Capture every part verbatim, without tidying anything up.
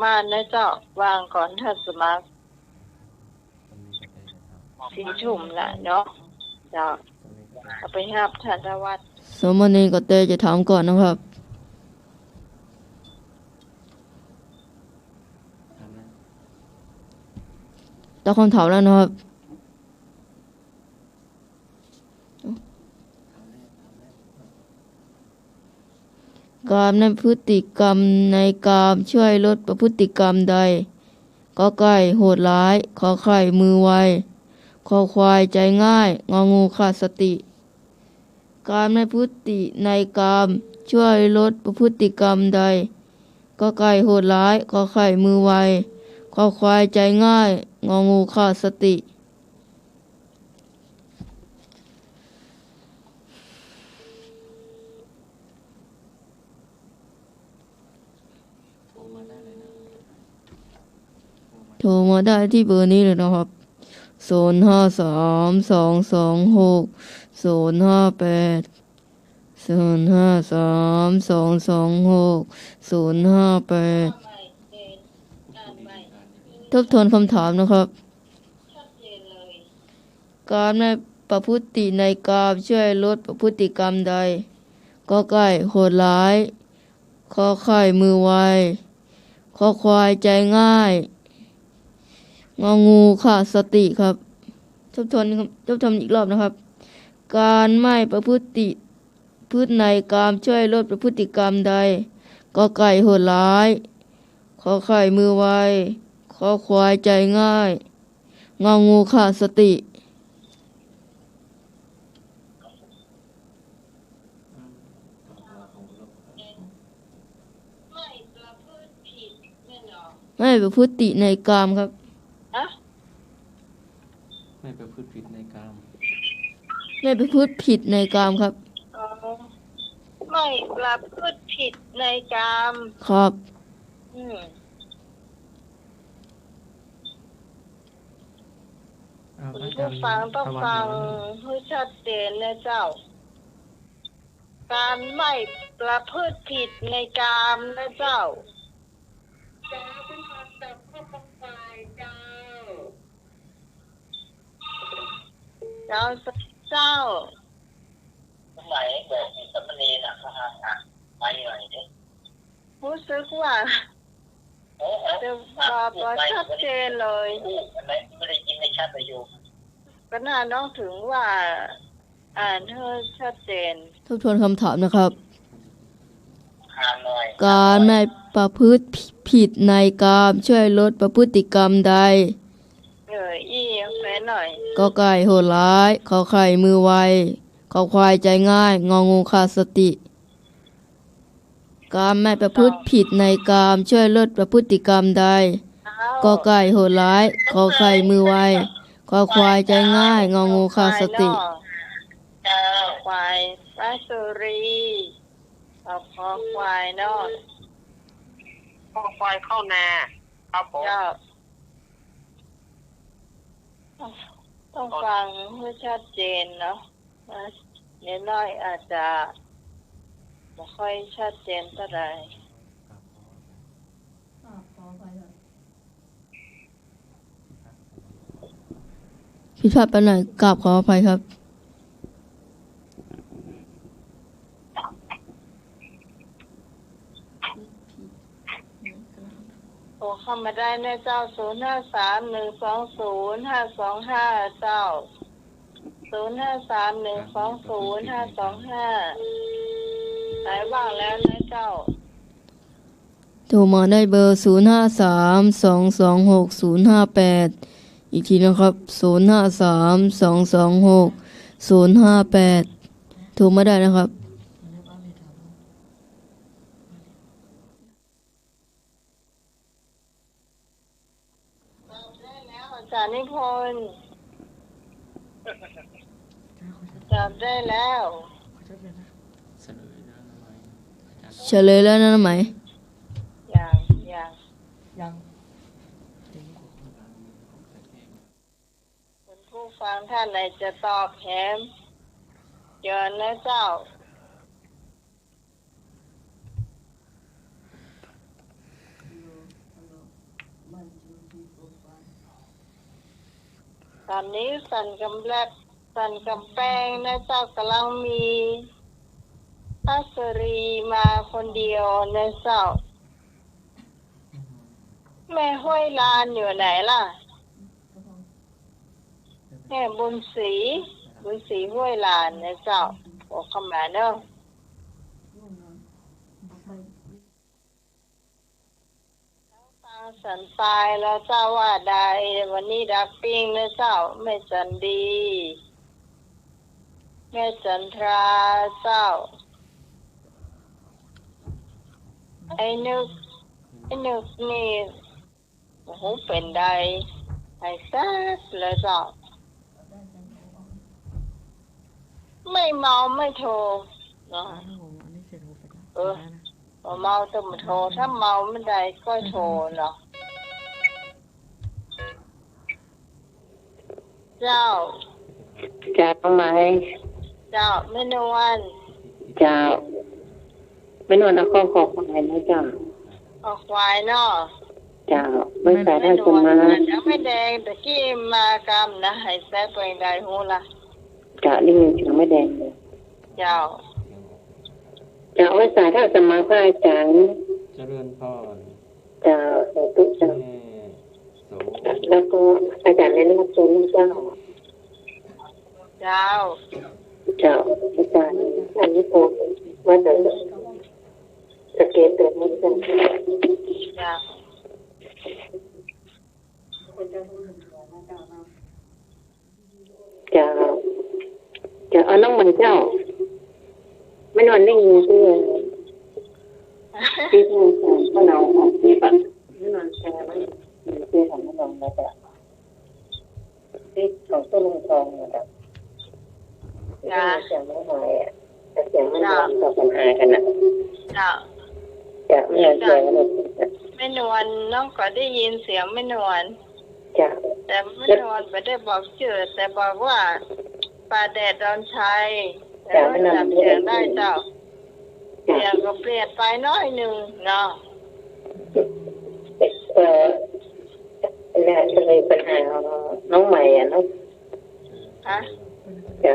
บ้านนะเจ้า ว่างก่อน ท่านสมัคร สี่ทุ่มละเนาะ เจ้า เอาไปฮับท่านธวัฒน์ สามเณรกระแตจะถามก่อนนะครับ ตอบคำถามแล้วนะครับ กามในพฤติกรรมในกามช่วยลดประพฤติกรรมใด กอไก่ โหดร้าย ขอไข่ มือไว คอควาย ใจง่าย งองู ขาดสติ กามในพฤติในกามช่วยลดประพฤติกรรมใด กอไก่ โหดร้าย ขอไข่ มือไว คอควาย ใจง่าย งองู ขาดสติ โทรมาได้ที่เบอร์นี้เลยนะครับ ศูนย์ห้าสาม สองสองหก ศูนย์ห้าแปด ศูนย์ห้าสาม สองสองหก ศูนย์ห้าแปด ทบทวนคำถามนะครับ กามในประพฤติในกามช่วยลดประพฤติกรรมใด กอไก่ โหดร้าย คอไข่ มือไว คอควาย ใจง่าย งองู ขาดสติครับ ทบทวน ทบทวนอีกรอบนะครับ กามในประพฤติ พฤติในกามช่วยลดประพฤติกรรมใด กอไก่ โหดร้าย ขอไข่ มือไว คอควาย ใจง่าย งองู ขาดสติ ไม่ประพฤติในกามครับ ฮะ ไม่ประพฤติผิดในกาม ไม่ประพฤติผิดในกามครับ อ๋อ ไม่ประพฤติผิดในกาม ครับ อืม อ้าว คุณผู้ฟังต้องฟัง พระอาจารย์ ให้ชัดเจนนะเจ้า กามไม่ประพฤติผิดในกามนะเจ้า เจ้า เจ้า สมัยบอกมีสามเณรน่ะ เขาหา หา ไม่ไหวเนี่ย รู้สึกว่า เออ เออ จะบอกว่าชัดเจนเลย พูดไม่ ไม่ได้ยินไม่ชัดเลยโยม ก็น่าน้องถึงว่า อ่านให้ชัดเจน ทบทวนคำถามนะครับ อ่านหน่อย กามในประพฤติผิดในกามช่วยลดประพฤติกรรมใด เออ อี้แปลหน่อย กอไก่ โหดร้าย ขอไข่ มือไว คอควาย ใจง่าย งองู ขาดสติ กามไม่ประพฤติผิดในกามช่วยลดประพฤติกรรมใด อ้าว กอไก่ โหดร้าย ขอไข่ มือไว คอควาย ใจง่าย งองู ขาดสติ เจ้า ควาย ราชบุรี เอาคอควายเนาะ คอควายเข้านา ครับผม เจ้า ต้องฟังให้ชัดเจนเนาะ เนนน้อยอาจจะบ่ค่อยชัดเจนเท่าใด ผิดพลาดไปหน่อย กราบขออภัยครับ โทรเข้ามาได้นะเจ้า ศูนย์ห้าสาม หนึ่งสองศูนย์ ห้าสองห้า เจ้า ศูนย์ห้าสาม หนึ่งสองศูนย์ ห้าสองห้า สายว่างแล้วนะเจ้า โทรมาได้เบอร์ ศูนย์ห้าสาม สองสองหก ศูนย์ห้าแปด อีกทีนะครับ ศูนย์ห้าสาม สองสองหก ศูนย์ห้าแปด โทรมาได้นะครับ ตอบได้แล้ว อาจารย์นิพนธ์ ตอบได้แล้ว เฉลยแล้วนะไหม ยัง ยัง ยัง คุณผู้ฟังท่านไหนจะตอบแถม เชิญนะเจ้า ฮัลโหล ฮัลโหล ต๋อนนี้สันกำแปง สันกำแปงนะเจ้า ก่ำลังมีป้าสรีมาคนเดียวนะเจ้า แม่ห้วยลานอยู่ไหนล่ะ แม่บุญศรี บุญศรีห้วยลานนะเจ้า บอกเข้ามาเนาะ ฟังสันปายแล้วเจ้าว่าได้ วันนี้ดักปิ้งนะเจ้า แม่จันดี แม่จันทราเจ้า ไอ้นึก ไอ้นึกนี่ โอ้โห เป๋นใด หายแซบเลยเจ้า ไม่เมาไม่โทรเนาะ เออ บ่เมาต้องบ่โทร ถ้าเมาเมื่อใดก็โทรเนาะ เจ้า เจ้า ไหม เจ้า แม่นวล เจ้า แม่นวลเอาข้อ คอควายนะเจ้า คอควายเนาะ เจ้า ไหว้สาท่านสมมา เดี๋ยวแม่แดงตะกี้มากำนะ หายแซบเป๋นใดฮู้ละ เจ้า ได้ยินเสียงแม่แดงเลย เจ้า เจ้า ไหว้สาท่านสมมาพระอาจารย์ เจริญพร เจ้า สาธุเจ้า แม่โส แล้วก็อาจารย์ในนามสกุลเจ้า เจ้า เจ้า อาจารย์ อันนี้ผมว่าจะสังเกตตัวนี้กัน เจ้า เจ้า เจ้า เอาน้องใหม่เจ้า แม่นวลได้ยินที่ ที่ท่านอาจารย์ก็เอาคลิปอะ แม่นวลแชร์ไว้ ที่ของแม่นวลแล้วก็ ที่ของต้นลุงทองเนี่ยครับ เจ้า เสียงแม่นวลอะ เสียงแม่นวล เจ้า ตอบปัญหากันน่ะ เจ้า เจ้า แม่นวลแชร์ไว้เลย แม่นวล น้องก็ได้ยินเสียงแม่นวล เจ้า แต่แม่นวลบ่ได้บอกจื้อ แต่บอกว่า ป่าแดดดอนชัย เจ้า แม่นวล จำเสียงได้เจ้า เจ้า เสียงก็เปลี่ยนไปหน้อยหนึ่งเนาะ เอ่อ เนี่ยจะมีปัญหาน้องใหม่อะเนาะ ฮะ เจ้า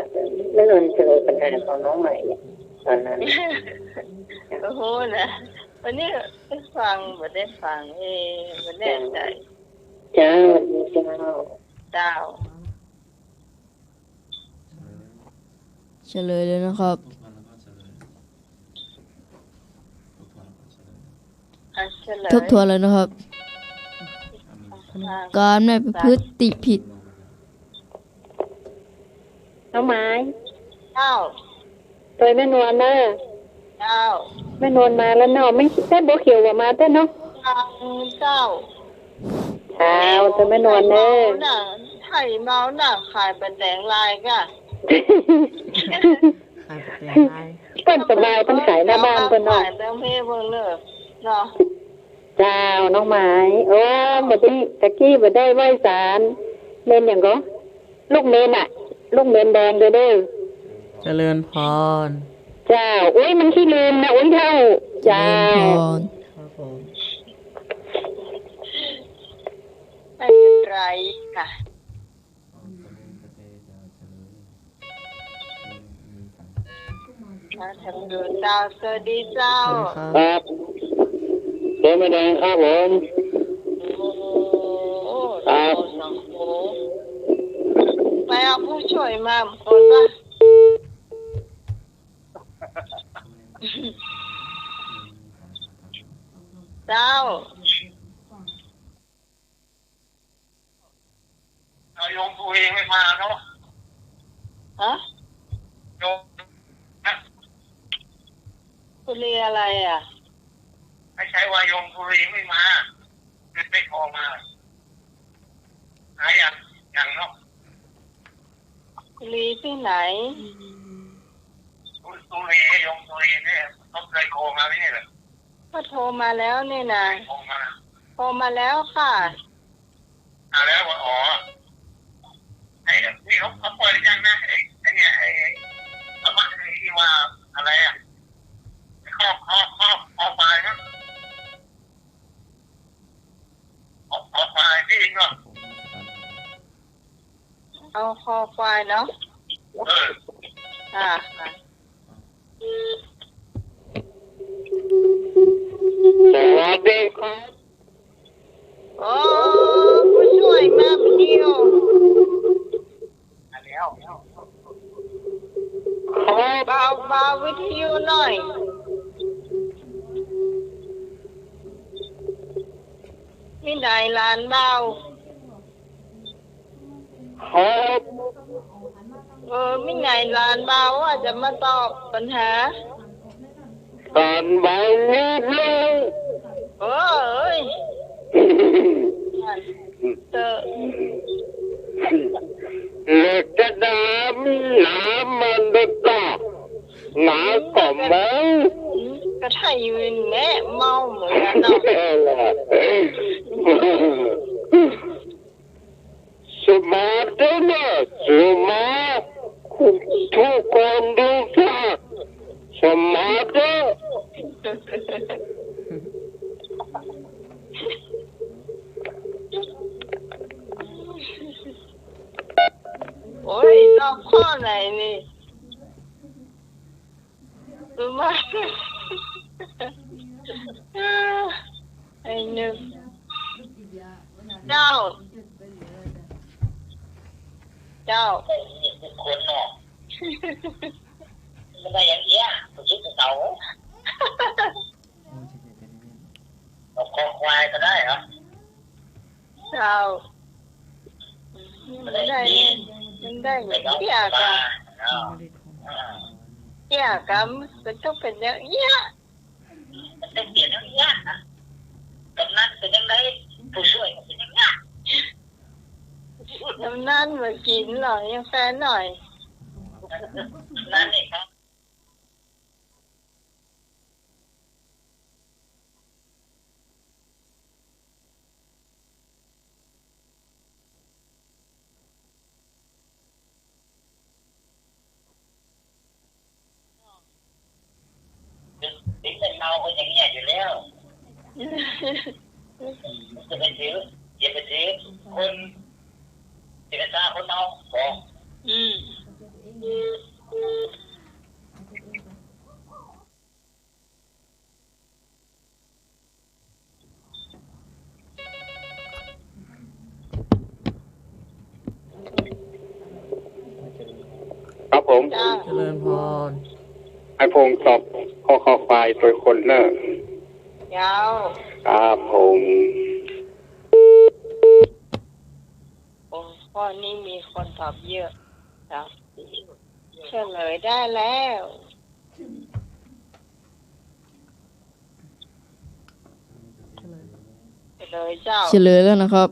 แม่นวลจะมีปัญหาของน้องใหม่เนี่ย ตอนนั้น โอ้โห นะ วันนี้ได้ฟัง บ่ได้ฟัง เออ บ่แน่ใจ เจ้า เจ้า เจ้า เฉลยเลยนะครับ อ่ะ เฉลย ทบทวนเลยนะครับ อ่ะ การไม่ประพฤติผิด น้องไม้ เจ้า โตยแม่นวลเน่อ เจ้า แม่นวลมาแล้วเนาะ แม่แต๊บ่เขียวว่ามาแต๊เนาะ เจ้า เจ้า โตยแม่นวลเน่อ ไถ่เมาน่ะ ไถ่เมาน่ะ ขายบ่แต๋งลายก่ะ ขายบ่แต๋งลาย เปิ้นสบาย เปิ้นขายหน้าบ้านเปิ้นเนาะ ขายตางเพเปิ้นเน่อ เนาะ เจ้า น้องไม้ โอ้ บ่ได้ ตะกี้บ่ได้ไหว้สา เล่นหยังก็ ลูกเนนน่ะ ลูกเนนแดงเด้อเด้อ เจริญพร เจ้า อุ๊ย มันขี้ลืมนะ อุ๊ย เฒ่า เจ้า เจริญพร ครับผม ไม่เป็นไรค่ะ มาทางเดินเจ้า สวัสดีเจ้า สวัสดีครับ ครับ เจ๊แม่แดงครับผม โอ้โห ครับ โอ้โห ไปเอาผู้ช่วยมาคนละ เจ้า เอาโยมสุรีไม่มาเนาะ ฮะ โยม สุรีอะไรอ่ะ ไม่ใช่ว่าโยมสุรีไม่มา คือไปขอมา หายัง ยังเนาะ สุรีที่ไหน สุ สุรี โยมสุรีเนี่ย เขาเคยโทรมาไหมเนี่ย ก็โทรมาแล้วนี่นะ โทรมา โทรมาแล้วค่ะ อ่า แล้ว อ๋อ ไอ้นี่เขา เขาเปิดหรือยังนะ ไอ้ ไอ้เนี่ย ไอ้ ธรรมะไอ้ที่ว่าอะไรอะ ข้อ ข้อ ข้อ ข้อความนะ ข้อ ข้อความที่ก็ เอาคอควายเนาะ อ่า สวัสดีครับ โอ้ ผู้ช่วยมาวิทยุ เบา เบาวิทยุหน่อย มีไหนหลานเบา ครับ เออ มีไหนหลานเบาว่าจะมาตอบปัญหา หลานเบานิดนึง เอ้ย เตอะ เหล็กจะดำ น้ำมันจะตก หนาก็เมา อืม ก็ถ้าอยู่แน่เมาเหมือนกันเนาะ สมาร์ทนะ สมาร์ท ทุกคนดูค่ะ สมาร์ทนะ โอ้ย ตอบข้อไหนนี่ รู้ไหม ไอ้หนึ่ง เจ้า เจ้า คนเนาะ มันได้อย่างเอี้ย ผมคิดถึงเขา เอาคอควายก็ได้เหรอ เจ้า มันได้ มันได้เอี้ยกะ เอี้ยกะ มันต้องเป๋นอย่างเอี้ย มันต้องเป๋นอย่างเอี้ย กำนันเป๋นอย่างไร ผู้ช่วยก็เป๋นอย่างเอี้ย กำนันบ่กิ๋นหรอก ยังแฟนหน่อย กำนันนี่ครับ เด็กเล่นเมาก็อย่างเงี้ยอยู่แล้ว จะไปถือ อย่าไปถือคน เจรจาคนเมา บอก อืม ครับผม เจ้า เจริญพร ไอ้พงษ์ตอบข้อคอควายตวยคนเน่อ เจ้า ครับผม โอ้ ข้อนี้มีคนตอบเยอะ ครับ เฉลยได้แล้ว เฉลยเจ้า เฉลยแล้วนะครับ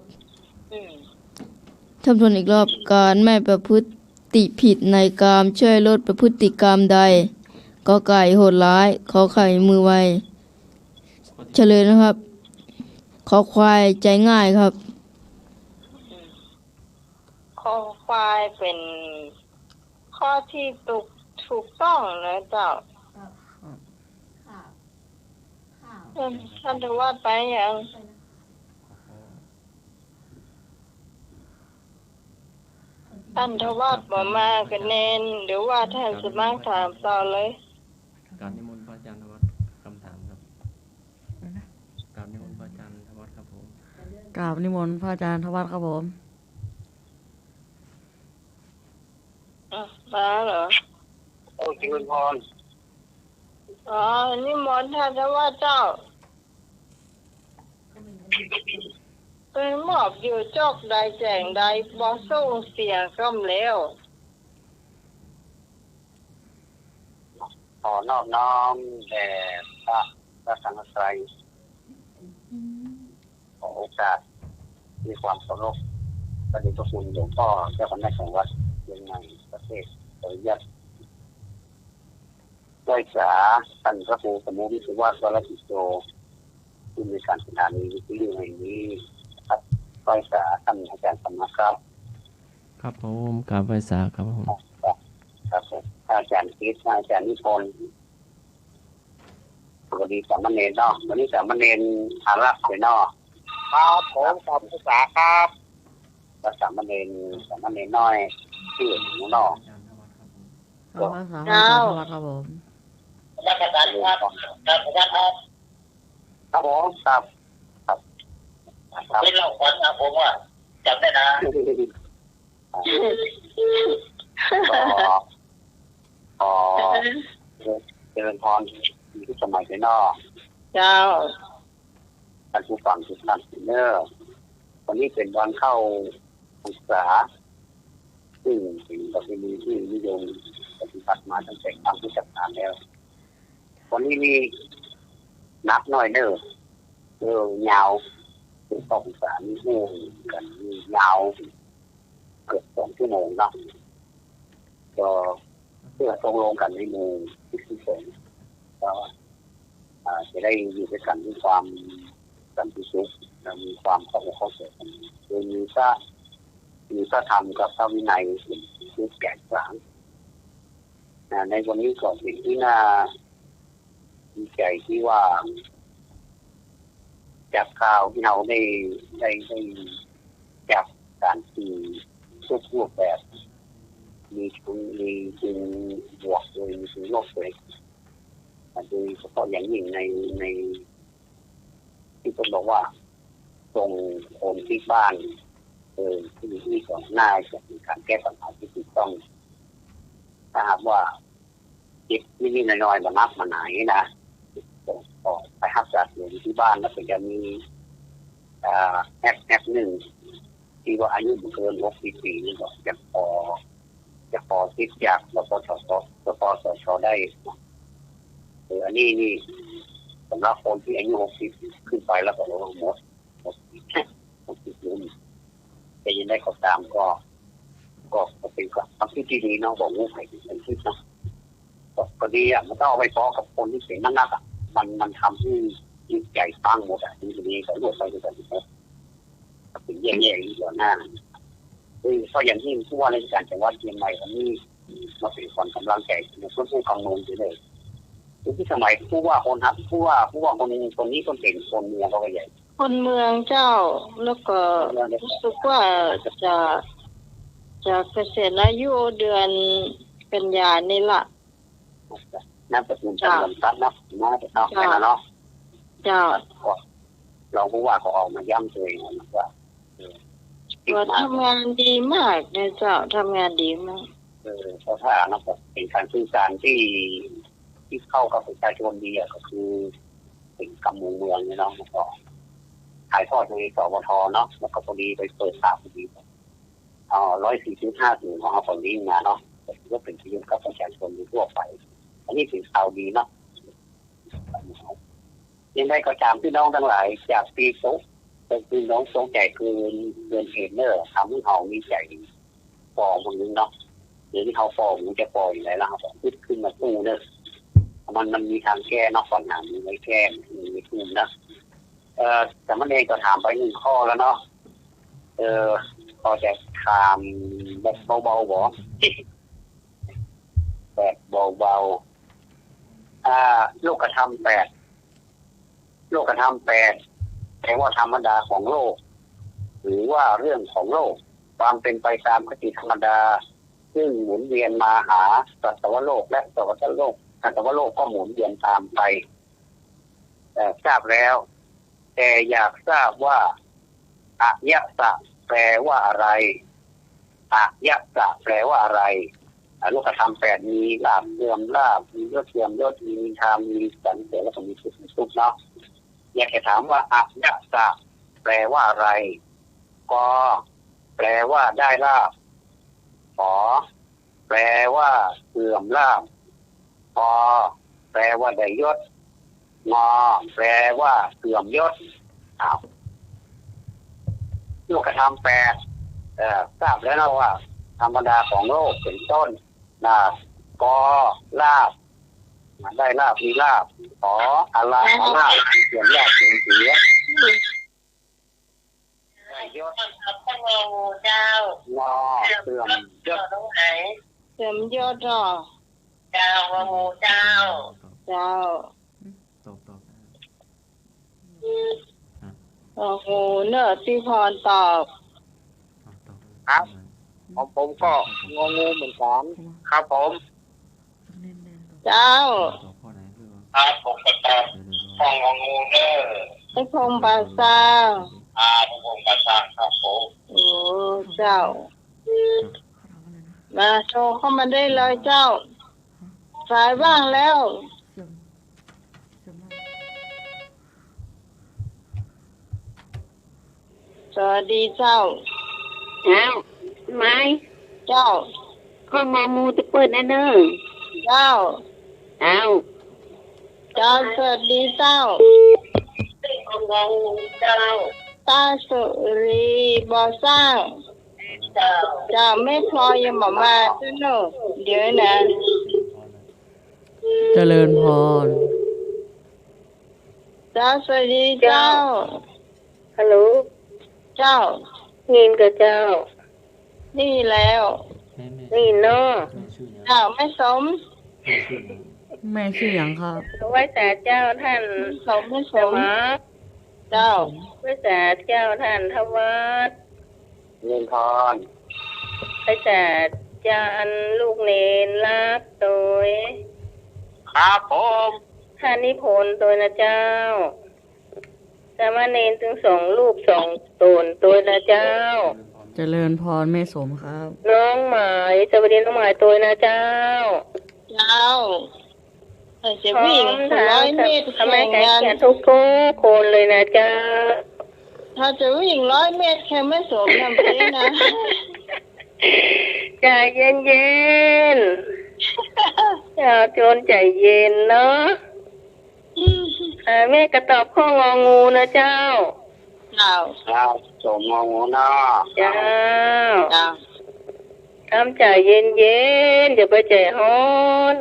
อืม ทบทวนอีกรอบ การไม่ประพฤติผิดในกามช่วยลดประพฤติกรรมใด กอไก่ โหดร้าย ขอไข่ มือไว เฉลยนะครับ คอควาย ใจง่ายครับ อืม คอควายเป๋นข้อตี้ถูก ถูกต้องนะเจ้า ครับ ครับ ครับ ท่าน ท่านทวัชไปยัง ท่านทวัชบ่มาก็แน่น หรือว่าท่านสมัครถามต่อเลย กราบนิมนต์พระอาจารย์ทวัชคำถามครับ อะไรนะ กราบนิมนต์พระอาจารย์ทวัชครับผม กราบนิมนต์พระอาจารย์ทวัชครับผม อ่ะ มาเหรอ โอ้ เจริญพร อ๋อ นิมนต์ท่านทวัชเจ้า เปิ้นมอบอยู่จอกใดแจ๋งใด บ่ส่งเสียงกำแล้ว ขอนอบน้อมแด่พระรัตนตรัย ขอโอกาสด้วยความเคารพ พระเดชพระคุณหลวงพ่อเจ้าคณะจังหวัดเชียงใหม่ ประเทศขออนุญาตไหว้สาท่านพระครูสมุทรวิศวะ วรกิจโจ ผู้อำนวยการสถานีวิทยุแห่งนี้ครับ ไหว้สาท่านอาจารย์สมัครครับ ครับผม กราบไหว้สาครับผม ครับ ครับผม อาจารย์คริสต์ อาจารย์นิพนธ์ สวัสดีสามเณรเนาะ วันนี้สามเณรอารักษ์เลยเนาะ ครับผม กราบไหว้สาครับ พระสามเณร สามเณรน้อย ชื่อหนูนอก ขอมาสา เจ้า วัดครับผม ครับผม ครับผม ครับ ครับ ครับ ไม่เล่าขวัญนะ ผมว่าจำได้นะ ก็ ขอเจริญพร พิสมัยเจ้าเนาะ เจ้า ท่านผู้ฟังทุกท่านเนอะ วันนี้เป๋นวันเข้าพรรษา ซึ่งเป๋นประเพณีตี้นิยมปฏิบัติมาตั้งแต่ครั้งพุทธกาลแล้ว วันนี้นี่หนักหน้อยเนอะ เออ ยาว เป๋นเข้าพรรษานี่ โอ้ กั๋นนี่ยาว เกือบสองชั่วโมงเนาะ ก็เปื้อตกลงกั๋นในหมู่ภิกษุสงฆ์ ก็ อ่า จะได้อยู่ตวยกั๋นด้วยความสันติสุข และมีความเข้าอกเข้าใจ๋กั๋น โดยมีพระ มีพระธรรมกับพระวินัยเป๋นตี้แก่นกลาง อ่า ในวันนี้ก็เป๋นตี้น่าดีใจ๋ตี้ว่า จากข่าวตี้เฮาได้ ได้ ได้จากก๋านตี้ทุกรูปแบบ มีเชิง มีเชิงบวกโดย มีเชิงลบโดย โดยเฉพาะอย่างยิ่งใน ใน ตี้เปิ้นบอกว่า ส่งคนปิ๊กบ้าน เออ ตี้ ตี้ก็น่าจะเป๋นก๋านแก้ปัญหาตี้ถูกต้อง ถ้าหากว่า เจ็บนิดๆ น้อยๆ บ่นักบ่หนานี่นะ ก็ไปฮักษาตั๋วอยู่ตี้บ้าน แล้วก็จะมี เอ่อ แอป แอปนึ่ง ตี้ว่าอายุบ่เกินหกสิบปี๋นี่ก็จะขอ จะขอสิทธิ์จาก สปสช สปสช ได้ เออ อันนี้นี่ สำหรับคนตี้อายุหกสิบขึ้นไปแล้วก็หมด หมดสิทธิ์ หมดสิทธิ์ แต่ยังไงก็ต๋ามก็ ก็ ก็เป๋นความคิดตี้ดีเนาะ บ่ฮู้ใผสิเป๋นคิดเนาะ ก็ ก็ดีอะ มันต้องเอาไปฟ้องกับคนตี้เป๋นนักๆ อะ มัน มันทำหื้อจิตใจ๋ฟั่งหมดอะ ตี้นี้ก็ลวกไปด้วยกั๋นหมด ก็เป๋นแย่ๆ อยู่ต่อหน้า โดยเฉพาะอย่างยิ่งผู้ว่าราชการจังหวัดเจียงใหม่คนนี้ มาเป๋นขวัญก๋ำลังใจ๋ในส่วนผู้กำเนิดเลย คือสมัยผู้ว่าคนฮัก ผู้ว่า ผู้ว่าคน คนนี้ก็เป๋นคนเมืองก็ใหญ่ คนเมืองเจ้า แล้วก็ คนเมืองเนี่ย รู้สึกว่าจะ จะเกษียณอายุเดือนกันยานี่ละ นามสกุล เจ้า จำนวนทรัพย์นะ น่าจะเอาไปแล้วเนาะ เจ้า ก็รองผู้ว่าก็ออกมาย้ำเตือนว่า เออ ว่าทำงานดีมากนะเจ้า ทำงานดีมาก เออ เพราะถ้าเนาะ เป๋นก๋านสื่อสารตี้ ตี้เข้ากับประชาชนดีอะ ก็คือเป๋นกำเมืองเมืองเนี่ยเนาะ แล้วก็ถ่ายทอดใน สวท เนาะ แล้วก็พอดีไปเปิดข่าวพอดี อ๋อ ร้อยสี่สิบห้า ศูนย์ของเฮาก็ลิงก์มาเนาะ ก็ถือว่าเป๋นประโยชน์กับประชาชนทั่วไป อันนี้เป๋นข่าวดีเนาะ ยังไงก็ต๋ามพี่น้องตังหลาย จากตี้ตก ตี้พี่น้องตกใจ๋เกิน เกินเหตุเน่อ ทำหื้อเฮามีใจ๋ฝ่อเมืองเนาะ เดี๋ยวนี้เฮาฝ่อเมืองจะฝ่ออย่างไรล่ะ เฮาก็ฮึดขึ้นมาสู้เน่อ มัน มันมีตางแก้เนาะ ปัญหามีไว้แก้ มีไว้กู้นะ เอ่อ สามเณรก็ถามไปนึ่งข้อแล้วเนาะ เอ่อ พอจะถามแบบเบาๆ บ่ แบบเบาๆ อ่า โลกธรรมแปด โลกธรรมแปด แปลว่าธรรมดาของโลก หรือว่าเรื่องของโลก ความเป๋นไปต๋ามคติธรรมดา ซึ่งหมุนเวียนมาหาสัตวโลก และสัตวโลก สัตวโลกก็หมุนเวียนต๋ามไป เอ่อ ทราบแล้ว แต่อยากทราบว่า อะยะสะ แปลว่าอะไร อะยะสะ แปลว่าอะไร อ่ะ โลกธรรมแปด มีลาภเสื่อมลาภ มียศเสื่อมยศ มีนินทา มีสรรเสริญ แล้วก็มีสุข มีทุกข์เนาะ อยากจะถามว่า อะยะสะ แปลว่าอะไร กอ แปลว่าได้ลาภ ขอ แปลว่าเสื่อมลาภ ปอ แปลว่าได้ยศ งอ แปลว่าเสื่อมยศ อ้าว โลกธรรมแปด เอ่อ ทราบแล้วนะว่า ธรรมดาของโลก เป๋นต้น นะ กอ ลาภ ได้ลาภ มีลาภ ขอ อาลาภ อาลาภ เสื่อมลาภ สูญเสีย ได้ยศ ท่านงองูเจ้า งอ เสื่อมยศ ตรงไหน เสื่อมยศเหรอ เจ้า งองูเจ้า เจ้า ตอบ ตอบ งองูเนอะ ตี้พรตอบ อ่ะ ตอบ ครับ ของผมก็งองูเหมือนกัน ครับผม เจ้า ครับ ผมก็ตอบข้ององูเด้อ ไอ้พงษ์ป่าซาง อ่า ไอ้พงษ์ป่าซาง ครับผม โอ้ เจ้า มาโทรเข้ามาได้เลยเจ้า สายว่างแล้ว สวัสดีเจ้า เจ้า ไม้ เจ้า ข้ององูตะเปิ้นนะเนอะ เจ้า เจ้า เจ้า สวัสดีเจ้า ข้ององูเจ้า ป้าสุรี บ่อสร้าง เจ้า เจ้า แม่พลอยยังบ่มาเจ้าเนอะ เดี๋ยวนะ เจริญพร เจ้า สวัสดีเจ้า ฮัลโหล เจ้า ได้ยินก่อเจ้า ได้ยินแล้ว ได้ยินเนาะ เจ้า แม่สม แม่ชื่อหยังครับ ไหว้สาเจ้าต้าน แม่สม แม่สม สมา เจ้า ไหว้สาเจ้าต้านธวัช เจริญพร ไหว้สาเจ้าอันลูกเหลนฮักโตย ครับผม ต้านนิพนธ์โตยนะเจ้า สามเณรตึงสองรูปสองต๋นโตยนะเจ้า เจริญพรแม่สมครับ น้องไหม สวัสดีน้องไหมโตยนะเจ้า เจ้า ถ้าจะวิ่งร้อยเมตรแข่งกัน ทุกๆ คนเลยนะเจ้า ถ้าจะวิ่งร้อยเมตรแข่งแม่สมนำไปนะ ใจเย็นๆ เจ้าโจรใจเย็นเนาะ อ่า แม่ก็ตอบข้ององูนะเจ้า เจ้า ครับ สมงองูเนาะ เจ้า เจ้า ทำใจเย็นๆ อย่าไปใจฮ้อน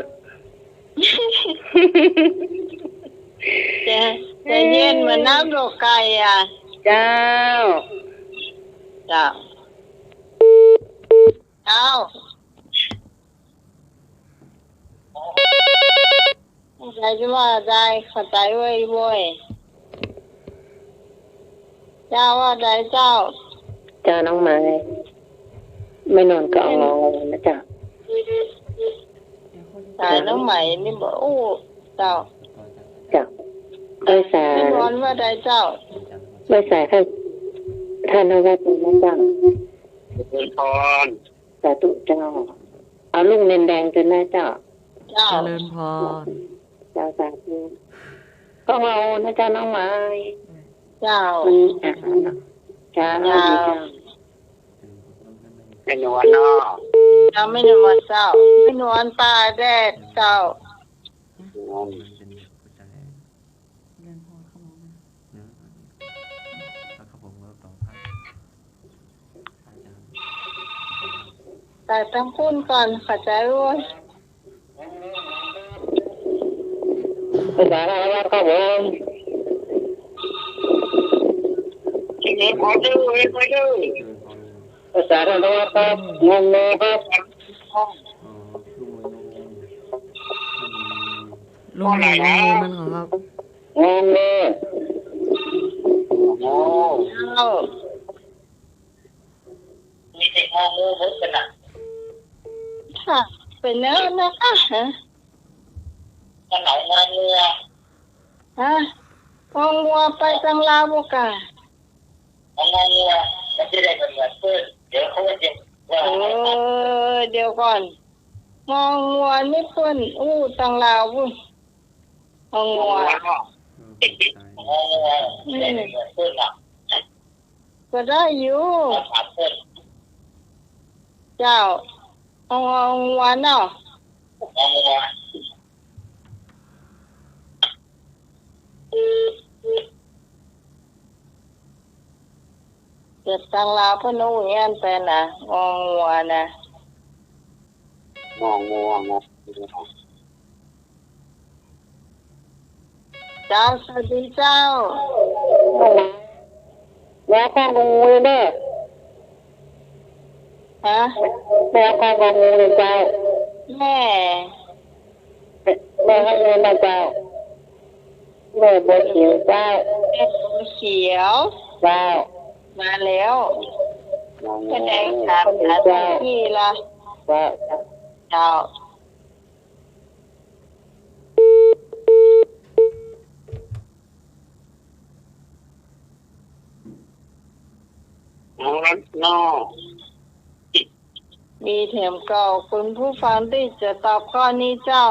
ใจ ใจเย็นเหมือนน้ำโลกไก่อะ เจ้า เจ้า เจ้า ใครจะว่าได้ เข้าใจเว้ยเว้ย เจ้าว่าได้เจ้า เจ้าน้องไหม แม่นวลก็เอางองูนะเจ้า สายน้องไหมนี่บอก โอ้ เจ้า เจ้า ไหว้สา แม่นวลว่าได้เจ้า ไหว้สาท่าน ท่านนวัตนะเจ้า เจริญพร สาธุเจ้า เอาลูกแดงๆ เจ้านะเจ้า เจ้า เจริญพร เจ้า สาธุ ข้ององูนะเจ้าน้องไหม เจ้า มันอ่ะ เจ้า เจ้า เจ้า แม่นวลเนาะ เจ้า แม่นวลเจ้า แม่นวลป่าแดดเจ้า อืม แต่ทั้งคุณก่อน เข้าใจเว้ย ภาษาอะไรครับผม เจริญพรเด้อ เจริญพรเด้อ ภาษาอะไรครับ งงๆ ครับ ลุงงงๆ มันเหรอครับ งงๆ โอ้โห มีแต่งองูหมดกันน่ะ ค่ะ เป็นแนวนั้นนะคะ ฮะ มันเอางองูอะ ฮะ งองัวไปตังลาวบ่กะ เอางองัว มันจะได้เหมือนเปิ้น เดี๋ยวเขาก็จะว่า เออ เดี๋ยวก่อน งองัวนี่เปิ้นอู้ตังลาวบุ้น งองัว งองัว งองัว อืม จะได้เหมือนเปิ้นน่ะ ก็ได้อยู่ เจ้า เอา เอางองัวเนาะ เอางองัว เก็บตังลาวเปิ้นอู้อย่างนั้นไปน่ะ งองัวน่ะ งองัว งองัว เจ้า สวัสดีเจ้า แม่ข้ององูเด้อ ฮะ แม่ข้ององูเลยเจ้า แม่ แม่ข้ององูนะเจ้า แม่บัวเขียวเจ้า แม่บัวเขียว เจ้า มาแล้ว แสดงต๋ามภาษาตี้ละ เจ้า เจ้า เอาละเนาะ มีแถมเก่า คุณผู้ฟังตี้จะตอบข้อนี้เจ้า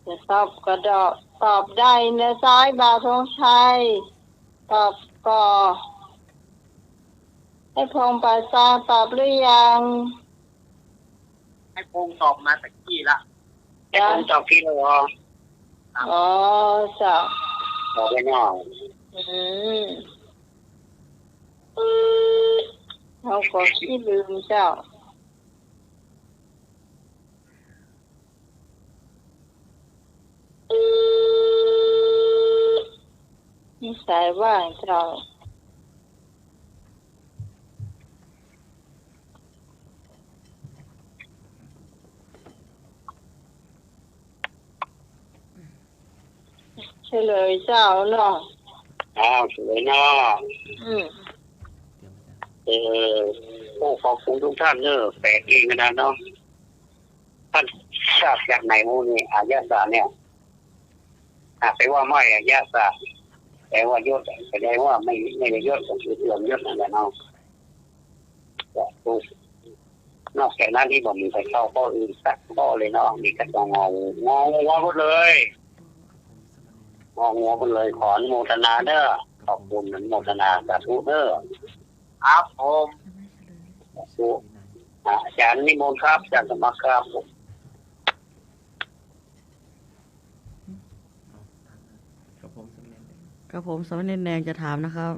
จะตอบก็ตอบ ตอบได้นะเจ้า บ่าวธงชัย ตอบก่อ ไอ้พงษ์ป่าซางตอบหรือยัง ไอ้พงษ์ตอบมาตะกี้ละ ไอ้พงษ์ตอบทีหลังเหรอ อ๋อ เจ้า ตอบไปหน่อย อืม เฮาก็ขี้ลืมเจ้า มีสายว่างเจ้า เฉลยเจ้าเนาะ อ้าว เฉลยเนาะ อืม เออ โอ้ ขอบคุณทุกท่านเนอะ แปลกดีขนาดเนาะ ท่านทราบจากไหนมู้นี่ อายะสะเนี่ย หากไปว่าไม่ อายะสะ แปลว่ายศ แสดงว่าไม่ ไม่ได้ยศ ก็คือเสื่อมยศนั่นแหละเนาะ นอกจากนั้นนี่บ่มีใผเข้าข้ออื่นสักข้อเลยเนาะ มีแต่งองู งองัวหมดเลย งองัวหมดเลย ขออนุโมทนาเด้อ ขอบคุณ อนุโมทนา สาธุเด้อ ครับผม สาธุ อ่ะ อาจารย์นิมนต์ครับ อาจารย์สมัครครับผม ครับผม สามเณรแดง ครับผม สามเณรแดงจะถามนะครับ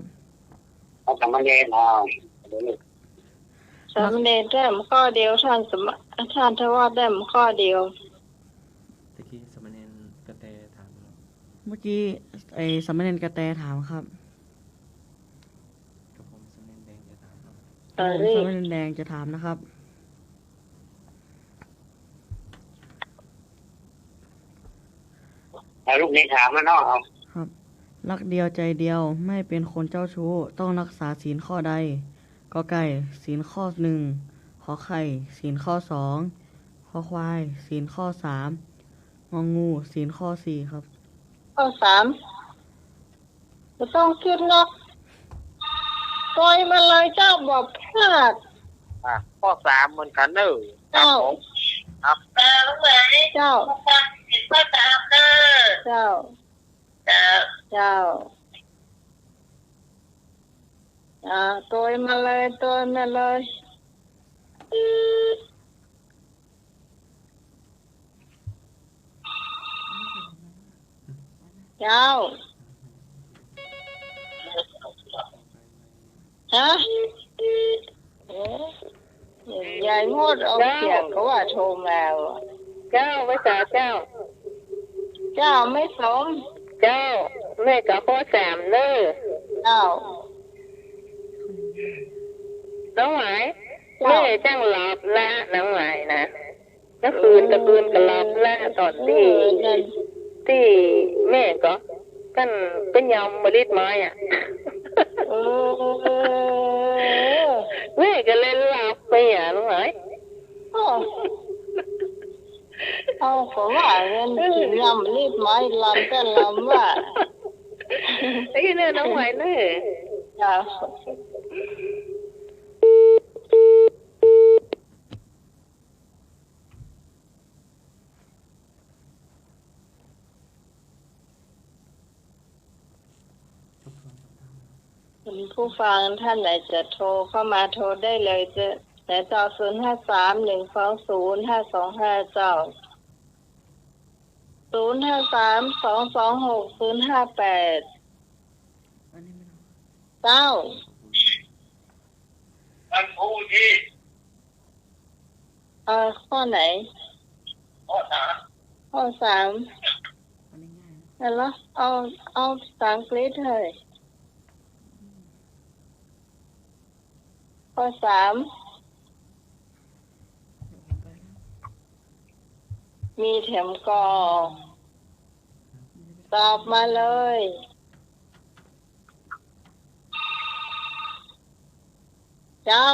เอาสามเณร เอา สามเณรแต้มข้อเดียว ท่านสม- ท่านทวารแต้มข้อเดียว ตะกี้สามเณรกระแตถามครับ เมื่อกี้ไอ้สามเณรกระแตถามครับ ครับผม สามเณรแดงจะถามครับ ครับผม สามเณรแดงจะถามนะครับ เอาลูกนี้ถามมาเนาะ เอา ครับ รักเดียวใจเดียว ไม่เป็นคนเจ้าชู้ ต้องรักษาศีลข้อใด ก.ไก่ ศีลข้อหนึ่ง ข.ไข่ ศีลข้อสอง ค.ควาย ศีลข้อสาม ง.งู ศีลข้อสี่ครับ ข้อสาม บ่ต้องกึ๊ดนัก ตวยมาเลยเจ้า บ่พลาด อ่ะ ข้อสามเหมือนกั๋นเน่อ เจ้า ครับผม ครับ เจ้า ข้อสามเน่อ เจ้า เจ้า เจ้า อ่า ตวยมาเลย ตวยมาเลย เจ้า ฮะ โอ้ ยายงดออกเสียงก็ว่าโทรมาว่ะ เจ้า แม่สาเจ้า เจ้า แม่สม เจ้า แม่ก็ข้อสามเน่อ เจ้า น้องหมาย เจ้า แม่จั้งหลับละ น้องหมายนะ เมื่อคืนตะคืนก็หลับละ ต๋อนตี้ เออ ตี้แม่ก็ กั๋นไปยำมะลิดไม้อะ เออ แม่ก็เลยหลับไปอะ น้องหมาย โอ้ เอาก็ว่าเงินกิ๋นยำมะลิดไม้ ลำแต่ลำว่ะ ไอ้เน่อ น้องหมายเน่อ จ้ะ คุณผู้ฟังท่านไหนจะโทรเข้ามาโทรได้เลยเจ้า นะเจ้า ศูนย์ห้าสาม หนึ่งสองศูนย์ ห้าสองห้า เจ้า ศูนย์ห้าสาม สองสองหก ศูนย์ห้าแปด เจ้า ท่านผู้ที่ เอ่อ ข้อไหน ข้อสาม ข้อสาม อันนี้ง่ายนะ เอาละ เอา เอาภาษาอังกฤษเฮ้ย ข้อสาม มีแถมก่อ ตอบมาเลย เจ้า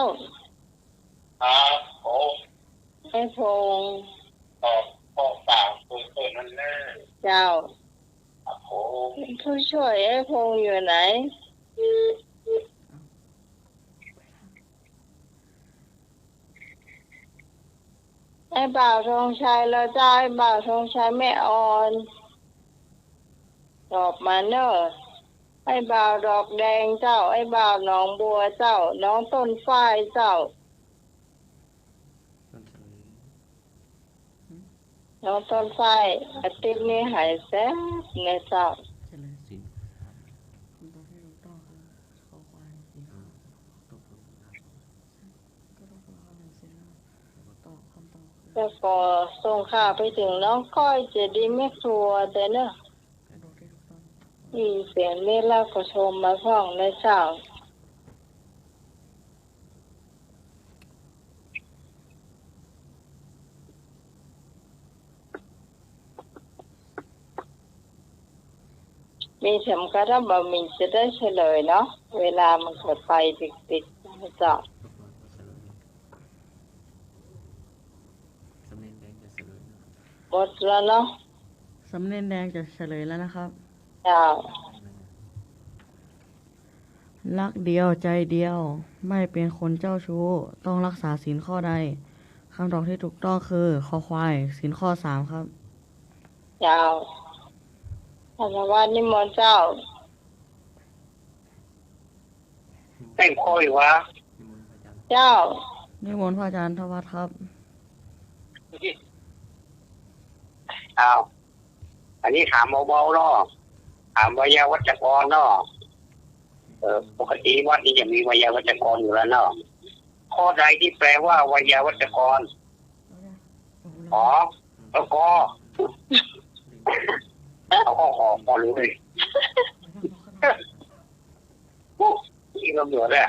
ครับผม ไอ้พงษ์ ตอบข้อความเพิ่มเติมนั่นแหละ เจ้า ครับผม ผู้ช่วยไอ้พงษ์อยู่ไหน ไอ้บ่าวธงชัยเหรอเจ้า ไอ้บ่าวธงชัยแม่อ่อน ตอบมาเน่อ ไอ้บ่าวดอกแดงเจ้า ไอ้บ่าวหนองบัวเจ้า น้องต้นฝ้ายเจ้า น้องต้นฝ้าย อาทิตย์นี้หายแซบเลยเจ้า แล้วก็ส่งข่าวไปเถิงน้องก้อยเจดีย์แม่ครัวเต๊อะเน่อ มีเสียงเรียกเล่าก็โทรมาพ่องนะเจ้า มีเข็มขัดบ่มีจะได้เฉลยเนาะ เวลามันก็ไปติดๆ นะเจ้า หมดแล้วเนาะ สำเนียงแดงจะเฉลยแล้วนะครับ เจ้า รักเดียวใจเดียว ไม่เป็นคนเจ้าชู้ ต้องรักษาศีลข้อใด คำตอบที่ถูกต้องคือ คอควาย ศีลข้อสามครับ เจ้า อนุวัตนิมนต์เจ้า แต่งข้ออีกวะ เจ้า นิมนต์พระอาจารย์ธวัฒน์ครับ อ้าว อันนี้ถามเบาๆ เนาะ ถามไวยาวัจกรเนาะ เออ ปกติวัดนี้จะมีไวยาวัจกรอยู่แล้วเนาะ ข้อใดที่แปลว่าไวยาวัจกร ขอ แล้วก็ เอาข้อขอ ขอรู้เลย นี่ตำรวจอะ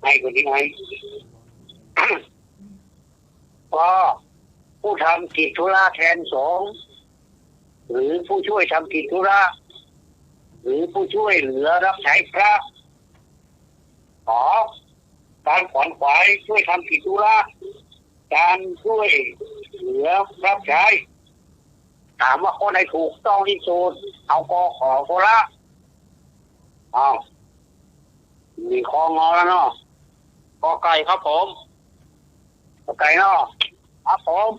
ให้คนนี้ไหม ก็ ผู้ทำกิจธุระแทนสงฆ์ หรือผู้ช่วยทำกิจธุระ หรือผู้ช่วยเหลือรับใช้พระ ขอ การขวนขวายช่วยทำกิจธุระ การช่วยเหลือรับใช้ ถามว่าข้อใดถูกต้องที่สุด เอา ก ข โคราช อ้าว มีข้องอแล้วเนาะ ก.ไก่ครับผม ก.ไก่เนาะ ครับผม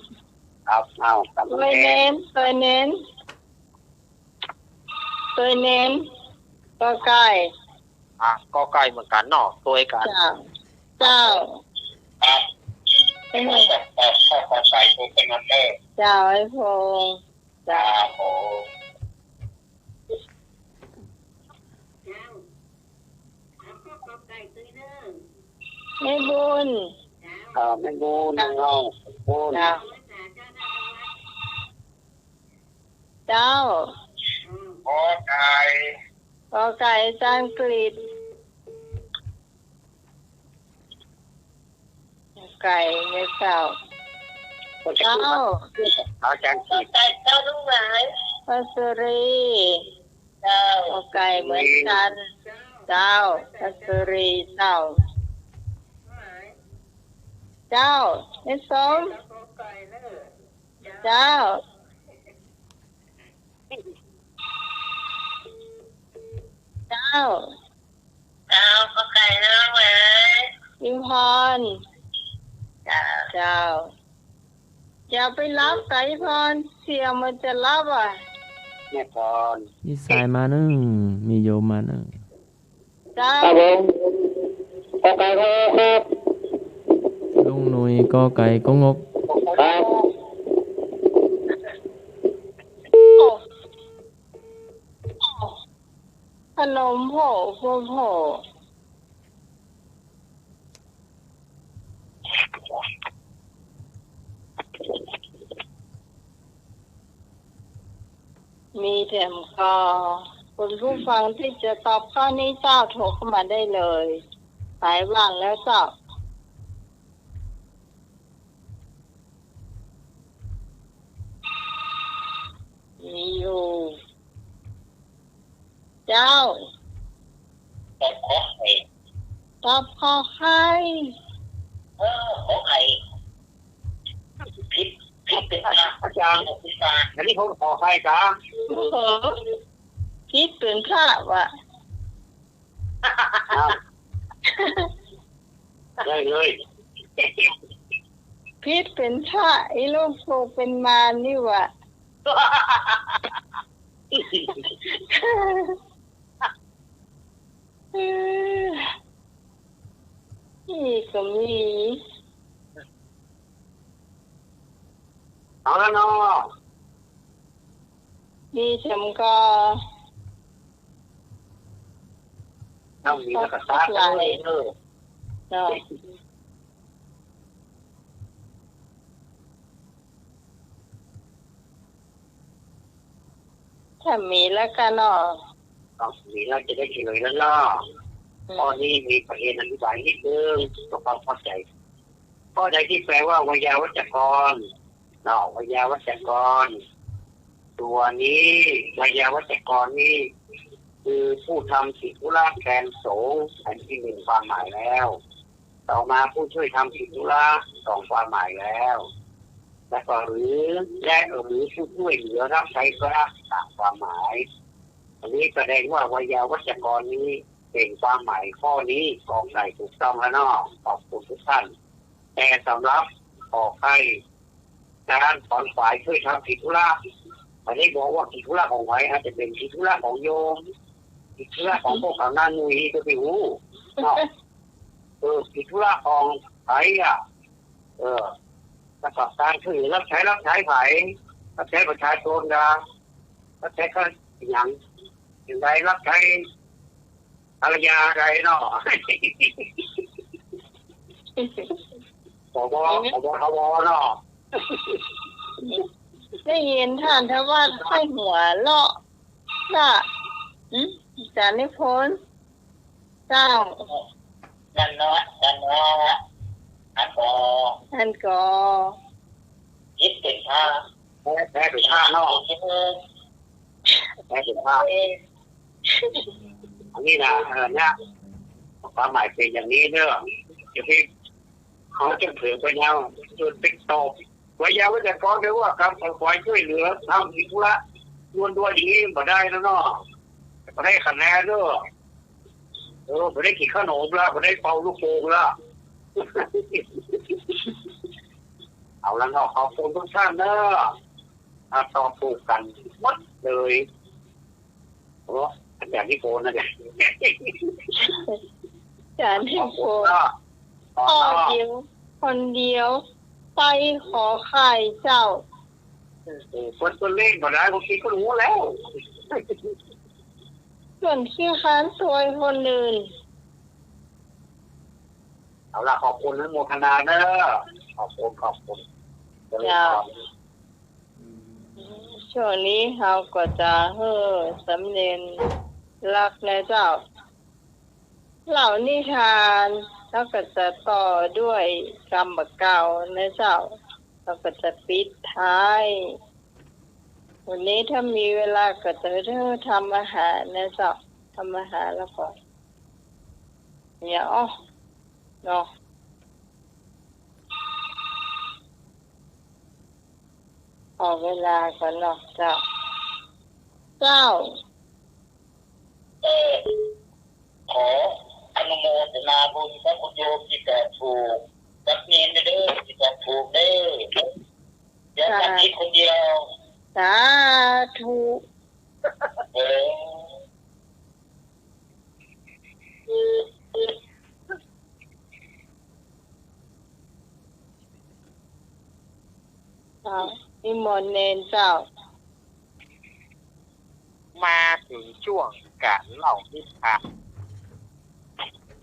ครับ อ้าว ครับ ตัวเน้น ตัวเน้น ตัวเน้น ก.ไก่ อ่ะ ก.ไก่เหมือนกันเนาะ ตัวเดียวกัน เจ้า เจ้า ครับ เอ้ย ตอบข้อ ก.ไก่ ถูกเป็นอันเลิศ เจ้า ไอ้พงษ์ เจ้า ครับผม แม่บุญ อ่า แม่บุญ เจ้า เนาะ บุญ เจ้า เจ้า ก.ไก่ ก.ไก่ อาจารย์กฤษ ไก่ แม่เจ้า เจ้า อาจารย์กฤษ เจ้าลูกหลาน พัสรี เจ้า ก.ไก่ เหมือนกัน เจ้า พัสรี เจ้า เจ้า แม่ส้ม เจ้า เจ้า เจ้า ก.ไก่ เนาะ อิมพร เจ้า เจ้า อย่าไปรับ ไก่พร เสี่ยงมันจะรับอ่ะ แม่พร มีสายมานึ่ง มีโยมมานึ่ง เจ้า ครับผม ก.ไก่ ครับ ลุงหนุ่ย ก.ไก่ ก.งก ครับ ขนมโผ โผ โผ มีแถมก็ คุณผู้ฟังที่จะตอบข้อนี้เจ้า โทรเข้ามาได้เลย สายว่างแล้วเจ้า มีอยู่ เจ้า ตอบข้อ อบขอไข่ เออ ขอไข่ ผิด ผิดเป๋นพระ อาจ๋ารย์ อันนี้ผมขอไข่กา โอ้โห ผิดเป๋นพระว่ะ อ้าว ได้เลย ผิดเป๋นพระ ไอ้ลูกกูเป๋นมารนี่ว่ะ เออ นี่ก็มี เอาละเนาะ มีแจ่มก็ ต้องมีแล้วก็สาธุเลยเนอะ เนาะ ถ้ามีแล้วก็เนาะ ก็มีแล้วจะได้เฉลยแล้วเนาะ อืม ข้อนี้มีประเด็นอธิบายนิดนึง เพื่อความเข้าใจ ข้อใดที่แปลว่า ไวยาวัจกร เนาะ ไวยาวัจกร ตัวนี้ ไวยาวัจกรนี่ คือผู้ทำกิจธุระแทนสงฆ์ อันที่หนึ่งความหมายแล้ว ต่อมาผู้ช่วยทำกิจธุระ สองความหมายแล้ว แล้วก็หรือ และหรือผู้ช่วยเหลือรับใช้พระ สามความหมาย อันนี้แสดงว่า ไวยาวัจกรนี้ เปล่งความหมายข้อนี้ กอไก่ถูกต้องแล้วเนาะ ขอบคุณทุกท่าน แต่สำหรับขอไข่ การขวนขวายช่วยทำกิจธุระ อันนี้บอกว่ากิจธุระของใผ อาจจะเป๋นกิจธุระของโยม กิจธุระของพวกเขาหน้าหน่วยก็ไม่รู้เนาะ เออ กิจธุระของใผอะ เออ แล้วก็การช่วยเหลือรับใช้ รับใช้ใผ รับใช้ประชาชนกา รับใช้ข้าหยัง อย่างใด รับใช้ภรรยาใดเนาะ ผบ ผบ ทบ เนาะ ได้ยินท่านทวัชชัยหัวเราะน่ะ อืม อาจ๋ารย์นิพนธ์ เจ้า นั่นเนาะ นั่นเนาะ อันก็ อันก็ ผิดเป๋นพระ แท้ แท้เป๋นพระเนาะ แท้เป๋นพระ อันนี้นะ เออ เนี่ย ความหมายเป๋นอย่างนี้เนาะ อย่าไป เขาจะเผลอไปแล้ว จนไปตอบ ไวยาวัจกรแปลว่าการขวนขวายช่วยเหลือทำกิจธุระด่วนๆ อย่างนี้บ่ได้แล้วเนาะ บ่ได้คะแนนเนาะ เออ บ่ได้กิ๋นขนมละ บ่ได้เป่าลูกโป่งละ เอาละเนาะ ขอบคุณทุกท่านเนาะ อ่ะ ตอบถูกกั๋นหมดเลย โอ้ อาจ๋ารย์นิพนธ์นะเนี่ย อาจ๋ารย์นิพนธ์ ขอบคุณเนาะ ข้อเดียว คนเดียว ไปขอไข่เจ้า เออ คนตัวเลขบ่ได้ ผมคิดก็รู้แล้ว ส่วนขี้ค้านซวยคนอื่น เอาล่ะ ขอบคุณอนุโมทนาเนอะ ขอบคุณ ขอบคุณ เจ้า ช่วงนี้เฮาก็จะหื้อสามเณรรักนะเจ้า เล่านิทาน แล้วก็จะต่อด้วยกำบ่าเก่านะเจ้า แล้วก็จะปิดท้าย วันนี้ถ้ามีเวลาก็จะหื้อทำอาหารนะเจ้า ทำอาหารแล้วก็ เนี่ย อ้อ เนาะ ขอเวลาก่อนเนาะเจ้า เจ้า เออ ขออนุโมทนาบุญกับคุณโยมตี้ตอบถูก กับเณรเด้อตี้ตอบถูกเด้อ เดี๋ยว สา ตัดสิทธิ์คนเดียว สาธุ เออ เจ้า นิมนต์เณรเจ้า มาเถิงจ้วงก๋านเล่านิทาน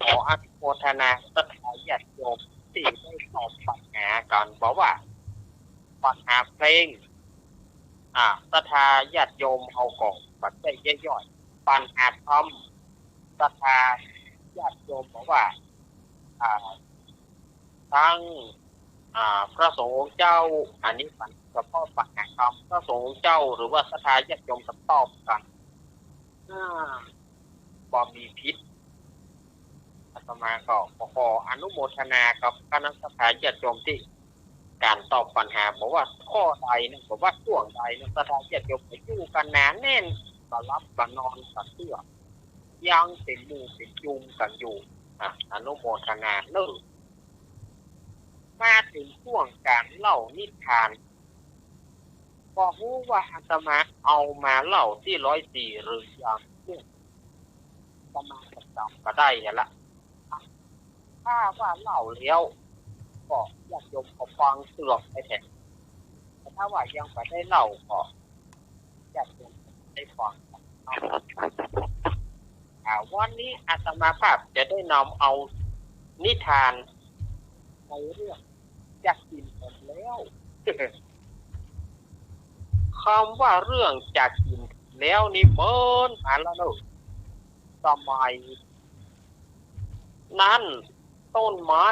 ขออนุโมทนาศรัทธาญาติโยมตี้ได้ตอบปัญหากั๋น บ่ว่าปัญหาเพลง อ่า ศรัทธาญาติโยมเฮาก็ปัดได้ย่อยๆ ปัญหาธรรม ศรัทธาญาติโยมบอกว่า อ่า ตัง อ่า พระสงฆ์องค์เจ้า อันนี้ปัญ เฉพาะปัญหาธรรม พระสงฆ์องค์เจ้า หรือว่าศรัทธาญาติโยมก็ตอบกั๋น อ่า บ่มีผิด อาตมาก็ขออนุโมทนากับคณะศรัทธาญาติโยมตี้ก๋านตอบปัญหา บ่ว่าข้อใดนะ บ่ว่าช่วงใดนะ ศรัทธาญาติโยมก็อยู่กั๋นหนาแน่น บ่หลับบ่นอนกั๋นเตื้อ ยังเป๋นหมู่เป๋นจุมกั๋นอยู่ อ่ะ อนุโมทนาเนาะ มาเถิงช่วงก๋านเล่านิทาน บ่ฮู้ว่าอาตมาเอามาเล่าตี้ร้อยสี่หรือยังเนี่ย อาตมาก็จ๋ำบ่ได้หั้นละ ถ้าว่าเล่าแล้วก็ญาติโยมก็ฟังเสื่อมไปแทน แต่ถ้าว่ายังบ่ได้เล่าก็ญาติโยมได้ฟัง อ่า วันนี้อาตมาภาพจะได้นำเอานิทานในเรื่องจักกิ๋นก๋อนแล้ว กำว่าเรื่องจักกิ๋นแล้วนี่เมินมาแล้วเนาะ สมัยนั้นต้นไม้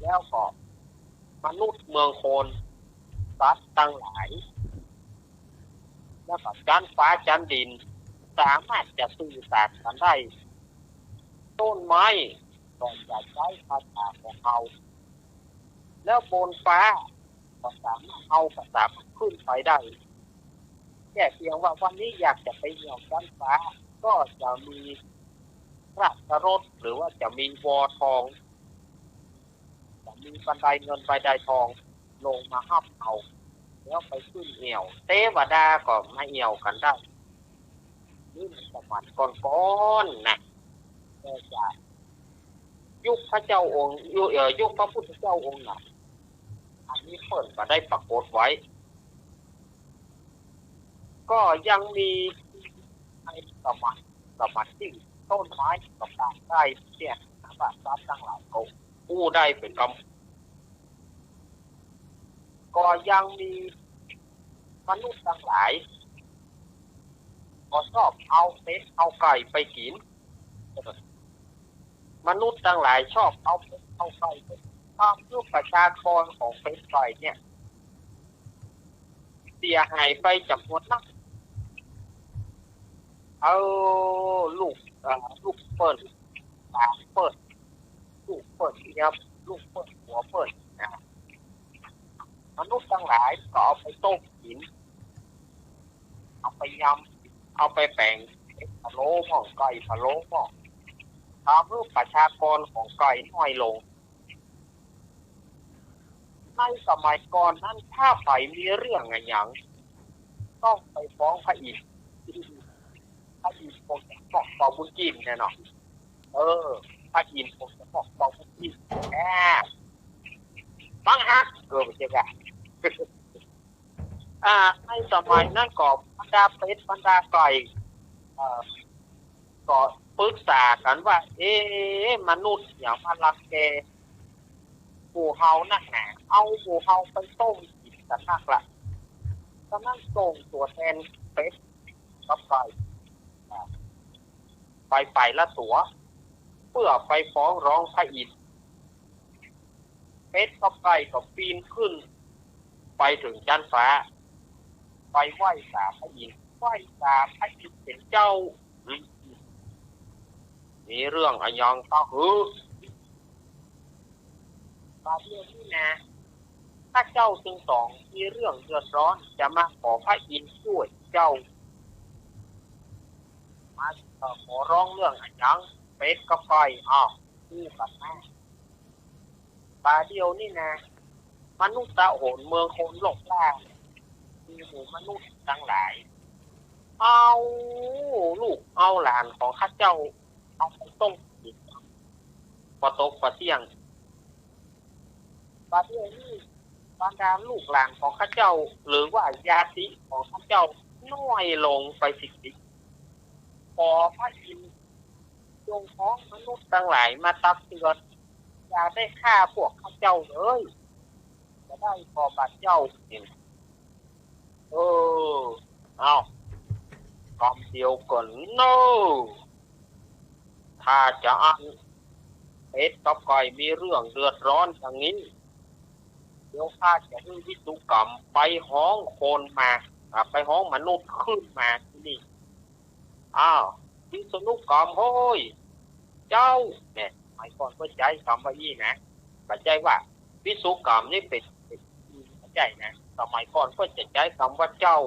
แล้วก็มนุษย์เมืองคน สัตว์ตังหลาย แล้วก็จั๊นฟ้าจั๊นดิน สามารถจะสื่อสารกั๋นได้ ต้นไม้ก็จะใจ๊ภาษาของเฮา แล้วบนฟ้าก็สามารถเอาภาษาขึ้นไปได้ แค่เพียงว่าวันนี้อยากจะไปเอี่ยวจั๊นฟ้า ก็จะมีราชรถ หรือว่าจะมีวอทอง จะมีบันไดเงินบันไดทองลงมาฮับเอา แล้วไปขึ้นเอี่ยว เตวดาก็มาเอี่ยวกั๋นได้ นี่มันสมัยก่อนๆ นะ แต่จะยุคพระเจ้าองค์ ยุค เอ่อ ยุคพระพุทธเจ้าองค์ไหน อันนี้เปิ้นบ่ได้ปรากฏไว้ ก็ยังมีในสมัย สมัยตี้ต้นไม้ก็ปลูกได้เนี่ย ว่าสัตว์ตังหลายก็อู้ได้เป๋นกำ ก็ยังมีมนุษย์ตังหลาย ก็ชอบเอาเป็ดเอาไก่ไปกิ๋น มนุษย์ตังหลายชอบเอาเป็ดเอาไก่ไปกิ๋น ทำหื้อประชากรของเป็ดไก่เนี่ย เสียหายไปจ๋ำนวนนัก เออ ลูก เอ่อ ลูกเปิ้น หลานเปิ้น ลูกเปิ้นเมีย ลูกเปิ้นผัวเปิ้นนะ มนุษย์ตังหลายก็เอาไปต้มกิ๋น เอาไปยำ เอาไปแป๋งเป็ดพะโล้บ้าง ไก่พะโล้บ้าง ทำหื้อประชากรของไก่น้อยลง ในสมัยก่อนนั้น ถ้าใผมีเรื่องอะหยัง ต้องไปฟ้องพระอินทร์ พระอินทร์คงจะบอกเป่าบุญจินแน่นอน เออ พระอินทร์คงจะบอกเป่าบุญจิน แหม บังฮัก เออ บ่ใจ้กะ อ่า ในสมัยนั้นก็บรรดาเป็ดบรรดาไก่ เอ่อ ก็ปรึกษากั๋นว่า เอ๊ะ มนุษย์หยังมารังแกหมู่เฮานักหนา เอาหมู่เฮาไปต้มกิ๋นกั๋นนักละ ฉะนั้นส่งตั๋วแทนเป็ดกับไก่ อ่า ไปฝ่ายละตั๋ว เปื้อไปฟ้องร้องพระอินทร์ เป็ดกับไก่ก็ปีนขึ้นไปเถิงจั๊นฟ้า ไปไหว้สาพระอินทร์ ไหว้สาพระอินทร์เป๋นเจ้า อืม มีเรื่องอะหยังก็หื้อ บ่าเดี่ยวนี้นะ ข้าเจ้าตึงสองมีเรื่องเดือดร้อน จะมาขอพระอินทร์จ้วยเจ้า มา เอ่อ ขอร้องเรื่องอะหยัง เป็ดกับไก่ อ้าว อู้กั๋นมา บ่าเดี่ยวนี้นะ มนุษย์ตะโหนเมืองคนโลกล่า มีหมู่มนุษย์ตังหลาย เอาลูกเอาหลานของข้าเจ้า เอาไปต้มกิ๋น ปอตกปอเตี้ยง บ่าเดี่ยวนี้บรรดาลูกหลานของข้าเจ้า หรือว่าญาติของข้าเจ้าน้อยลงไปติดๆ ขอพระอินทร์จงฮ้องมนุษย์ตังหลายมาตักเตือน อย่าได้ฆ่าพวกข้าเจ้าเลย จะได้บ่บาปเจ้า เออ เอา กำเดียวกั๋นเนาะ ถ้าจะอั้น เป็ดกับไก่มีเรื่องเดือดร้อนอย่างนี้ เดี๋ยวข้าจะหื้อวิษณุกรรมไปฮ้องคนมา อ่า ไปฮ้องมนุษย์ขึ้นมาตี้นี่ อ้าว วิษณุกรรมเฮ้ย เจ้า เนี่ย มัยก่อนเปิ้นใจ๊กำว่าอี้นะ บ่ใจ้ว่าวิศวกรรมนี่เป๋น บ่ใจ้นะ สมัยก่อนเปิ้นจะใจ๊กำว่าเจ้า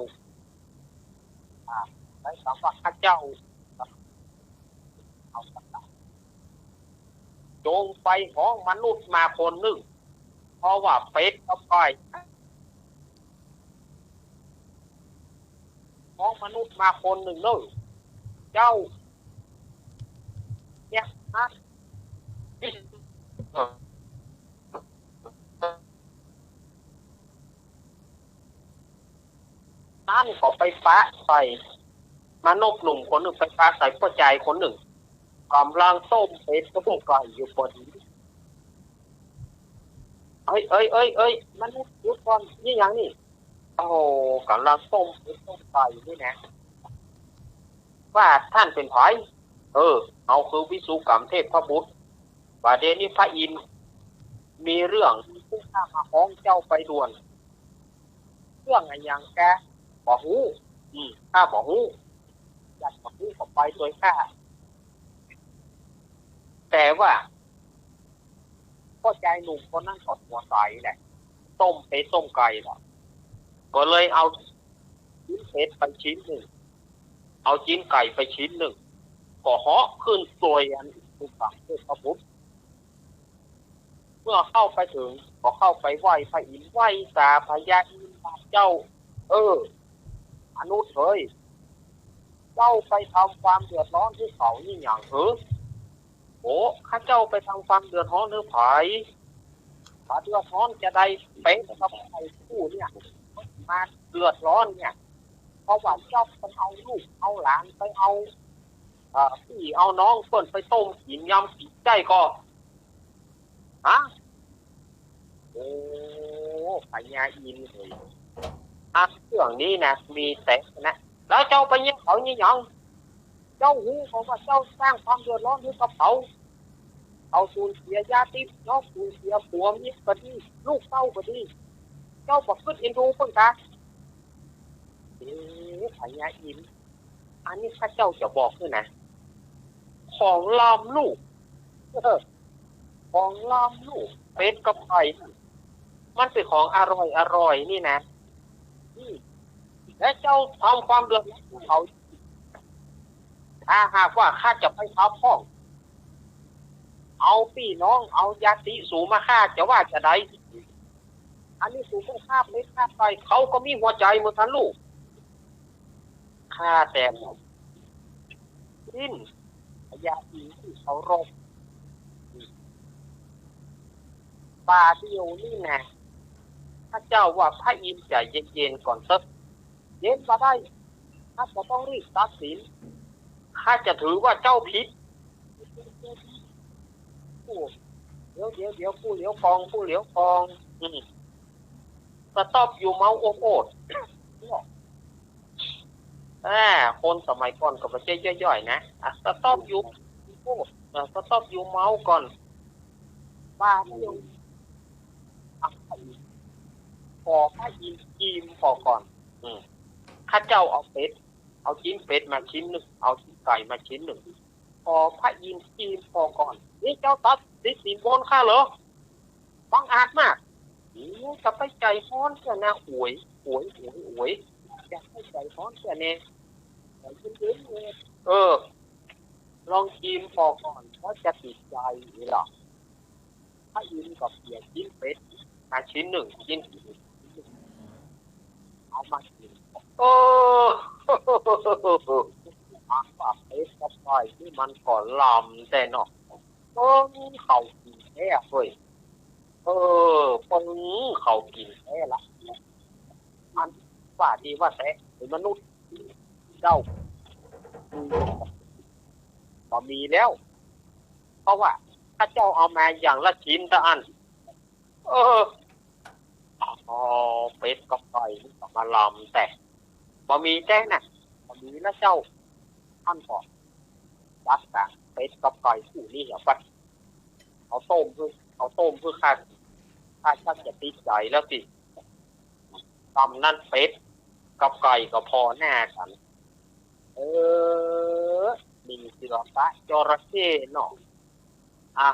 อ่า ใจ๊กำว่าข้าเจ้า เอา จงไปฮ้องมนุษย์มาคนนึ่ง เพราะว่าเป็ดกับไก่ ฮ้องมนุษย์มาคนนึ่งเน่อ เจ้า เนี่ยนะ นั้นก็ไปปะใส่ มนุษย์หนุ่มคนนึ่งไปปะใส่ป้อจายคนนึ่ง ก่ำลังต้มเป็ดต้มไก่อยู่ปอดี เอ้ย เอ้ย เอ้ย เอ้ย มนุษย์หยุดก่อน นี่หยังนี่ โอ้โห ก่ำลังต้มเป็ดต้มไก่อยู่นี่นะ ว่าต้านเป๋นใผ เออ เฮาคือวิศวกรรมเทพบุตร บ่าเดี่ยวนี้พระอินทร์มีเรื่อง มีผู้ข้ามาฮ้องเจ้าไปด่วน เรื่องอะหยังกะ บ่ฮู้ อืม ข้าบ่ฮู้ อยากจะฮู้ก็ไปโตยข้า แต่ว่า ป้อจายหนุ่มคนนั้นก็หัวใสแหละ ต้มเป็ดต้มไก่ล่ะ ก็เลยเอาจิ๊นเป็ดไปชิ้นนึ่ง เอาจิ๊นไก่ไปชิ้นนึ่ง ก็เหาะขึ้นโตยอันผู้กำเทพบุตร เมื่อเข้าไปเถิง ก็เข้าไปไหว้พระอินทร์ ไหว้สาพญาอินทร์ว่า เจ้า เออ มนุษย์เอย เจ้าไปทำความเดือดฮ้อนหื้อเขานี่หยังเหรอ โอ้ ข้าเจ้าไปทำความเดือดฮ้อนหื้อใผ บ่เดือดฮ้อนจาใด เป็ดกับไก่กู้เนี่ย มาเดือดฮ้อนเนี่ย เพราะว่าเจ้าไปเอาลูกเอาหลาน ไปเอา เอ่อ ปี้เอาน้องเปิ้นไปต้มกิ๋นยำกิ๋น ใจ้ก่อ ฮะ โอ้ พญาอินทร์เอย อ่ะ เรื่องนี้นะ มีแต๊นะ แล้วเจ้าไปเยียะเขานี่หยัง เจ้าฮู้บ่ว่าเจ้าสร้างความเดือดฮ้อนหื้อกับเขา เขาสูญเสียญาติพี่น้อง สูญเสียผัวเมียก็ดี ลูกเต้าก็ดี เจ้าบ่กึ๊ดเอ็นดูเปิ้นกา เอ๊ะ พญาอินทร์ อันนี้ข้าเจ้าจะบอกหื้อนะ ของล้ำลูก เออ ของล้ำลูก เป็ดกับไก่ มันเป๋นของอร่อยอร่อยนี่นะ อืม และเจ้าทำความเดือดฮ้อนเขา ถ้าหากว่าข้าจะไปทำพ่อง เอาปี้น้อง เอาญาติสูมาฆ่า จะว่าจาใด อันนี้สูเปิ้นฆ่าเป็ดฆ่าไก่ เขาก็มีหัวใจ๋เหมือนกั๋นลูก ข้าแต่ สิ้น พญาอินทร์ตี้เคารพ บ่าเดี่ยวนี้นะ ข้าเจ้าว่าพระอินทร์ใจ๋เย็นๆ ก่อนเต๊อะ เย็นบ่ได้ ข้าจะต้องรีบตัดสิน ข้าจะถือว่าเจ้าผิด โอ้ เดี๋ยว เดี๋ยว เดี๋ยว ผู้เหลียวกอง ผู้เหลียวกอง อืม สต๊อป อยู่เมาโอดโอด อ่า คนสมัยก่อนก็บ่ใจ้ย่อยๆ นะ อ่ะ สต๊อป อยู่ โอ้ อ่ะ สต๊อป อยู่เมาก่อน บ่าเดี่ยว อ่ะ ขอพระอินทร์อิ่มผ่อก่อน อืม ข้าเจ้าเอาเป็ด เอาจิ๊นเป็ดมาชิ้นนึ่ง เอาจิ๊นไก่มาชิ้นนึ่ง ขอพระอินทร์อิ่มผ่อก่อน นี่เจ้าตัดสินบนข้าเหรอ บังอาจมาก อืม จะไปใจ๋ฮ้อนเสียนะ โอย โอย โอย โอย จะไปใจ๋ฮ้อนเสียแน่ ใจ๋เย็นๆ เออ ลองอิ่มผ่อก่อน เพราะจะติดใจ๋นี่ล่ะ พระอินทร์ก็เขี่ยจิ๊นเป็ดมาชิ้นนึ่ง จิ๊น เอามากิ๋น เออ อันว่าเป็ดกับไก่นี่มันก็ล้ำแต๊เนาะ เปิ้งเข้ากิ๋นแต๊เว้ย เออ เปิ้งเข้ากิ๋นแต๊ละ อันว่าดีว่าแต๊ ไอ้มนุษย์เจ้า บ่มีแล้ว เพราะว่าข้าเจ้าเอามาอย่างละชิ้นเต้าอั้น เออ อ๋อ เป็ดกับไก่นี่ก็มาล้ำแต๊ บ่มีแต๊นะ บ่มีนะเจ้า อั้นก็จัดก๋าเป็ดกับไก่คู่นี้เอาไป เอาต้มหื้อ เอาต้มหื้อข้า ข้าชักจะติดใจ๋แล้วสิ กำนั้นเป็ดกับไก่ก็ผ่อหน้ากั๋น เออ หมิ่นเสือปะจระเข้เนาะ อ่ะ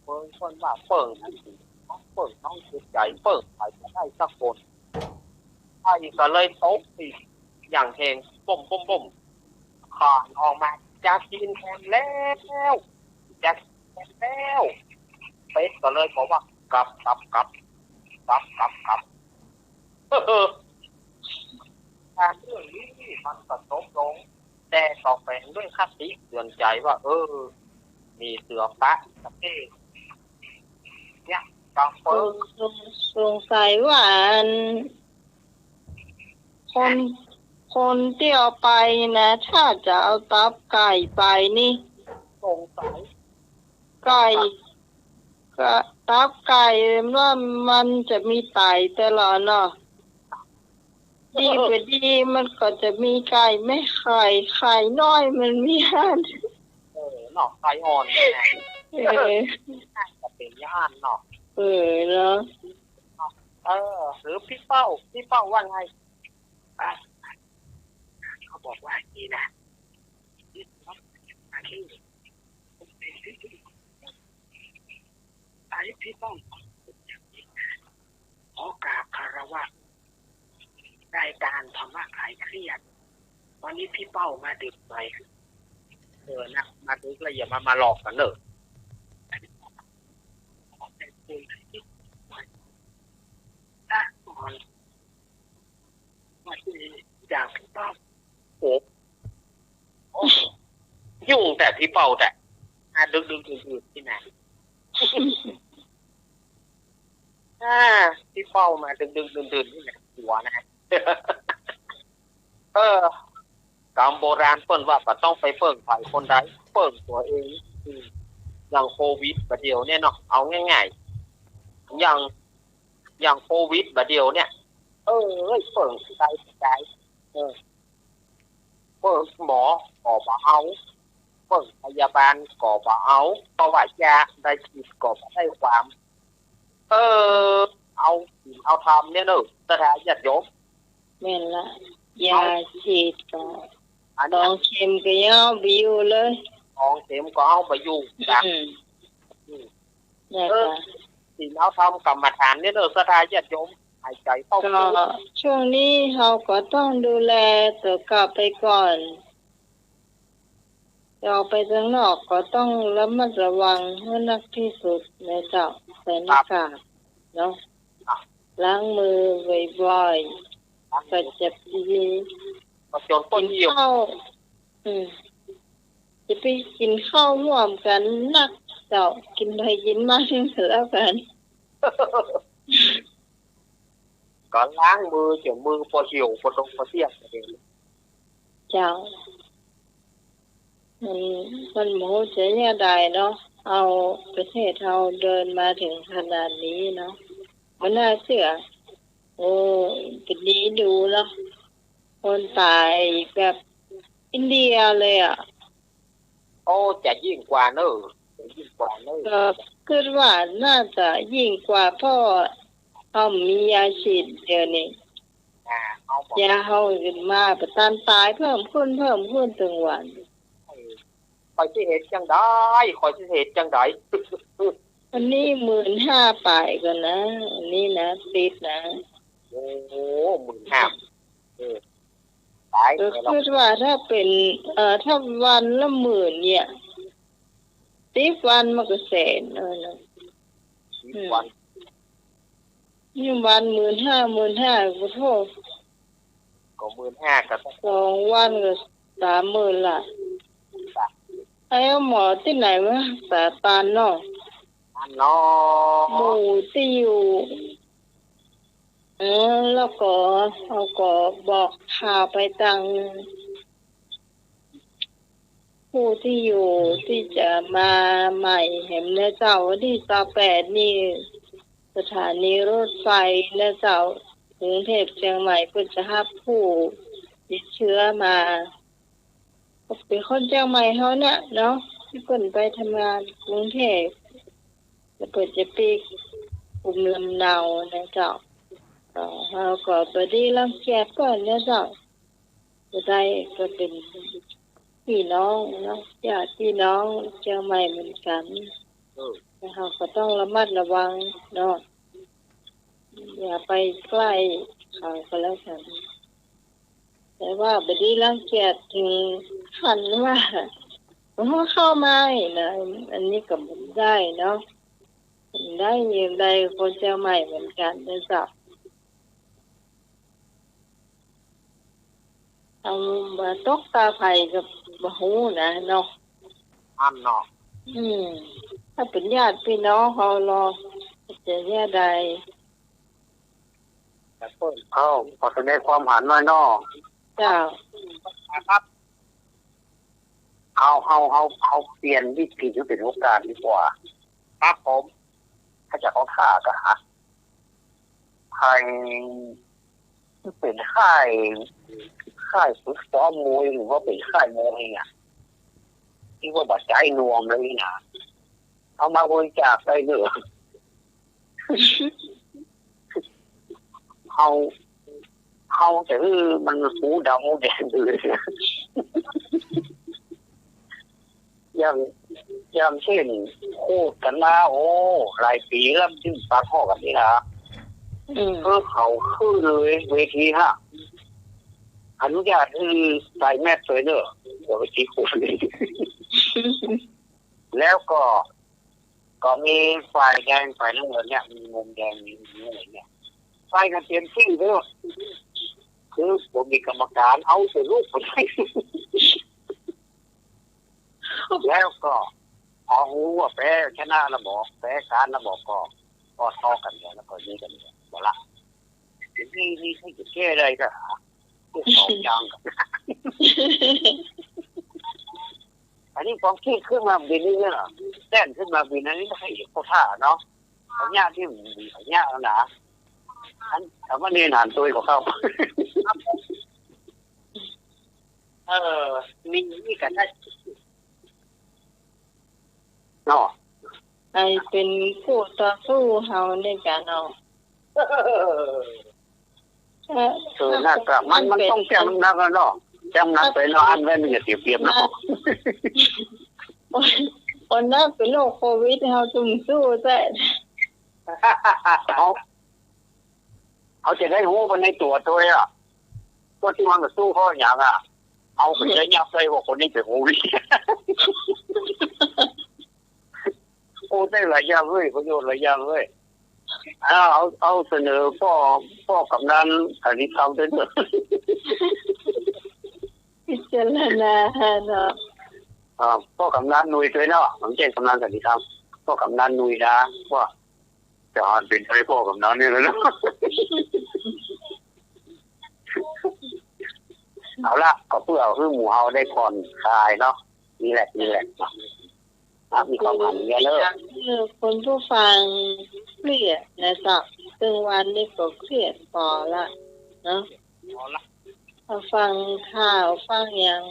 เปิ้ง เปิ้งว่าเปิ้งตี้ เปิ้งน้องจิตใจ๋ เปิ้งใผบ่ได้สักคน ไฟก็เลยตกตี้อย่างแฮง บ้ม บ้ม บ้ม คลานออกมา จะกิ๋นแฮมแล้ว จะกิ๋นแฮมแล้ว เป็ดก็เลยบอกว่า กับ กับ กับ กับ กับ กับ เออ การเรื่องนี้มันก็จบลง แต่ก็แฝงด้วยคติเตือนใจ๋ว่า เออ มีเสือปะประเทศ เนี่ย บางคน สง สง สงสัยว่าอัน คน คนตี้เอาไปนะ ถ้าจะเอาตับไก่ไปนี่ สงสัย ไก่ ก็ตับไก่ว่ามันจะมีไต๋ตลอดเนาะ ดีบ่ดีมันก็จะมีไก่แม่ไข่ ไข่น้อยมันมีอัน เออ เนาะ ไข่อ่อนเนี่ย เออ น่าจะเป๋นอย่างนั้นเนาะ เออ เนาะ เออ หรือปี้เป้า ปี้เป้าว่าไง อ่ะ เขาบอกว่าอย่างนี้นะ อันนี้ปี้เป้า ขอกราบคารวะรายการธรรมะคลายเครียด วันนี้ปี้เป้ามาดึกหน่อย เออ นะ มาดึกแล้วอย่ามา มาหลอกกั๋นเน่อ อ่ะ ก่อน มาจากปี้เป้า โอ้ โอ้ ยุ่งแต่ปี้เป้าแต่ อ่ะ ดึกๆ ดื่นๆ นี่นะ อ่า ปี้เป้ามาดึกๆ ดื่นๆ นี่นะ หัวนะ เออ กำโบราณเปิ้นว่าบ่ต้องไปเปิ้งใผคนใด เปิ้งตั๋วเอง อืม อย่างโควิดบ่าเดี่ยวเนี่ยเนาะ เอาง่ายๆ อย่าง อย่างโควิดบ่าเดี่ยวเนี่ย เอ้ย เปิ้งใดใด เออ เปิ้งหมอก็บ่เอา เปิ้งพยาบาลก็บ่เอา เพราะว่ายาได้ผิดก็บ่ได้ความ เออ เอาศีลเอาธรรมเนี่ยเน่อ ศรัทธาญาติโยม แม่นละ ยาฉีดก็ อันนี้ สองเข็มก็ยังเอาบ่อยู่เลย สองเข็มก็เอาบ่อยู่ อืม อืม เนี่ย เออ ค่ะ ศีลเอาธรรมกรรมฐานเนี่ยเน่อ ศรัทธาญาติโยม หายใจ๋เข้า ก็ พุท ช่วงนี้เฮาก็ต้องดูแลตั๋วเก่าไปก่อน จะออกไปตังนอกก็ต้องระมัดระวังหื้อนักตี้สุดนะเจ้า ใส่หน้ากากเนาะ ครับ ล้างมือบ่อยๆ ล้างมือ ก็จะไป ก็จนก้นเยี่ยว กิ๋นข้าว อืม จะไปกิ๋นข้าวฮ่วมกั๋นนักเจ้า กิ๋นใผกิ๋นมันก็แล้วกั๋น ก็ล้างมือ เจียมือปอเหี่ยว ปอตรงปอเตี้ยง เจ้า มัน มันบ่ฮู้จะแนวใดเนาะ เอาประเทศเฮาเดินมาเถิงขนาดนี้เนาะ บ่น่าเจื้อ โอ้ ก็ดีดูเนาะ คนต๋ายแบบอินเดียเลยอะ โอ้ จะยิ่งกว่าเน่อ จะยิ่งกว่าเน่อ ก็กึ๊ดว่าน่าจะยิ่งกว่า เพราะเฮามียาฉีดเดี๋ยวนี้ อ่า เฮาบ่ ยาเฮามาบ่ตันต๋าย เพิ่มขึ้น เพิ่มขึ้นตึงวัน เออ ข้อยสิเฮ็ดจั่งใด ข้อยสิเฮ็ดจั่งใด อันนี้หมื่นห้าป๋ายก่อนนะ อันนี้นะ ติดนะ โอ้โห หมื่นห้า เออ ต๋าย ก็กึ๊ดว่าถ้าเป๋น เอ่อ ถ้าวันละหมื่นเนี่ย สิบวันมันก็แสน เออ นะ สิบวัน อืม นี่วันหมื่นห้า หมื่นห้า ขอโทษ ก็หมื่นห้า ก็ สองวันก็สามหมื่นละ จ้ะ ไอ้หมอตี้ไหนวะ สาตานเนาะ อันเนาะ หมู่ตี้อยู่ เออ แล้วก็ เฮาก็บอกข่าวไปตัง ผู้ตี้อยู่ตี้จะมาใหม่แหมเนาะเจ้า วันตี้ซาวแปดนี่ สถานีรถไฟเนาะเจ้า กรุงเทพเจียงใหม่เปิ้นจะฮับผู้ติดเชื้อมา ก็เป๋นคนเจียงใหม่เฮาเนี่ยเนาะ ตี้เปิ้นไปทำงานกรุงเทพ แล้วเปิ้นจะปิ๊กภูมิลำเนาเนาะเจ้า ก็ เฮาก็บ่ดีรังเกียจเปิ้นเนาะเจ้า บ่ได้ก็เป๋น ปี้น้องเนาะ ญาติปี้น้องเจียงใหม่เหมือนกั๋น เออ แต่เฮาก็ต้องระมัดระวังเนาะ อย่าไปใก้เขาก็แล้วกั๋น แต่ว่าบ่ดีรังเกียจเถิงขั้นว่า โอ้ เข้ามาอีกนะ อันนี้ก็บ่ได้เนาะ ได้ ได้คนเจียงใหม่เหมือนกั๋นนะเจ้า เอาบ่ตกต๋าใผก็บ่ฮู้นะเนาะ อั้นเนาะ อืม ถ้าเป๋นญาติปี้น้องเฮาลอ จะแนวใด แต่เปิ้น เอ้า ขอแสดงความหันหน้อยเนาะ เจ้า ครับ เฮา เฮา เฮา เฮาเปลี่ยนวิกฤตหื้อเป๋นโอกาสดีกว่า ครับผม ถ้าจะขอข้าก็หา ใผ เป๋นค่าย ค่ายฝึกซ้อมมวยหรือว่าเป๋นค่ายมวยอะ ตี้ว่าบ่ใจ๊นวมเลยนี่นะ เอามาบริจาคได้เน่อ เฮา เฮาจะหื้อมันหูดำหูแดงไปเลย อย่าง อย่างเจ้น โคตรกั๋นมา โอ้ หลายปี๋แล้ว จึงปะทะกั๋นนี่นะ อืม เออ เขาขึ้นเลยเวทีฮะ อนุญาตหื้อใส่แมสก์เลยเน่อ เดี๋ยวไปตีโควิด แล้วก็ ก็มีฝ่ายแดงฝ่ายน้ำเงินเนี่ย มีมุมแดง มีมุมน้ำเงินเนี่ย ใส่กั๋นเต๋มตี้เลย คือบ่มีกรรมการ เอาแต่ลูกไป แล้วก็ พอฮู้ว่าแพ้ชนะแล้วบ่ แพ้การแล้วบ่ ก็ ก็ทะเลาะกั๋นเนี่ย แล้วก็ยิงกั๋นเนี่ย บ่ละ นี่ นี่ นี่จะแก้ได้ก็หา พวกสองอย่างกั๋น อันนี้ความคิดขึ้นมาบินนี่เนี่ย แจ้งขึ้นมาบินอันนี้ให้เขาท่าเนาะ เขายากที่มันมีเขายากแล้วนะ อัน แต่ว่าเนี่ยหนานตัวก็เข้า เออ มี มีกันได้ เนาะ ไอ้เป๋นคู่ต่อสู้เฮานี่กะเนาะ เออ เออ นั่นกะ มัน มันต้องเตรียมน้ำหนักอะเนาะ เตรียมน้ำหนักไปเนาะ อันไว้มันจะเสียเปรียบเนาะ คนนั้นเป๋นโรคโควิด เฮาต้องสู้แต๊ เอา เอาจะได้ฮู้ไปในตั๋วตวยอะ ว่าตี้มันจะสู้เพราะหยังอะ เอาไปใจ๊ยับได้ว่าคนนี้เป๋นโควิด โอ้ ได้หลายอย่างเว้ย ประโยชน์หลายอย่างเว้ย เอา เอา เอาเสนอป้อ ป้อกำนันสันติธรรมตวยเน่อ พิจารณาเนาะ อ่า ป้อกำนันหนุ่ยตวยเนาะ ผมแจ้งกำนันสันติธรรม ป้อกำนันหนุ่ยนะ ว่า จะหันเป๋นใผป้อกำนันนี่แหละเนาะ เอาละ ก็เปื้อหื้อหมู่เฮาได้ผ่อนคลายเนาะ รีแลกซ์ รีแลกซ์เนาะ อ่ะ มีความหันอย่างเงี้ยเนอะ เออ คนผู้ฟังเครียดนะเจ้า ตึงวันนี้ก็เครียดปอละเนาะ พอละ พอฟังข่าวฟังหยัง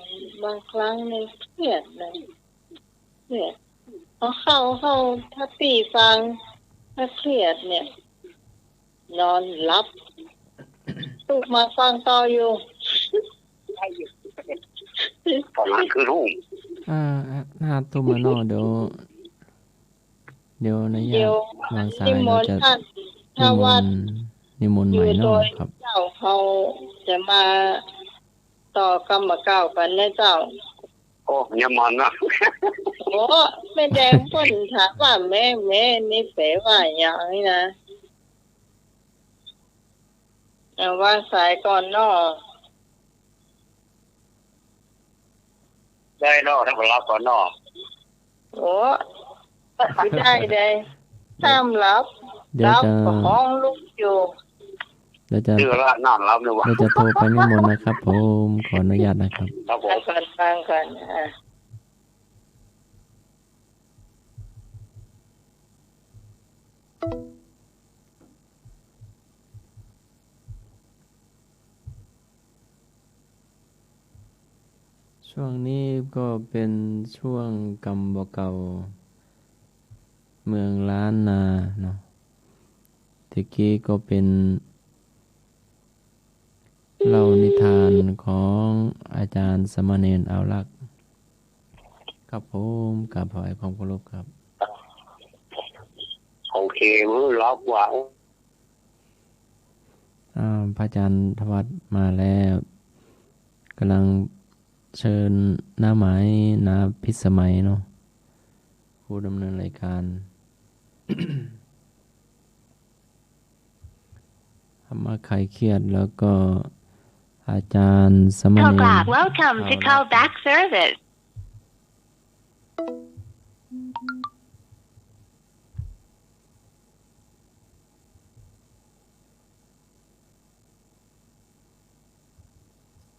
บางครั้งนี่เครียดนะ เนี่ย เอาเข้า เข้า ถ้าปี้ฟัง ถ้าเครียดเนี่ย นอนหลับ ลุกมาฟังต่ออยู่ ประมาณครึ่งทุ่ม อ่า ห้าทุ่มแล้วเนาะ เดี๋ยว เดี๋ยวนะญาติ เดี๋ยว วางสาย นิมนต์ แล้วจะ ท่าน นิมนต์ ถ้าว่า นิมนต์ใหม่เนาะ อยู่โดย ครับ เจ้าเขาจะมาต่อกำบ่าเก่ากั๋นนะเจ้า โอ้ ยังมันนะ โอ้ แม่แดงเปิ้นถามว่าแม่ แม่นี่แป๋ว่าหยังนี่นะ เอา วางสายก่อนเนาะ ได้เนาะ ถ้าบ่หลับก่อนเนาะ โอ้ ได้ ได้ ถ้าบ่หลับ เดี๋ยวจะ หลับก็ฮ้องลุกอยู่ เดี๋ยวจะ เดี๋ยวจะ เดี๋ยวจะโทรไปนิมนต์นะครับผม ขออนุญาตนะครับ ครับผม ฟังก่อน ฟังก่อน อ่ะ ช่วงนี้ก็เป๋นช่วงกำบ่าเก่า เมืองล้านนาเนาะ ตะกี้ก็เป๋น เล่านิทานของอาจ๋ารย์สามเณรเอาลักษณ์ ครับผม กราบถวายความเคารพครับ โอเค มื้อรอบว่า อ่า พระอาจารย์ธวัฒน์มาแล้ว กำลังเชิญน้าไหม น้าพิสมัยเนาะ ผู้ดำเนินรายการ ธรรมะคลายเครียด แล้วก็อาจารย์สมณเณร Call back. Welcome to call back service.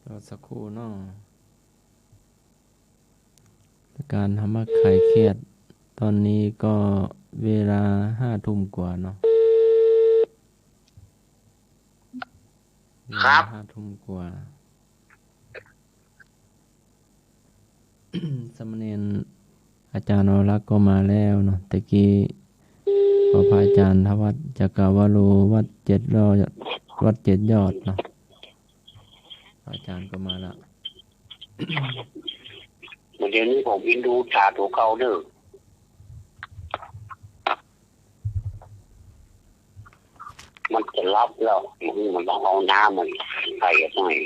รอสักครู่เนาะ รายการธรรมะคลายเครียด ตอนนี้ก็เวลาห้าทุ่มกว่าเนาะ ครับ เวลาห้าทุ่มกว่า สมณเณรอาจารย์วรักษ์ก็มาแล้วเนาะ ตะกี้ก็พระอาจารย์ธวัฒน์ จักรวโร วัดเจ็ดยอด วัดเจ็ดยอดเนาะ พระอาจารย์ก็มาละ เดี๋ยวนี้ผมอินดูถ่าตั๋วเก่าเด้อ มันจะหลับแล้ว มันต้องเอาน้ำมันใส่หน่อย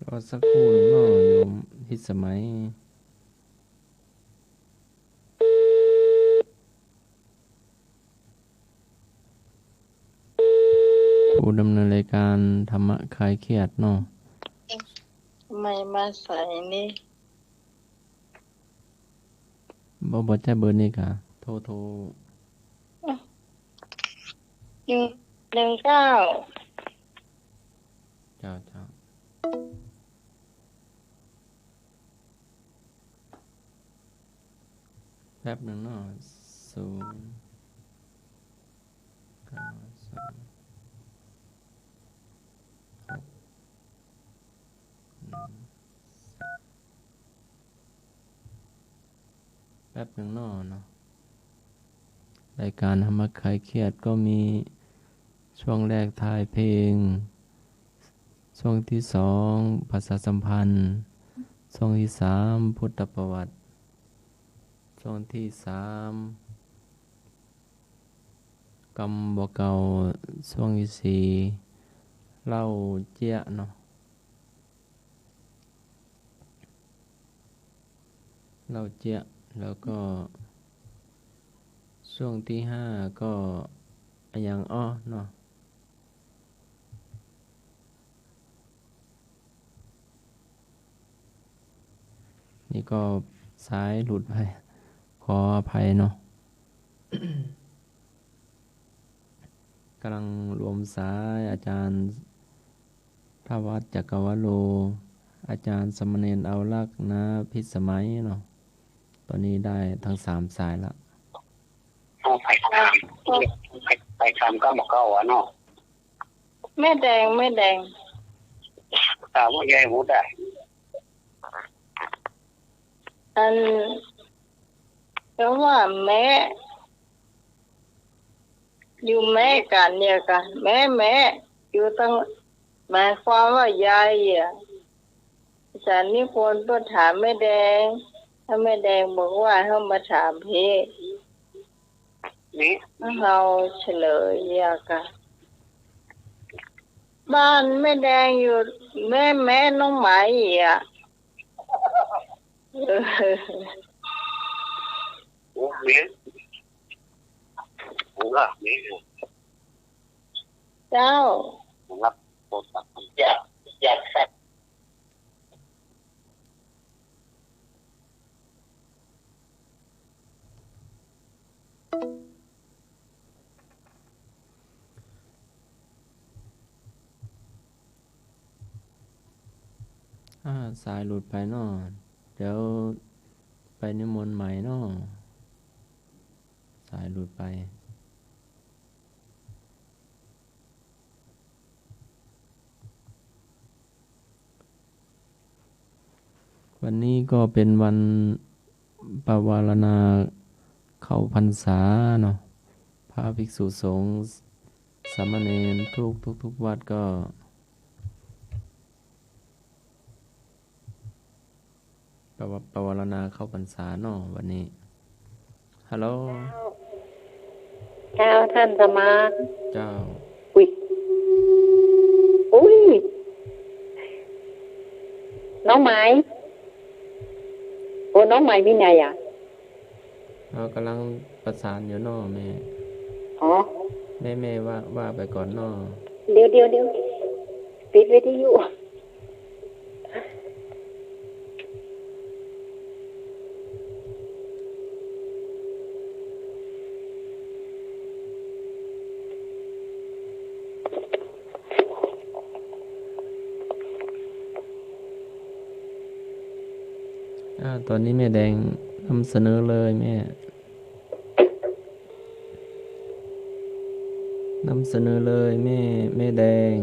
รอสักครู่หนึ่งเนาะ โยมพิสมัย ผู้ดำเนินรายการธรรมะคลายเครียดเนาะ ทำไมมาสายนี่ บ่ บ่ใจ้เบอร์นี้กา โทร โทร หนึ่ง หนึ่งเก้า เจ้า เจ้า แป๊บหนึ่งเนาะ ศูนย์ เก้า ศูนย์ หก หนึ่ง แป๊บหนึ่งเนาะ เนาะ รายการธรรมะคลายเครียดก็มีช่วงแรกทายเพลง ช่วงที่สองประชาสัมพันธ์ ช่วงที่สามพุทธประวัติ ช่วงที่สามกำบ่าเก่า ช่วงที่สี่เล่าเจี๊ยะเนาะ เล่าเจี๊ยะ แล้วก็ช่วงที่ห้าก็อะหยังอ้อเนาะ นี่ก็สายหลุดไป ขออภัยเนาะ กำลังรวมสายอาจารย์ธวัฒน์ จักรวโร อาจารย์สมณเณรเอารักษ์ น้าพิสมัยเนาะ ตอนนี้ได้ทั้งสามสายละ เอาไปถาม ไป ไปถามกำบ่าเก่าอะเนาะ แม่แดง แม่แดง ถามว่ายายหุดอะ อัน ก็ว่าแม่ อยู่แม่กั๋นเนี่ยกะ แม่ แม่ อยู่ตัง หมายความว่ายายอะ อาจารย์นิพนธ์ก็ถามแม่แดง ถ้าแม่แดงบอกว่าให้มาถามพี่ นี่ เฮาเฉลยเยียะกะ บ้านแม่แดงอยู่แม่ แม่น้องไหมอะ เออ โอ้ แม่ ผมว่าแม่ เจ้า ผมรับโทรศัพท์ อยาก อยากแซ่บ อ่า สายหลุดไปเนาะ เดี๋ยวไปนิมนต์ใหม่เนาะ สายหลุดไป วันนี้ก็เป๋นวันปวารณาเข้าพรรษาเนาะ พระภิกษุสงฆ์ สามเณรทุก ทุกๆ วัดก็ ปว- ปวารณาเข้าพรรษาเนาะวันนี้ ฮัลโหล เจ้า เจ้า ต้านสมัคร เจ้า อุ๊ย อุ๊ย น้องไหม โอ้ น้องไหมมีไหนอะ เฮาก่ำลังประสานอยู่เนาะแม่ อ๋อ แม่ แม่ว่า ว่าไปก่อนเนาะ เดี๋ยว เดี๋ยว เดี๋ยว ปิดวิทยุ อ่า ต๋อนนี้แม่แดงนำเสนอเลยแม่ นำเสนอเลยแม่ แม่แดง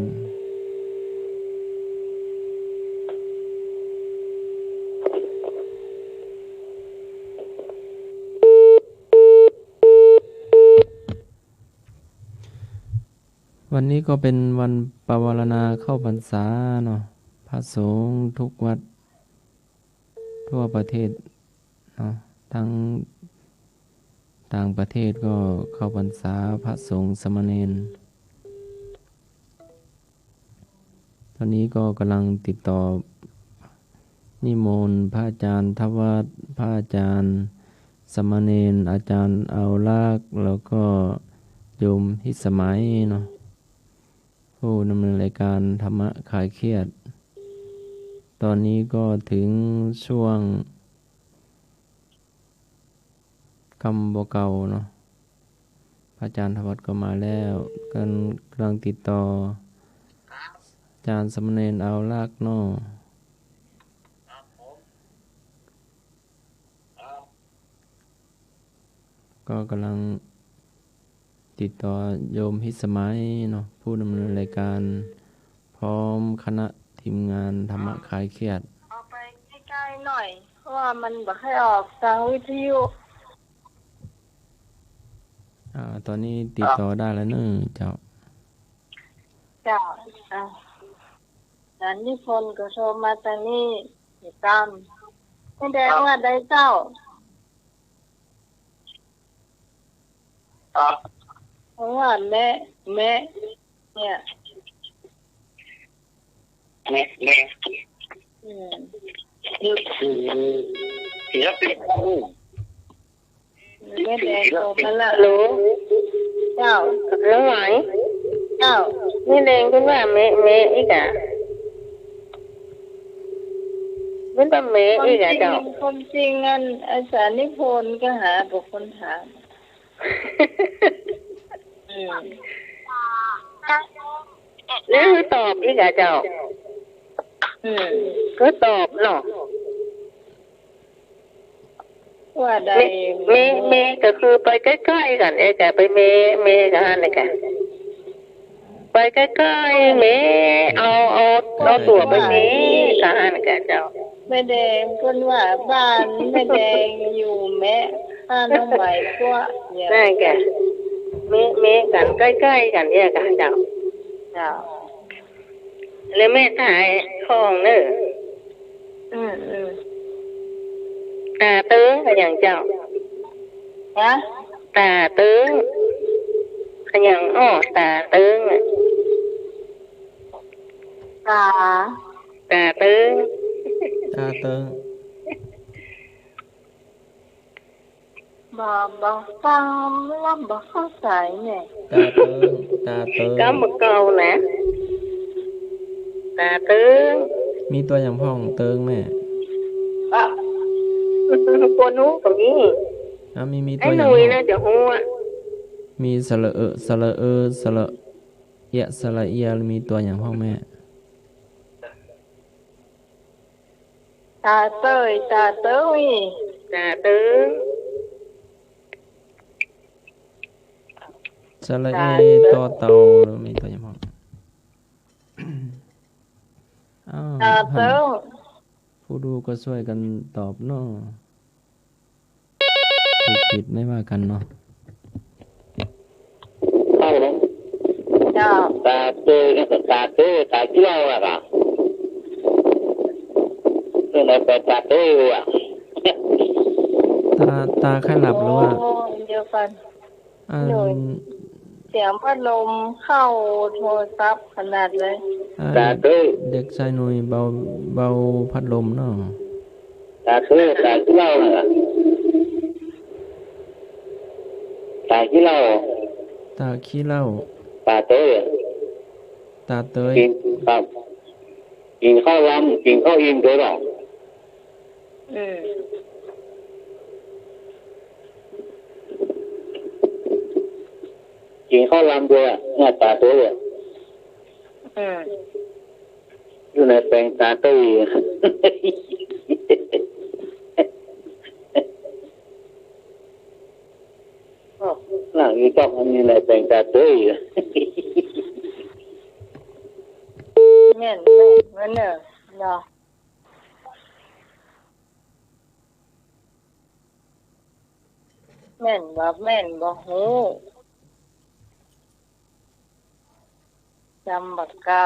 วันนี้ก็เป๋นวันปวารณาเข้าพรรษาเนาะ พระสงฆ์ทุกวัดทั่วประเทศเนาะ ทั้งต่างประเทศก็เข้าพรรษา พระสงฆ์สามเณร ต๋อนนี้ก็ก่ำลังติดต่อนิมนต์พระอาจ๋ารย์ธวัช พระอาจ๋ารย์สามเณร อาจ๋ารย์เอาลักษณ์ แล้วก็โยมพิสมัยเนาะ ผู้ดำเนินรายการธรรมะคลายเครียด ต๋อนนี้ก็เถิงช่วง กำบ่เก่าเนาะ พระอาจ๋ารย์ธวัชก็มาแล้ว ก่ำลังติดต่ออาจ๋ารย์สามเณรเอาลักษณ์เนาะ ก็ก่ำลังติดต่อโยมพิสมัยเนาะ ผู้ดำเนินรายการ พร้อมคณะทีมงานธรรมะคลายเครียด เอาไปใก้ๆ หน่อย เพราะว่ามันบ่ใค่ออกตางวิทยุ อ่า ต๋อนนี้ติดต่อได้แล้วเนาะเจ้า เจ้า อ่า อาจ๋ารย์นิพนธ์ก็โทรมาตางนี้ ติดตาม แม่แดงว่าใดเจ้า ครับ เพราะว่าแม่ แม่ เนี่ย แม่ แม่ อืม ศิลปิน แม่แดงโทรมาละ ฮัลโหล เจ้า น้องไหม เจ้า แม่แดงเปิ้นว่าแม่ แม่อีกอะ เปิ้นว่าแม่อีกอะเจ้า ความจริง ความจริงอัน อาจ๋ารย์นิพนธ์ก็หาบ่คนถาม อืม นี่คือตอบอีกอะเจ้า อืม คือตอบเนาะ ว่าใด แม่ แม่ แม่ก็คือไปใก้ๆ กั๋น เอ๊ะ ก็ไปแม่ แม่กั๋นหั้นน่ะกะ ไปใก้ๆ แม่ เอา เอา เอาตั๋วไปแม่ กะหั้นกะเจ้า แม่แดงเปิ้นว่าบ้านแม่แดงอยู่แม่ บ้านน้องไหมกว่า นั่นกะ แม่ แม่กั๋น ใก้ๆ กั๋นเนี่ยกะเจ้า เจ้า แล้วแม่ถามข้อนึ่ง อืม อืม ต๋าเติ๊งอะหยังเจ้า ฮะ ต๋าเติ๊งอะหยังอ้อ ต๋าเติ๊งอะ ต๋า ต๋าเติ๊ง ต๋าเติ๊ง บ่ บ่ฟังแล้วบ่เข้าใจ๋เนี่ย ต๋าเติ๊ง ต๋าเติ๊ง กำบ่เก่านะ ต๋าเติ๊ง มีตั๋วหยังพ่องเติ๊งแม่ อ่ะ คนฮู้ก็มี อ่ะ มี มีตั๋วหยังพ่อง ไอ้หนุ่ยน่าจะฮู้อะ มีสระเอะ สระเออ สระเอะ สระเอีย มีตั๋วหยังพ่องแม่ ต๋าเต๊ย ต๋าเต๊ย ต๋าเต๊ย สระเอ ต๋าเต๊ย ตอเต่า มีตั๋วหยังพ่อง อ้าว ต๋าเต๊ย ฮัลโหล ผู้ดูก็ซ่วยกั๋นตอบเนาะ ถูกผิดไม่ว่ากั๋นเนาะ ฮัลโหล เจ้า ต๋าเตย ต๋าเตย ต๋าเตี้ยวอะค่ะ เออ ต๋าเตยอะ ต๋า ต๋าใค่หลับหรือว่า โอ้ เดียวกั๋น อัน หนุ่ย เสียงพัดลมเข้าโทรศัพท์ขนาดเลย อ่า ต๋าเตย เด็ก เด็กชายหนุ่ยเบา เบาพัดลมเนาะ ต๋าเตย ต๋าขี้เหล้าน่ะ ต๋าขี้เหล้า ต๋าขี้เหล้า ต๋าเตย ต๋าเตย กิ๋น ครับ กิ๋นข้าวลำ กิ๋นข้าวอิ่มเต๊อะเนาะ อืม กิ๋นข้าวลำเต๊อะ เนี่ย ต๋าเตย อืม อยู่ในแปลงต๋าเตย หลังนี้ต้องมีในแปลงต๋าเตย แม่น แม่น แม่นเนอะ เนาะ แม่นบ่ แม่นบ่ฮู้ จำบ่เก่า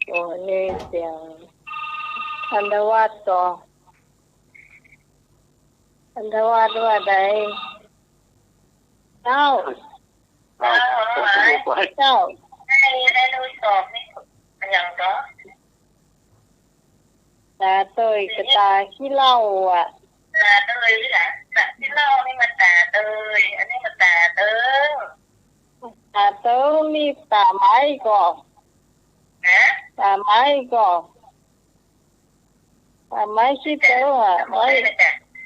โอ้ นี่เสียง ทันตวาสก่อ ทันตวาสว่าใด เจ้า เจ้า เจ้า ได้ ได้รู้สอบนี่ อะหยังก่อ ต๋าเตยกับต๋าขี้เหล้าอะ ต๋าเตยนี่นะ ต๋าขี้เหล้านี่มันต๋าเตย อันนี้มันต๋าเติง ต๋าเติงนี่ต๋าไม้ก่อ ฮะ ต๋าไม้ก่อ ต๋าไม้ขี้เติงอะ ไม้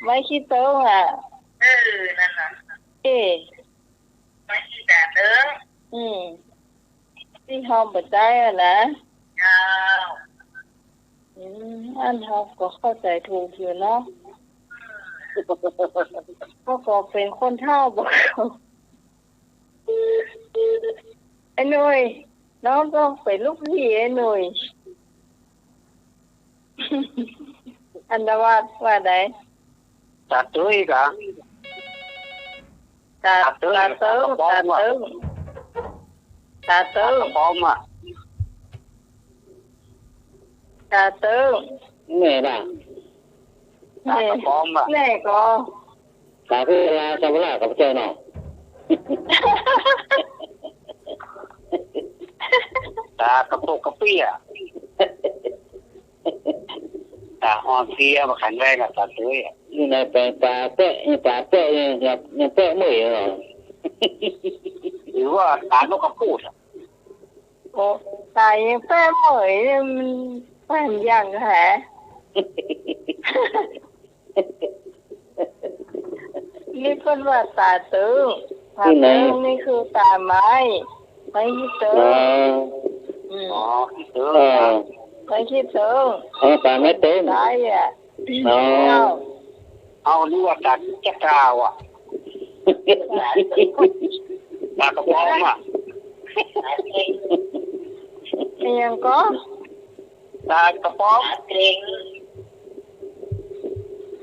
ไม้ขี้เติงอะ เออ นั่นน่ะ เอ๊ะ ไม้ขี้ต๋าเติง อืม ตี้เฮาบ่ใจ๊อะนะ เจ้า อืม อั้นเฮาก็เข้าใจ๋ถูกอยู่เนาะ เฮาก็เป๋นคนเฒ่าบ่ ไอ้หนุ่ย น้องต้องเป๋นลูกพี่ไอ้หนุ่ย อันตวาสว่าใด ต๋าเตยกะ ต๋า ต๋าเตย ต๋าเติง ต๋ากระป๋อมอะ ต๋าเติง ต๋าเติง ต๋ากระป๋อมอะ ต๋าเติง แน่ล่ะ ต๋ากระป๋อมอะ แน่ก่อ ต๋าคือลาซากุระกับเจ้าเนาะ ต๋ากระปุกกระเปี้ย ต๋าอ่อนเพลียบ่แข็งแรงอะ ต๋าเตยอะ นี่นายแป๋งต๋าแป๊ะ นี่ต๋าแป๊ะ นี่ยัง ยังแป๊ะเมื่อยอยู่เนาะ หรือว่าต๋านกกระปูดอะ โอ้ ต๋ายังแป๊ะเมื่อย มันแป๊ะอย่างแหะ นี่เปิ้นว่าต๋าเติง ต๋าเติงนี่คือต๋าไม้ ไม้ขี้เติง อ๋อ อืม อ๋อ ขี้เติง เออ ไม้ขี้เติง อ๋อ ต๋าไม้เติง ใจ๊อะ อ๋อ เอ้า เอ้า นึกว่าต๋าจักราวอะ ต๋ากระป๋อมอะ อะหยังก่อ ต๋ากระป๋อม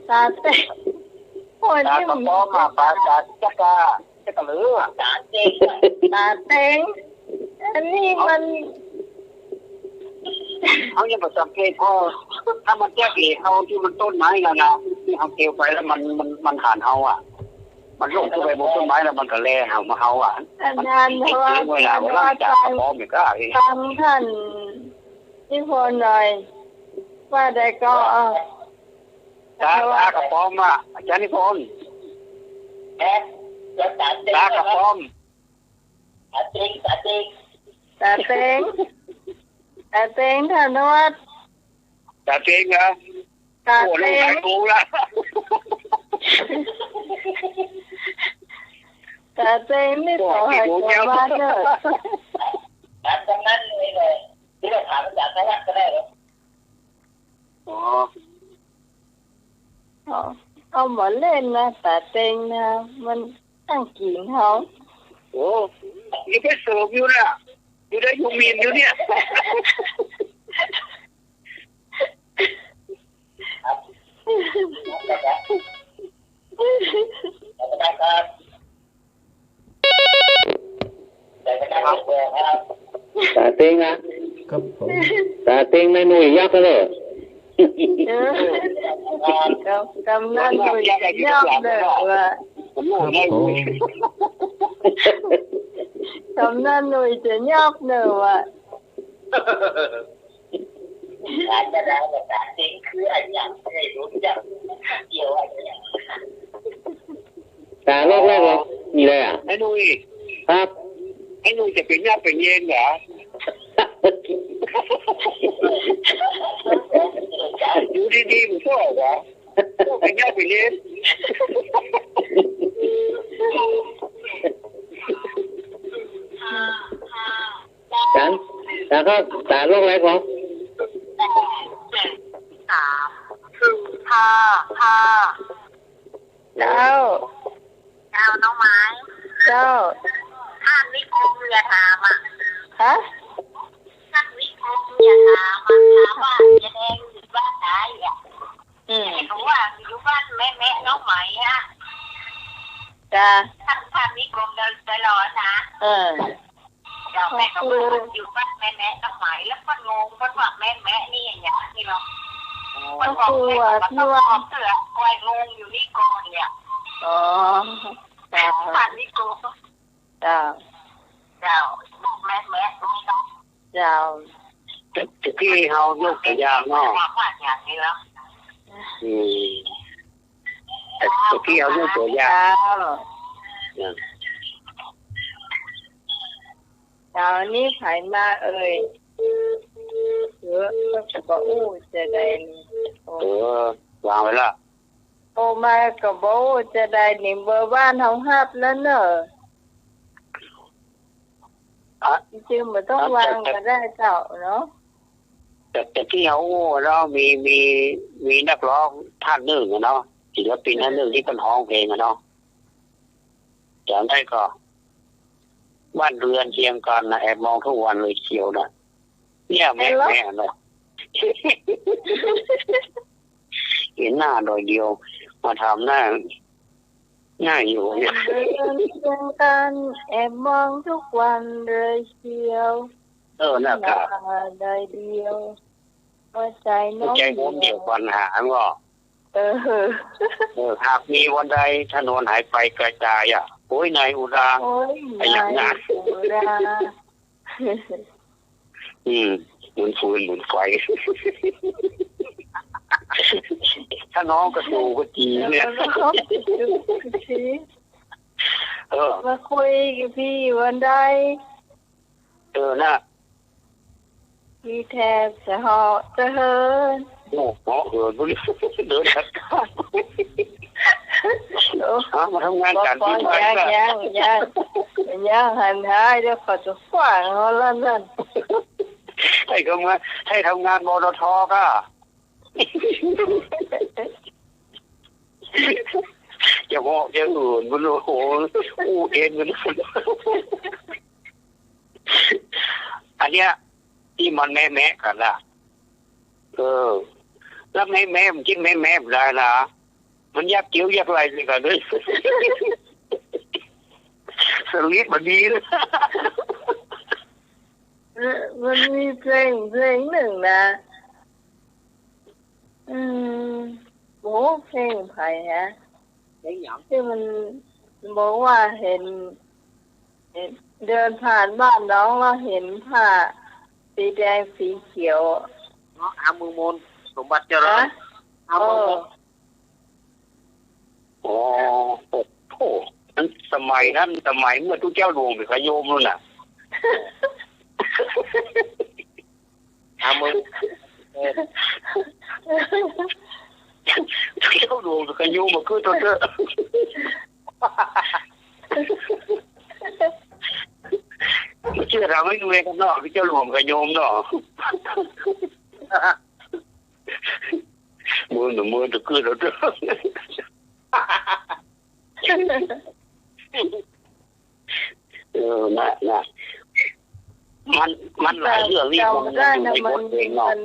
ต๋าเต็ง โอ้ย ต๋ากระป๋อมอะ ต๋า ต๋าจักรา จักระเหลือ ต๋าเต็ง ต๋าเต็ง อันนี้มัน เฮายังบ่สังเกตก่อ ถ้ามันแจ๊กเหล็กเฮาตี้มันต้นไม้นั่นน่ะ ตี้เฮาเตียวไปแล้วมัน มัน มันหันเฮาอะ มันลงขึ้นไปบนต้นไม้แล้วมันก็แลเฮามาเฮาอะ อันนั้น มัน มัน เฮาว่า เก็บไว้แล้ว มันว่า หลังจากกระป๋อมอีกอะ ฟังท่าน นิพนธ์หน่อย ว่าใดก็ เอ้า ต๋า ต๋ากระป๋อมอะ อาจ๋ารย์นิพนธ์ ต๋ากระป๋อม ต๋าเต็ง ต๋าเต็ง ต๋าเต็ง ต๋าเต็ง ท่านวัด ต๋าเต็งเหรอ ต๋าเต็ง โอ้ หลายตัวละ ต๋าเต็งนี่ขอให้เกิดมาเถอะ ถามตรงนั้นเลย เรื่องถามอาจ๋ารย์นวัดก็ได้เหรอ อ๋อ เอา เอาบ่เล่นนะ ต๋าเต็งนะ มันตั้งกิ๋นเฮา โอ้ นี่ไปเสิร์ฟอยู่น่ะ อยู่ได้อยู่หมิ่นอยู่เนี่ย ต๋าเต็งอะ ครับผม ต๋าเต็งนายหนุ่ยยักษ์เลย เออ กำ กำนันหนุ่ยจะยอบเน่อว่า ครับผม กำนันหนุ่ยจะยอบเน่อว่า ต๋าลอกแรกเหรอ มีอะไรอะ ไอ้หนุ่ย ครับ ไอ้หนุ่ยจะเป๋นยากเป๋นเย็นเหรอ อยู่ดีๆ มึงก็ออกวะ ก็เป๋นยากเป๋นเย็น ต๋า ต๋าก็ ต๋าลอกแรกเหรอ สาม สี่ ห้า ห้า เจ้า เจ้าน้องไม้ เจ้า ท่านนิคมอย่าถามอะ ฮะ ท่านนิคมอย่าถามอะ ถามว่าจะแดงหรือว่าต๋ายอะ อืม เขาว่าอยู่บ้านแม่แม่น้องไหมอะ จ้ะ ท่าน ท่านนิคมเดินไปรอนะ เออ เดี๋ยวแม่ก็ว่าอยู่บ้านแม่แม่น้องไหม แล้วก็งง ก็ว่าแม่แม่นี่อย่างนี้เนาะ ก็คือว่าที่ว่า เสือกไว้งงอยู่นี่ก่อนเนี่ย อ๋อ จ้ะ ท่านนิคม เจ้า เจ้า แม่แม่นี่เนาะ เจ้า แต่ แต่กี้เฮายกตัวอย่างเนาะ อืม แต่ แต่กี้เฮายกตัวอย่าง เจ้า นะ เจ้า นี่ใผมาเอ่ย เออ ก็บ่อู้จะใดนี่ โอ้ เออ วางไว้ละ โอ้ มาก็บ่อู้จะใดนี่ เบอร์บ้านเฮาฮับแล้วเน่อ อ่ะ จริงๆ บ่ต้องวางก็ได้เจ้าเนาะ แต่ แต่กี้เฮาอู้เนาะ มี มี มีนักฮ้องต้านนึ่งอะเนาะ ศิลปินต้านนึ่งตี้เปิ้นฮ้องเพลงอะเนาะ จ๋ำได้ก่อ บ้านเรือนเคียงกันนะ แอบมองทุกวันเลยเชียวนะ เนี่ยแม่ แม่นเหรอ แม่เนาะ เห็นหน้าหน่อยเดียว มาถามหน้า หน้าอยู่เนี่ย บ้านเรือนเคียงกัน แอบมองทุกวันเลยเชียว เออ น่ะครับ หน้าหน่อยเดียว หัวใจ๋น้อง หัวใจ๋ผมเดียวกันหาก็ เออ เออ หากมีวันใดถนนหายไปไกลจายอะ โอ้ยนายอุรา โอ้ย อะหยังนะ นายอุรา อืม เหมือนฟืนเหมือนไฟ ถ้าน้องกระดูกกระจีเนี่ย เออ น้องกระดูกกระจี เออ มาคุยกับพี่วันใด เออ น่ะ พี่แทบจะเหาะจะเหิน โอ้ เหาะเหินบ่ เดินหัดก้าว โอ้ ฮะ มาทำงานการบินไทย ยัง ยัง ยัง ยังหันหาย เดี๋ยวเขาจะขว้างเฮาแล้วนั่น ให้เขามา ให้ทำงาน บลท. ก่ะ จะเหาะจะเหินบ่ โอ้โห อู้เอ็นบ่ อันเนี้ย ตี้มันแมะๆ กั๋นน่ะ เออ แล้วแมะๆ มันกิ๋นแมะๆ บ่ได้นะ มันยักเกี้ยวยักไหล่ใส่กั๋นเลย สลีดบ่ดีเลย เออ มันมีเพลง เพลงนึ่งนะ อืม โอ้ เพลงใผฮะ เพลงหยัง ตี้มันบอกว่าเห็น เห็น เดินผ่านบ้านน้องแล้วเห็นผ้าสีแดงสีเขียว อ๋อ อาเมืองมนต์ สมบัติเจริญ ฮะ อาเมืองมนต์ เออ อ๋อ โอ้โห นั้นสมัยนั้น สมัยเมื่อตุ๊เจ้าหลวงเป๋นกระโยมนู่นน่ะ อาเมือง เออ ตุ๊เจ้าหลวงเป๋นกระโยมมาคือตอนเนี้ย เจื้อถามไอ้หนุ่ยกั๋นเนาะ ตุ๊เจ้าหลวงเป๋นกระโยมเนาะ เมิน เมินตะกึดเอาเต๊อะ เออ น่ะ น่ะ มัน มันหลายเรื่องนี่ จ๋ำ มัน จ๋ำได้ มันอยู่ในบทเพลงเนาะ มัน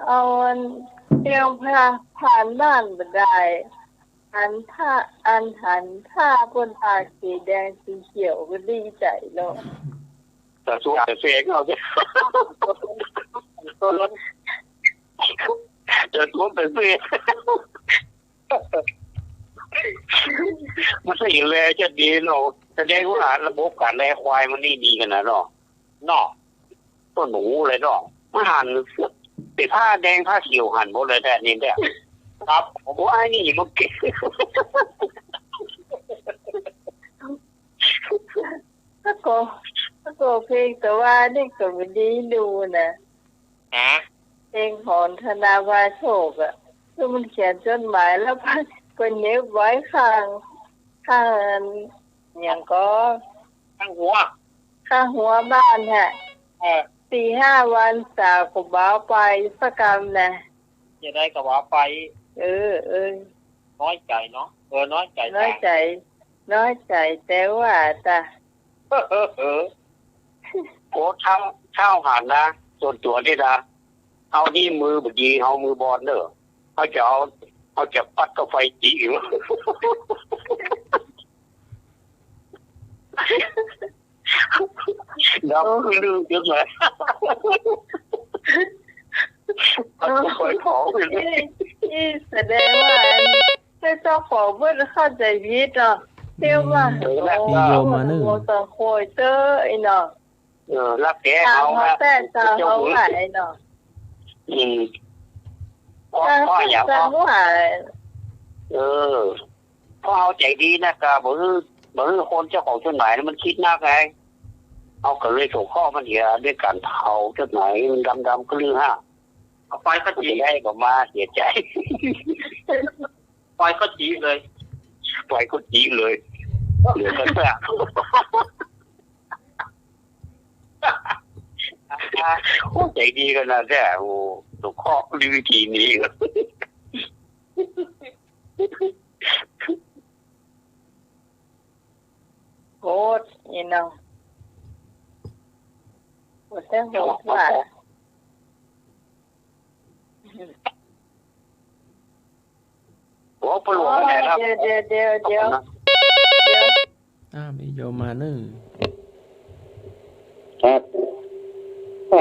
เอาอันเตียงผ้าผ่านบ้านบ่ได้ อันผ้า อันหันผ้าเปิ้นตากสีแดงสีเขียวก็ดีใจ๋เนาะ แต่สวมแต่เสกเอาสิ แต่สวมแต่เสก มันใส่แลจะดีเนาะ แสดงว่าระบบก๋านแลควายมันนี่ดีขนาดเนาะ เนาะ ต้นหมูเลยเนาะ มันหัน แต่ผ้าแดงผ้าเขียวหันหมดเลยแท้นี่เนี่ย ครับ ผมว่าไอ้นี่มันเก่ง ก็ ก็เพลงแต่ว่านี่ก็บ่ดีดูนะ ฮะ เพลงของธนาภาโชคอะ คือมันเขียนจดหมายแล้วเปิ้น เปิ้นเย็บไว้ข้าง ข้างอัน หยังก็ ข้างหัว ข้างหัวบ้านฮะ เออ สี่ห้าวันสาวก็บ่ไปสักกำนะ จะได้ก็ว่าไป เออ เออ น้อยใจ๋เนาะ เออ น้อยใจ๋ น้อยใจ๋ น้อยใจ๋ แต่ว่าตะ เออ เออ เออ โอ้ เฒ่า เฒ่าหันนะ ส่วนตั๋วนี่นะ เอานี่มือบ่ดี เอามือบอลเน่อ เขาจะเอา เขาจะปัดกาไฟจี๋ ดำคือลืมจังเลย เออ มันก็ค่อยเผาไปเลย นี่ นี่แสดงว่าอัน เจ้าของเปิ้นเข้าใจ๋ผิดเนาะ เตี้ยว่า อืม เออ แล้ว โอ้ มีโยมมานึ่ง โอ้ ตองโคยเต้อไอ้เนาะ เออ รักแก ตาม เขา เขา นะ แป้งตามเขาว่าไอ้เนาะ อืม เพราะ ตาม เพราะอย่าง ตาม เพราะ ว่า เออ เพราะเอาใจ๋ดีนะ ก็บ่หื้อ บ่หื้อคนเจ้าของจดหมายนะมันคิดนักไง เอาก็เลยส่งข้อมันเหียด้วยก๋านเผาจดหมายมันดำๆ ก็ลือฮะ เอาไปก็จี๋ จะได้บ่มาเสียใจ๋ ไปก็จี๋เลย ไปก็จี๋เลย เหลือก็ซาก โอ้ ใจ๋ดีขนาดนี้ โอ้ ส่งข้อลือทีนี้ โหดอีเนาะ โหดแท้โหดว่า โอ้ ปะหลวง อ๋อ แหละครับ เดี๋ยว เดี๋ยว เดี๋ยว เดี๋ยว ขอบคุณนะ เดี๋ยว อ่า มีโยมมานึ่ง ครับ ก็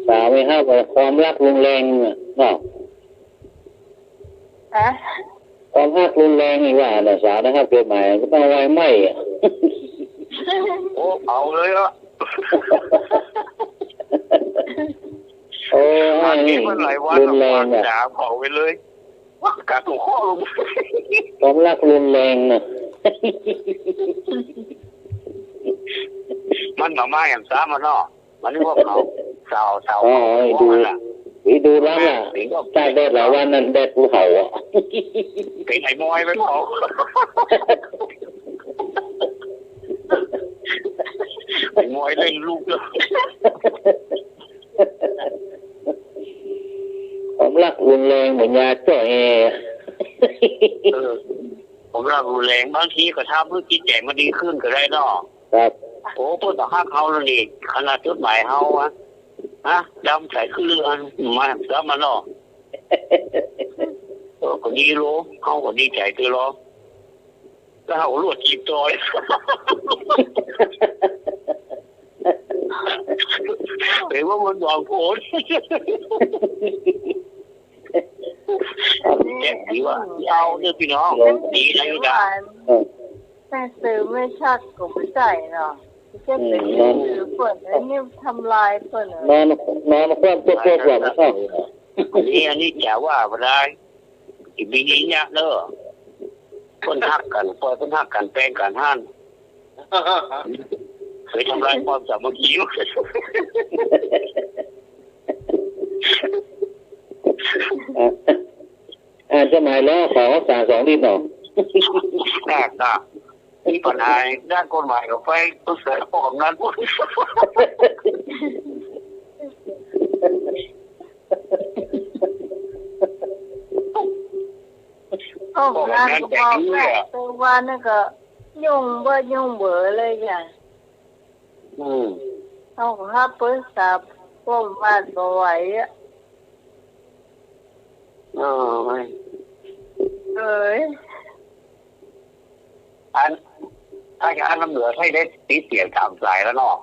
สาวไม่ฮัก ความฮักรุนแรงน่ะเนาะ ฮะ ความฮักรุนแรงนี่ว่าน่ะ สาวนะครับ จดหมายก็ต้องไว้ไหม้อะ โอ้ เผาเลยอ่ะ โอ้ อันนี้มันหลายวัน รุนแรงอะ จ๋า เผาไปเลย ว่าก๋านส่งข้อลง ความฮักรุนแรงน่ะ มันบ่มาอย่างซ้ำอะเนาะ มันนึกว่าเผา สาว สาว อ๋อ เผา ไอ้ดู มันน่ะ ไอ้ดูแล้วน่ะ เสียงก็ ตากแดดหลายวันนั่น แดดภูเขาอะ เป๋นไอ้มอยไปเผา ไอ้มอยเล่นลูกเนาะ ความฮักรุนแรงเหมือนยาเจาะแอ เออ ความฮักรุนแรง บางทีก็ทำหื้อจิตใจ๋มันดีขึ้นก็ได้เนาะ ครับ โอ้ เปิ้นบ่ฮักเฮาแล้วนี่ ขนาดจดหมายเฮาอะ ฮะ ดำใสคือเลือด มา แล้วมาเนาะ เออ ก็ดีโล เฮาก็ดีใจ๋คือโล แล้วเฮาลวดจีบต่อย เป๋นว่ามันหวังผล แจ๋วดีว่ะ เอาเน่อพี่น้อง ดีนะ ดีนะ เออ แต่สื่อไม่ชัดก็บ่ใจ้เนาะ จะไป อืม ถือเปิ้น อันนี้ทำลายเปิ้นเหรอ นอน นอนคว่ำตัว นอนคว่ำตัว อันนี้ อันนี้จ๋าว่าบ่ได้ อีกปีนี้เนี่ยเนอะ เปิ้นฮักกั๋น ปล่อยเปิ้นฮักกั๋น แปงกั๋นหั้น ไปทำลายความสามัคคี อ่ะ อ่านจดหมายแล้วขอสารสองนิดหน่อย ค่ะ ค่ะ มีปัญหาด้านกฎหมายก็ไปปรึกษาพ่อกำนัน พ่อกำนันก็บอกแล้ว แต่ว่านั่นก็ยุ่งบ่ยุ่งเบอเลยจ้ะ อืม เฮาก็หาปรึกษาป้อมบ้านบ่ไหวอะ เออ เอ้ย อัน ถ้าอย่างนั้นมันเหลือให้ได้ติเตียนสามสายแล้วเนาะ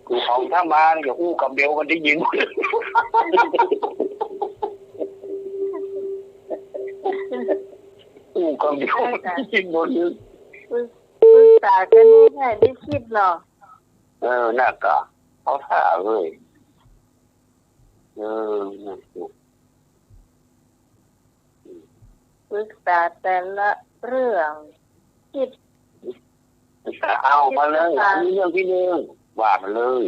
กูของถ้ามาอย่าอู้กำเดียวมันได้ยิน อู้กำเดียวมันได้ยินหมดเลย ปรึก ปรึกษากั๋นนี่ไงได้คิดเนาะ เออ น่ะก็ เอาถ้าเว้ย เออ น่ะ ปรึกษาแต่ละเรื่อง คิด เอามาเลย อันนี้เรื่องที่หนึ่ง ว่ามาเลย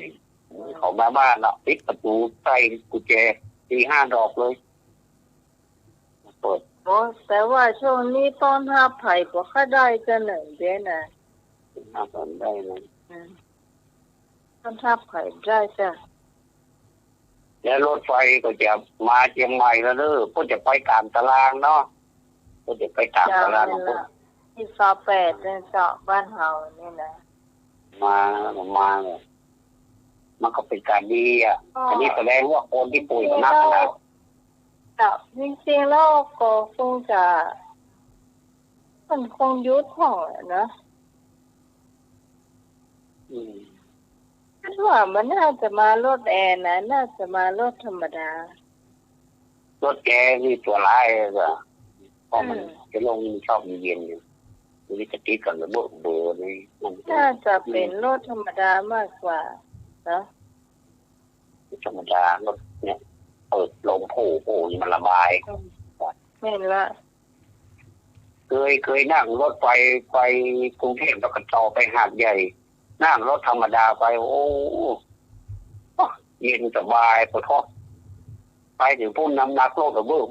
เขามาบ้านเนาะ ปิดประตู๋ใส่กุญแจ สี่ห้าดอกเลย เปิด โอ้ แต่ว่าช่วงนี้ต้อนฮับใผบ่ค่อยได้จะเหน่อเจ๊นะ ต้อนฮับใผได้นะ อืม ต้อนฮับใผได้จ้ะ แล้วรถไฟก็จะมาเจียงใหม่แล้วเด้อ เปิ้นจะไปต๋ามต๋ารางเนาะ เปิ้นจะไปต๋ามต๋าราง จ้ะ ของเปิ้น ที่ซอยแปดเนี่ยเจ้า บ้านเฮานี่นะ มา มาเลย มันก็เป๋นก๋านดีอะ อ๋อ อันนี้แสดงว่าคนตี้ป่วยมันนักนะ จริงๆ แล้ว จริงๆ แล้วก็คงจะ มันคงหยุดพ่องแหละนะ อืม คิดว่ามันน่าจะมารถแอร์นะ น่าจะมารถธรรมดา รถแอร์นี่ตั๋วร้ายอะ เพราะมัน อืม จะลงชอบเย็นอยู่ มันจะติดกั๋นระเบ้อเบ้อนี่ มัน น่าจะเป๋นรถธรรมดามากกว่าเนาะ ธรรมดา รถเนี่ย เปิดลมโผล่ๆ นี่มันระบาย อืม แม่นละ เคย เคยนั่งรถไฟไปกรุงเทพฯ แล้วก็ต่อไปหาดใหญ่ นั่งรถธรรมดาไป โอ้ เย็นสบาย ปะท้อ ไปเถิงปู๊นน้ำหนักลดระเบ้อ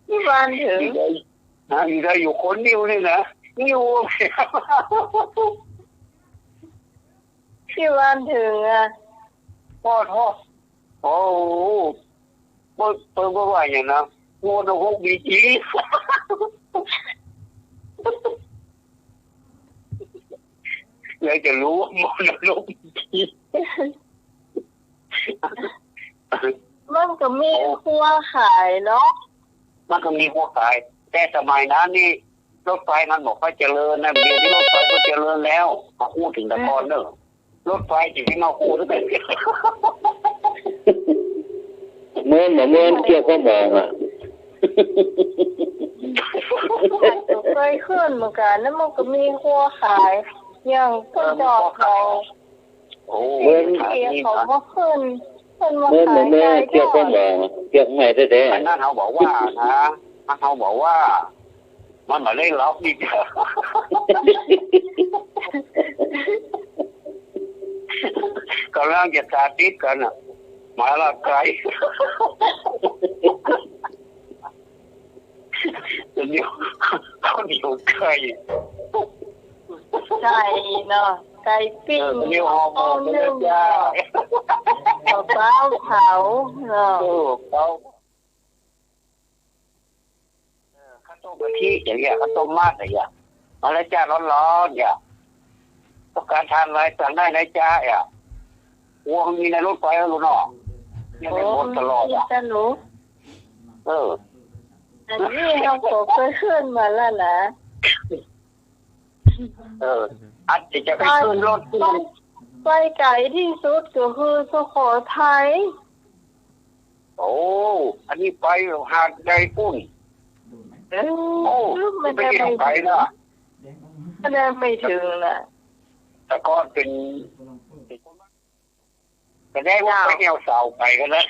ตี้บ้านเถิง อยู่ได้ ฮะ อยู่ได้อยู่คนหิ้วนี่นะ หิ้ว ตี้บ้านเถิงอะ ปะท้อ โอ้โห เปิ้น เปิ้นบ่าว่าหยังนะ มนรกมีจริง อยากจะรู้ว่ามนรกมีจริง มันก็มีครัวขายเนาะ มันก็มีครัวขาย แต่สมัยนั้นนี่ รถไฟมันบ่ค่อยเจริญนะ เดี๋ยวนี้รถไฟก็เจริญแล้ว มาพูดถึงแต่ก่อนเนอะ รถไฟจะไม่มาพูด เหมือน เหมือนเกี่ยวกับหมองอะ ข้อยก็เคยขึ้นเหมือนกั๋นนะ มันก็มีครัวขาย อย่างเปิ้นจอดเขา โอ้ เหมือน เปิ้นมาขึ้น เปิ้นมาขาย เหมือน เหมือนเกี่ยวกับหมองอะ เกี่ยวไม่ได้แท้ อันนั้นเขาบอกว่านะ เขาบอกว่า มันบ่ได้ล็อกนี่ ก๋ำลังจะสาธิตกั๋นน่ะ มาละไก่ เดี๋ยว ข้าวเหนียวไก่ ไก่เนาะ ไก่ปิ้ง เออ ข้าวเหนียวห่อหมก นึ่ง นะจ๊ะ เนาะ ข้าวเปล่าเผาเนาะ เออ เผา เออ ข้าวต้มกะทิอย่างเงี้ย ข้าวต้มมัดอย่างเงี้ย มาแล้วจ้า ร้อนๆ อย่างเงี้ย ต้องการทานอะไรสั่งได้นะจ๊ะ อย่างเงี้ย พวงมีในรถไฟแล้วลูกเนาะ ยังได้หมดตลอดอะ โอ้ มีตลอด เออ อันนี้เฮาก็เคยขึ้นมาแล้วนะ เออ อันที่จะไปขึ้นรถที่มัน ไป ไปไก๋ตี้สุดก็คือสุโขทัย โอ้ อันนี้ไปหาดใหญ่ปู๊น เออ โอ้ มันจะไปไก๋นะ มันจะไม่เถิงน่ะ แต่ก่อนเป๋น แสดงว่าไปแอ่วสาวไปกั๋นนะ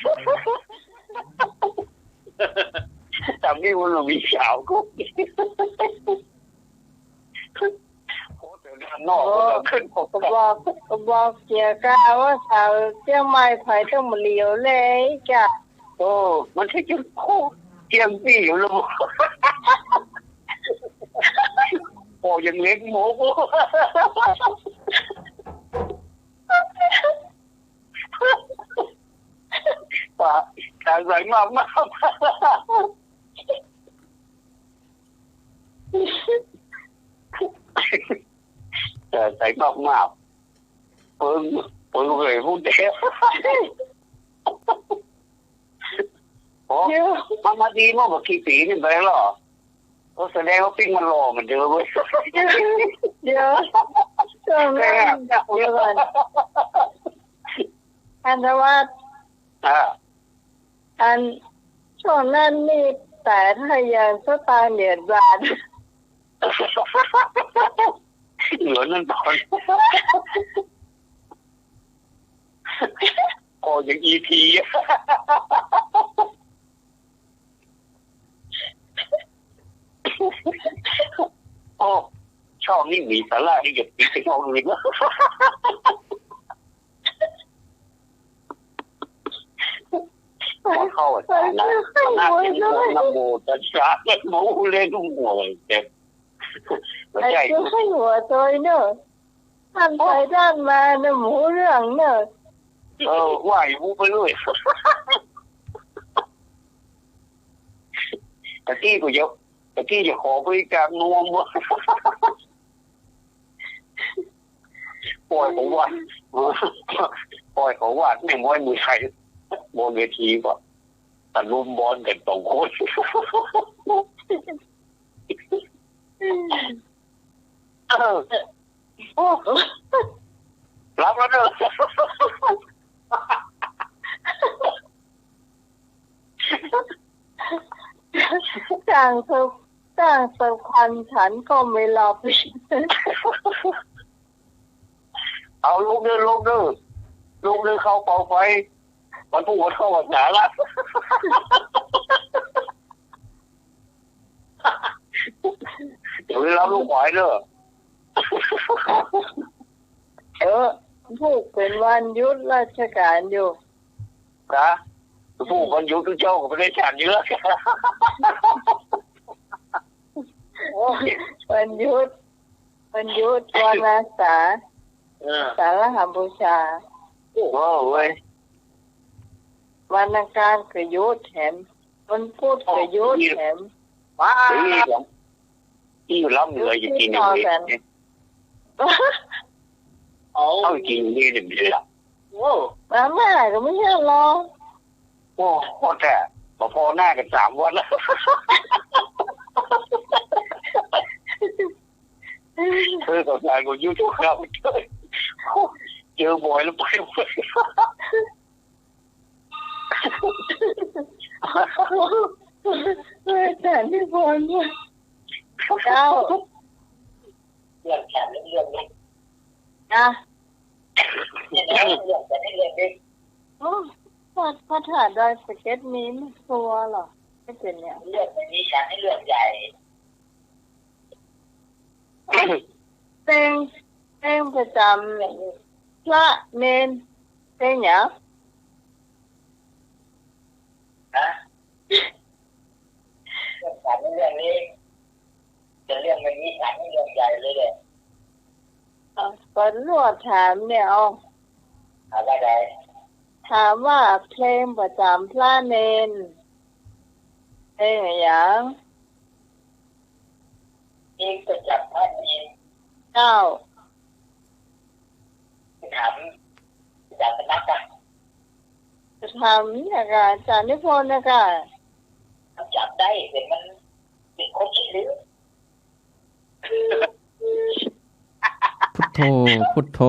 ต๋ามนี่มันมีสาวกู โอ้ แต่ด้านนอก โอ้ มันขึ้นปกติ บอก บอกเจียก้าว่าสาวเจียงใหม่ไผต้องมาเหลียวเลยจ้ะ โอ้ มันใช่จะโคตรเจียงปี้อยู่แล้ว โอ้ ยังเล็กโมก ป่ะ ทางไหลมากมาก เ ใส่มากๆ เปิง เปิงเลยพูดเดียว โอ้ เดี๋ยว มันมาดีเมื่อบ่กี่ปี๋นี่ไปแล้วเหรอ ก็แสดงว่าปิ๊กมันหล่อเหมือนเดิมเว้ย เดี๋ยว ช่วงนั้น เดี๋ยวก่อน พันธวัฒน์ อ่า อัน ช่วงนั้นนี่แปดให้ยังสตางค์เหรียญบาท เหลือนั่นตอน พอยังอีพี โอ้ ช่องนี้มีสาระนี่อย่าปิดไปช่องอื่นนะ พอเข้าสาระ นะนะ นะโมตัสสะ นะโม เล่นหัวเลย แต่ ไอ้เจ้าให้หัวโตยเนอะ ท่านไปท่านมาน่ะหมูเรื่องเนอะ เออ ว่าอยู่ไปเรื่อย ตะกี้กูจะ ตะกี้จะขอบริจาคนม ปล่อยเขาวาด ปล่อยเขาวาดแม่งไว้มือไทย บนเวทีว่ะ ตะลุมบอลกันสองคน เออ โอ้ หลับแล้วเนอะ จ้างสัก จ้างสักพันฉันก็ไม่หลับ เอาลุกเด้อ ลุกเด้อ ลุกเด้อ เข้าเป่าไฟ วันพรุ่งวันเข้าพรรษาละ เดี๋ยวไปรับลูกขวายเด้อ เออ พูดเป็นวันหยุดราชการอยู่ กะ พูดวันหยุดทุกเจ้าก็ไม่ได้ฉันอยู่แล้ว โอ้ย วันหยุด วันหยุด วันอาสา เออ อาสาฬหบูชา โอ้เว้ย วันอังคารก็หยุดแถม วันพุธก็หยุดแถม ว้า เฮ้ย นี่อยู่ล้ำเหนืออยู่ที่นี่ ติดต่อกัน เอา เอาจริงนี่เดี๋ยวนี้ล่ะ โอ้ มาม่าก็ไม่ใช่หรอ โอ้ โคตรแท้ พอๆ หน้ากันสามวันแล้ว เธอกับนายก็อยู่ทุกคราว เจอบ่อยแล้วไปบ่อย อาจารย์นิพนธ์ เจ้า เรื่องฉันเรื่องนี้ นะ เรื่องฉันเรื่องนี้ โอ้ พระ พระธาตุดอยสะเก็ดมีไม่กลัวหรอก ไม่เป็นเนี่ย เรื่องนี้ฉันเรื่องใหญ่ เพลง เพลงประจำพระเณร เพลงหยัง ฮะ เรื่องฉันเรื่องนี้ จะเรื่องไม่มีฉันเรื่องใหญ่เลยเนี่ย อ่ะ ก็ลวดถามเนี่ย เอา ถามว่าใด ถามว่าเพลงประจำพระเณร เพลงหยัง เพลงประจำพระเณร เจ้า ถาม ถามสำนักอะ ถามเนี่ยกะ อาจารย์นิพนธ์เนี่ยกะ จำได้ แต่มันเป็นคนคิดลืม พุทโธ พุทโธ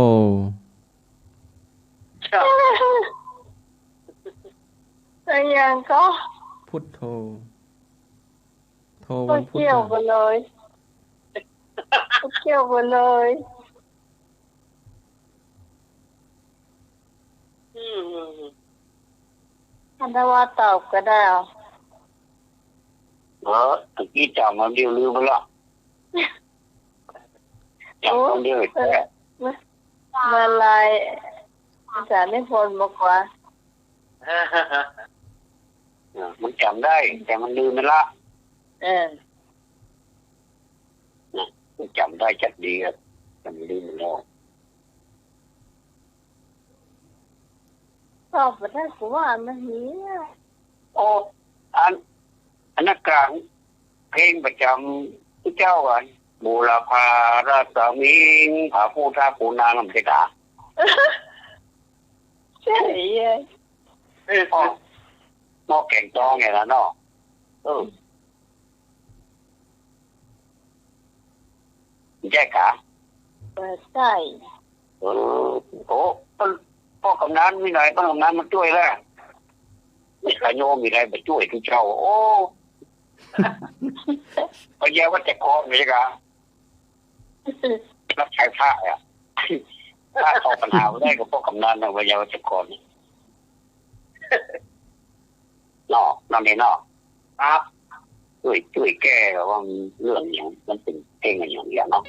แต่ยังก็ พุทโธ โธ ก็ วันพุธ เกี่ยว น่ะ กันเลย ก็เกี่ยวกันเลย อืม อืม อืม พันธวัฒน์ตอบก็ได้ เออ ตะกี้จ๋ำมันเดียวลืมไปละ จ๋ำมันเดียว โอ้ แท้ เมื่อ เมื่อไร อาจารย์นิพนธ์บอกว่า เออ มันจ๋ำได้ แต่มันลืมไปละ เออ นะ มันจ๋ำได้จักดีอะ แต่มันลืมไปแล้ว ตอบบ่ได้ กูว่ามันมีอะ โอ้ อัน อันนักกลางเพลงประจำผู้เจ้าอะ บูรพารัศมิง ผาผู้ท้าขุนนาง บ่ใจ้กา ใจ้ เออ หม้อ หม้อแก๋งตองเนี่ยนะเนาะ เออ บ่ใจ้กา บ่ใจ้ เออ โอ้ ป้อกำนันมีไหน ป้อกำนันมาจ้วยแล้ว ขะโยมมีไหนมาจ้วยตุ๊เจ้า โอ้ ปัญญาวัจกรนี่กา รับใช้พระอะ พระเข้าปัญหาบ่ได้ก็ป้อกำนันนะ ปัญญาวัจกร เนาะ นั่นเองเนาะ ครับ จ้วย จ้วยแก้ว่ามันเรื่องหยัง มันเป๋นเรื่องหยังเนี่ยเนาะ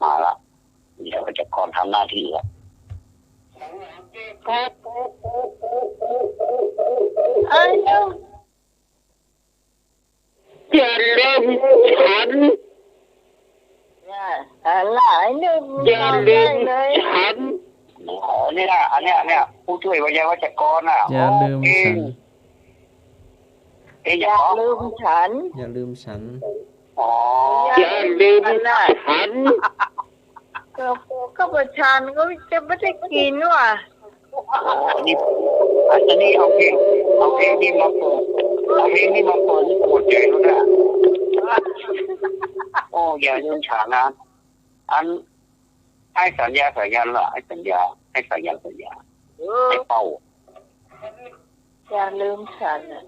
มาละ เดี๋ยวจะขอทำหน้าที่ละ อ้าว อย่าลืมฉัน อย่า อะไรเนี่ย อย่าลืมฉัน อ๋อ เนี่ย อันเนี้ย อันเนี้ย ผู้จ้วยไวยาวัจกรน่ะ อย่าลืมฉัน โอ้ เก่ง เก่ง อย่าลืมฉัน อย่าลืมฉัน อ๋อ อย่าลืมฉัน ก็ ก็ประชานก็จะไม่ได้กินว่ะ โอ้ นี่ อันนี้เอาเพลง เอาเพลงนี้มาเปิด เอาเพลงนี้มาเปิด นี่ปวดใจแล้วนะ โอ้ อย่าลืมฉันนะ อัน ให้สัญญา สัญญาละ ให้สัญญา ให้สัญญา สัญญา เออ ให้เป้า อย่าลืมฉันน่ะ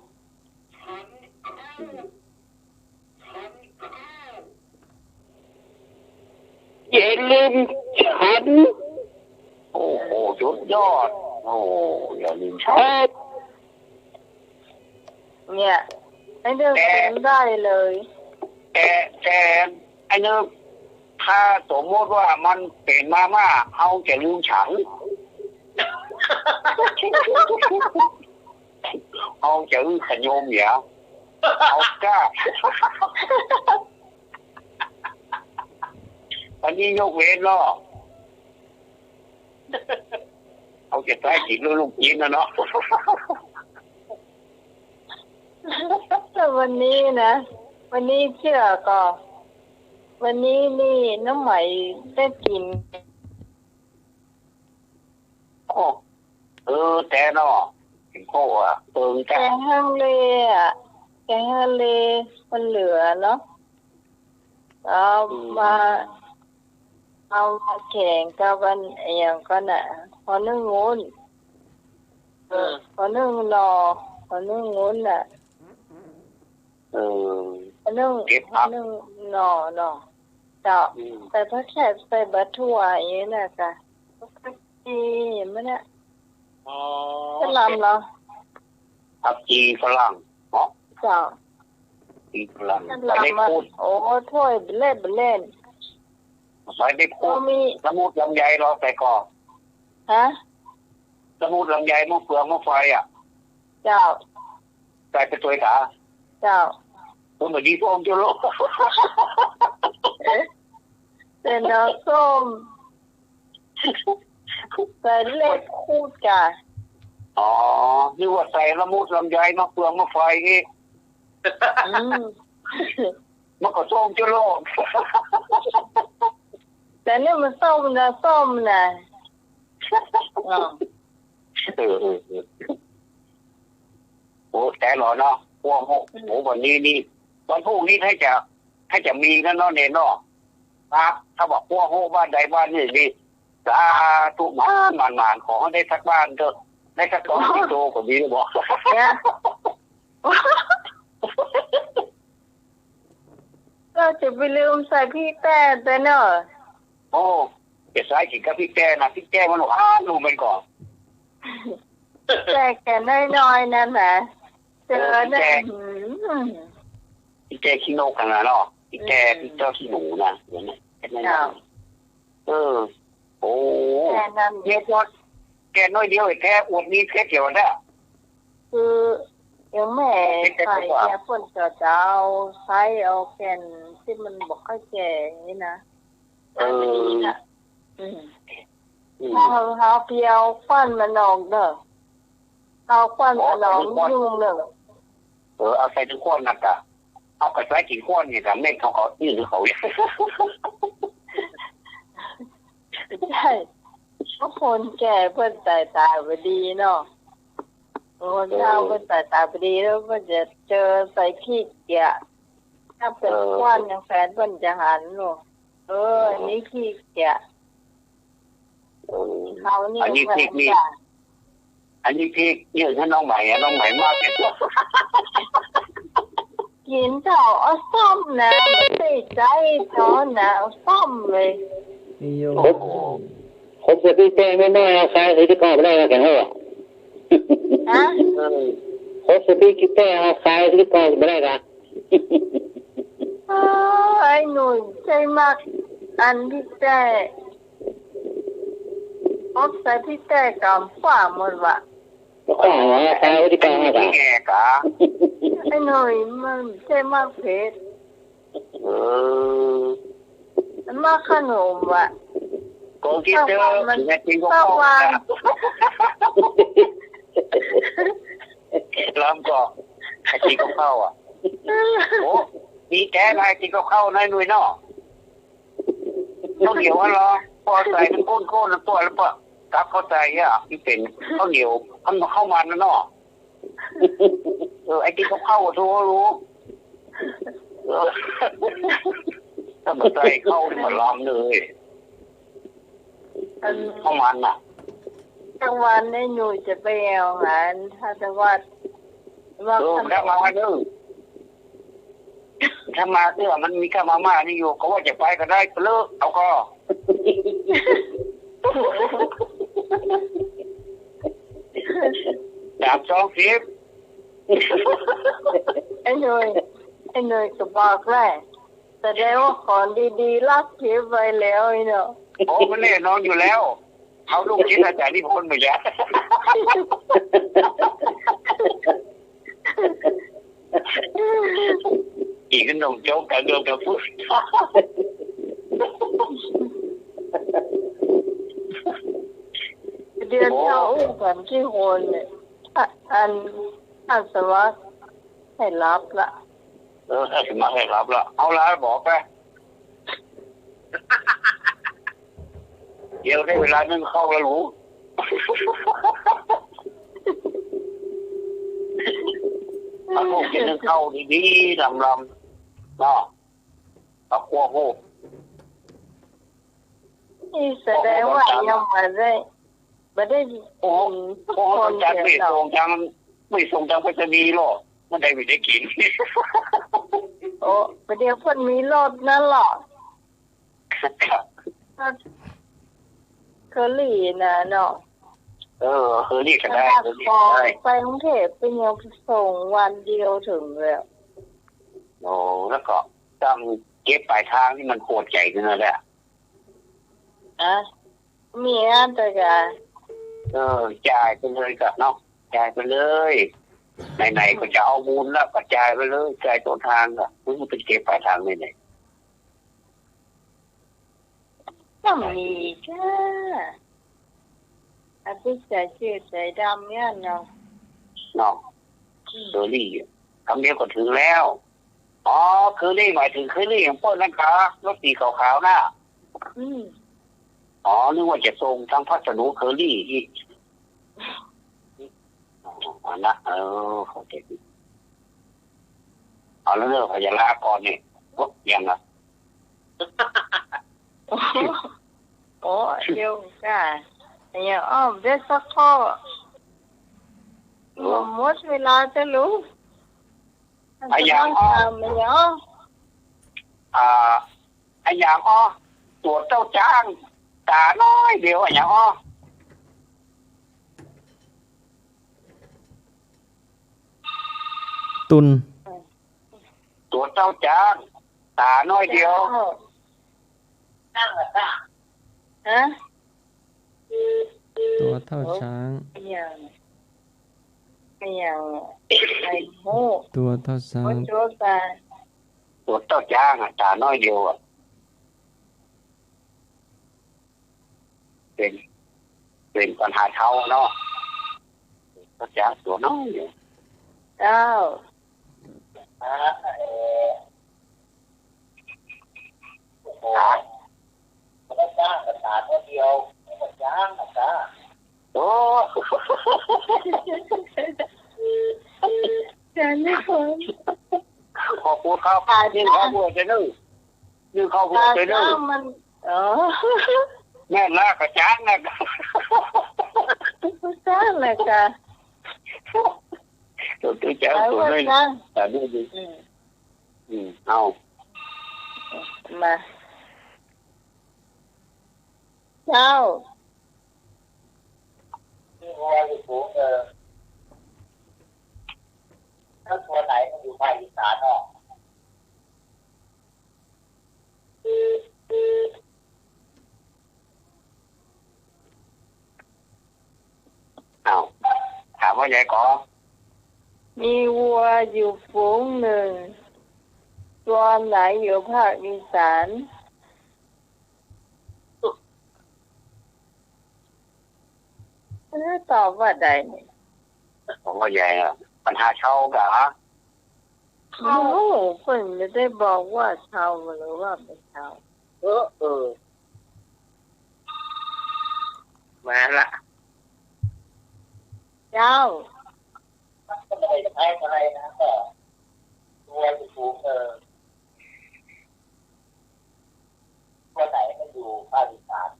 อย่าลืมฉัน โอ้โห สุดยอด โอ้ อย่าลืมฉัน เนี่ย ไอ้เรื่อง แต่ เป๋นได้เลย แต่ แต่ ไอ้นึก ถ้าสมมติว่ามันเป๋นมาม่า เฮาจะลืมฉัน เฮาจะอื้อขะโยมเหยีย เฮาก้า อันนี้ยกเว้นเนาะ เฮาจะใจ๊กิ๋นลูก ลูกจี๋นนะเนาะ แต่วันนี้นะ วันนี้เจื้อก่อ วันนี้นี่น้องไหมได้กิ๋น โอ้ เออ แต่เนาะ เห็นเขาว่าเปิงจ้ะ แก๋งฮังเลอะ แก๋งฮังเลมันเหลือเนาะ เอา อืม มา เอามาแก๋งกับอันอะหยังก่อน่ะ ฮอนึ่งงุ้น เออ ฮอนึ่งหน่อ ฮอนึ่งงุ้นน่ะ เออ ฮอนึ่ง เก็บผัก ฮอนึ่งหน่อ หน่อ เจ้า อืม ใส่ผักแขม ใส่บักถั่วอย่างนี้น่ะจ้ะ ผักชี เห็นไหมเนี่ย อ๋อ สะหร่ำเหรอ ผักชีฝรั่งเนาะ เจ้า ผักชีฝรั่ง สะหร่ำ ใส่ใบ อะ ขูด โอ้ ถ้วยเบลเลอร์เบลเลอร์ ใส่ใบขูด โอ้ มี ละมุดลำไยเราใส่ก่อ ฮะ ละมุดลำไย มะเฟือง มะไฟอะ เจ้า ใส่ไปตวยกา เจ้า มันบ่ดีส้มเจ้าโลก เอ๊ะ แต่หน่อส้ม ใส่ใบขูดกา อ๋อ นึกว่าใส่ละมุดลำไย มะเฟือง มะไฟอีก อืม มันก็ส้มเจ้าโลก แต่นี่มันส้มนะ ส้มนะ อ๋อ เออ เออ เออ โอ้ แต่หล่อเนาะ พวก โอ้ อืม โอ้ วันนี้นี่ วันพรุ่งนี้ถ้าจะ ถ้าจะมีนั่นเนาะ เนนเนาะ ครับ ถ้าบอกพวก โอ้ บ้านใดบ้านหนึ่งนี่ สาธุ หมาน หมาน หมาน ขอให้ได้สักบ้านเถอะ ได้สักสองกิโลก็ดีแล้วบอก เนี่ย ก็จะไปลืมใส่พริกแต้แต่เนาะ โอ้ จะใส่กิ๋นกับพริกแต้นะ พริกแต้มันหวาน รู้มันก่อ แต่แก่น้อยๆ นั่นนะ เจอ เออ พริกแต้ นั่น หืม พริกแต้ขี้นกกันนะเนาะ พริกแต้ อืม พริกแต้ขี้หนูนะ เดี๋ยวนะ แค่นั้นนะ เจ้า เออ โอ้ แค่นั้น เนี่ย พอแก่น้อยเดียวแท้ อวดมีเพชรเดียวนะ คือยังแม่ เพชรเดียว ใส่ กว่า เนี่ย เปิ้นก็จะเอาใส่เอาแก่นตี้มันบ่ค่อยแก่อย่างนี้นะ เออ อืม อืม เฮา เฮาเปียวควันมันออกเด้อ เอาควันมันออก อ๋อ ใส่ควัน มันยุ่งเด้อ เออ เอาใส่ถึงควันนะกะ เอากระใสกิ๋นก้อนเนี่ย แต่เม็ดเขาก็ยื่นหื้อเขา ใจ้ เพราะคนแก่เปิ้นสายต๋าบ่ดีเนาะ คนเฒ่า เออ เปิ้นสายต๋าบ่ดี แล้วเปิ้นจะเจิใสขี้เกียจ ถ้าเป๋น เออ ก้อนยังแฟนเปิ้นจะหันเนาะ เออ เออ อันนี้ขี้เกียจ เออ เขานี่ อันนี้พริกนี่ แฟนจ้ะ อันนี้พริก ยื่นหื้อน้องใหม่อะ น้องใหม่มากเลย กิ๋นเถาะ เอาส้มนะ บ่ใจ้ใจ๊ซ้อนนะ เอาส้มเลย โอ้โห คบ คบกับพี่แป้งน้อยๆ เอาคายคือตี้ก่อบ่ได้นะ แกงเฮาอะ ฮะ เออ คบกับพี่แป้งเอาคายคือตี้ก่อบ่ได้นะ เออ ไอ้หนุ่ยใจ้มัก อันพี่แป้ง ออกใส่พี่แป้งกำขว้างหมดว่ะ ขว้างเหรอ ใส่ไว้ตี้กลางอากาศ แหกอะ ไอ้หนุ่ยมันใจ้มักเผ็ด เออ มันมักขนมว่ะ โกงกิ๋นเต๊อะ มัน แม่กิ๋นก็เข้า ตะวัน ลำก็ ไอ้กิ๋นก็เข้าอะ โอ้ มีแก่หลายกิ๋นก็เข้าน้อยหนุ่ยเนาะ ข้าวเหนียวอะเหรอ ปอใส่น้ำข้นๆ น้ำปอแล้วปอกับเข้าใส่อะ มันเป๋นข้าวเหนียว ข้าว ข้าวมันน่ะเนาะ เออ ไอ้ตี้ข้าวเข้าอะ โธ่ รู้ เออ ถ้าบ่ใส่ข้าวนี่บ่ลำเลย อัน ข้าวมันน่ะ กลางวันไอ้หนุ่ยจะไปแอ่วหาท่านทวัฒน์ ว่า เออ ข้าวเหนียว ถ้ามาเต๊อะ ถ้ามาเต๊อะ มันมีก้ามาม่านี่อยู่ ก็ว่าจะไปก็ได้ ไปเลย เอาก็ สามสองสิบ ไอ้หนุ่ย ไอ้หนุ่ยก็บอกแหละ แสดงว่าของดีๆ ลักเก็บไว้แล้วไอ้เนาะ โอ้ มันแน่นอนอยู่แล้ว เอาลูกชิ้นอาจารย์นิพนธ์มาแย่ อีกหน่อยโจ๊กกันเรื่องกับผู้ เดี๋ยว โอ้ เจ้าอู้กันกี่คนเนี่ย อ่ะ อัน อันสวัสดิ์ให้หลับละ เออ ให้สมัครให้หลับละ เอาละ บอกไป เดี๋ยวได้เวลานึ่งข้าวแล้วหรู เอาลูกจะนึ่งข้าวดีๆ ลำๆ เนาะ เอาคั่วโฮก นี่แสดงว่ายังบ่ได้ บ่ได้ โอ้โห กิ๋น โอ้โห คนเดียว จังไม่ส่งจัง ไม่ส่งจังไปรษณีย์หรอก มันได้ไม่ได้กิ๋น โอ้ ประเดี๋ยวเปิ้นมีรถนั่นเหรอ รถเคอรี่น่ะเนาะ เออ เคอรี่ก็ได้ เคอรี่ก็ได้ ไปกรุงเทพฯ เปิ้นยังส่งวันเดียวเถิงแล้ว โอ้ แล้วก็ต้องเก็บปลายทางนี่มันปวดใจ๋ขึ้นมาแล้ว อะ มีอันตะกะ เออ จ่ายไปเลยกะเนาะ จ่ายไปเลย ไหนๆ ก็จะเอาบุญแล้ว ก็จ่ายไปเลย จ่ายต้นทางกะ มึงไปเก็บปลายทางไหนๆ ก็มีจ้า อภิษฎา เจื้อใจ๋ดำเนี่ยเนาะ เนาะ อืม เคอรี่อะ กำเดียวก็เถิงแล้ว อ๋อ เคอรี่หมายเถิงเคอรี่ของเปิ้นนั่นกะ รถสีขาวๆ น่ะ อืม อ๋อ นึกว่าจะส่งตางพัสดุเคอรี่อีก อ๋อ นะ เออ เข้าใจ๋ผิด เอาแล้วเนาะ ขอจะลาก่อนนี่ โอ๊ะ ยังอะ โอ้ เดี๋ยวก่า อะหยังอ้อ เดี๋ยวสักข้อ เออ หมดเวลาจะรู้ อะหยังอ้อ อะหยังอ้อ อะหยังอ้อ ตั๋วเต้าจ๊าง ต๋าน้อยเดียว อะหยังอ้อ ตุ่น ตั๋วเต้าจ๊าง ต๋าน้อยเดียว ฮะ ตั๋วเต้าจ๊าง อะหยัง อะหยัง ไอ้โห ตั๋วเต้าจ๊าง โอ้ย ตั๋วต๋า ตั๋วเต้าจ๊างอะ ต๋าน้อยเดียวอะ เป๋น เป๋นปัญหาเฒ่าเนาะ เต้าจ๊างตั๋วน้อยเดียว เจ้า อ่า เอ่อ โอ้โห ครับ มันก็จ้างกันตาตัวเดียว มันก็จ้างนะจ๊ะ โอ้ อาจารย์นิพนธ์ ขอบคุณครับ ค่ะ นี่ขอบคุณอาจารย์เนอะ นี่ขอบคุณอาจารย์เนอะ ค่ะ มัน อ๋อ แม่นละ ก็จ้างนะ ก็จ้างแหละค่ะ ตัวจ้างตัวน้อย จ้าง แต่นี่ดี อืม อืม เอา มา เจ้า มีวัวอยู่ฝูงหนึ่ง แล้ววัวไหนมันอยู่ภาคอีสานเนาะ อ้าว ถามว่าไงก่อ มีวัวอยู่ฝูงหนึ่ง ตัวไหนอยู่ภาคอีสาน เอ๊ะ ตอบว่าใดเนี่ย ตอบว่าใหญ่อะ ปัญหาเช่าก่ะ โอ้ เปิ้นไม่ได้บอกว่าเช่าหรือว่าไม่เช่า เออ เออ มาละ เจ้า ก็ไม่ได้จะแพ้อะไรนะ ก็ตัวอยู่สูง เออ ตัวไหนมันอยู่ภาคอีสาน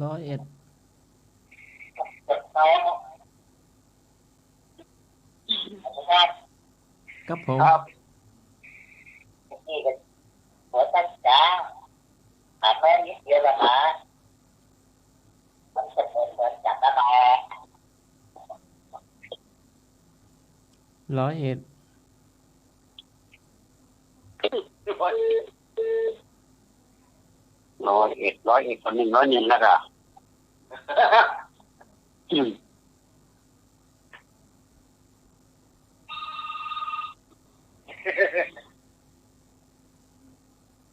ร้อยเอ็ด ครับผม ครับผม นี่ก็หัวตั้งจ๋า ถามแม่นิดเดียวละนะ มันจะเหมือนเหมือนกันนั่นแหละ ร้อยเอ็ด ร้อยเอ็ด ร้อยเอ็ด คนหนึ่ง ร้อยหนึ่ง แล้วก็ อืม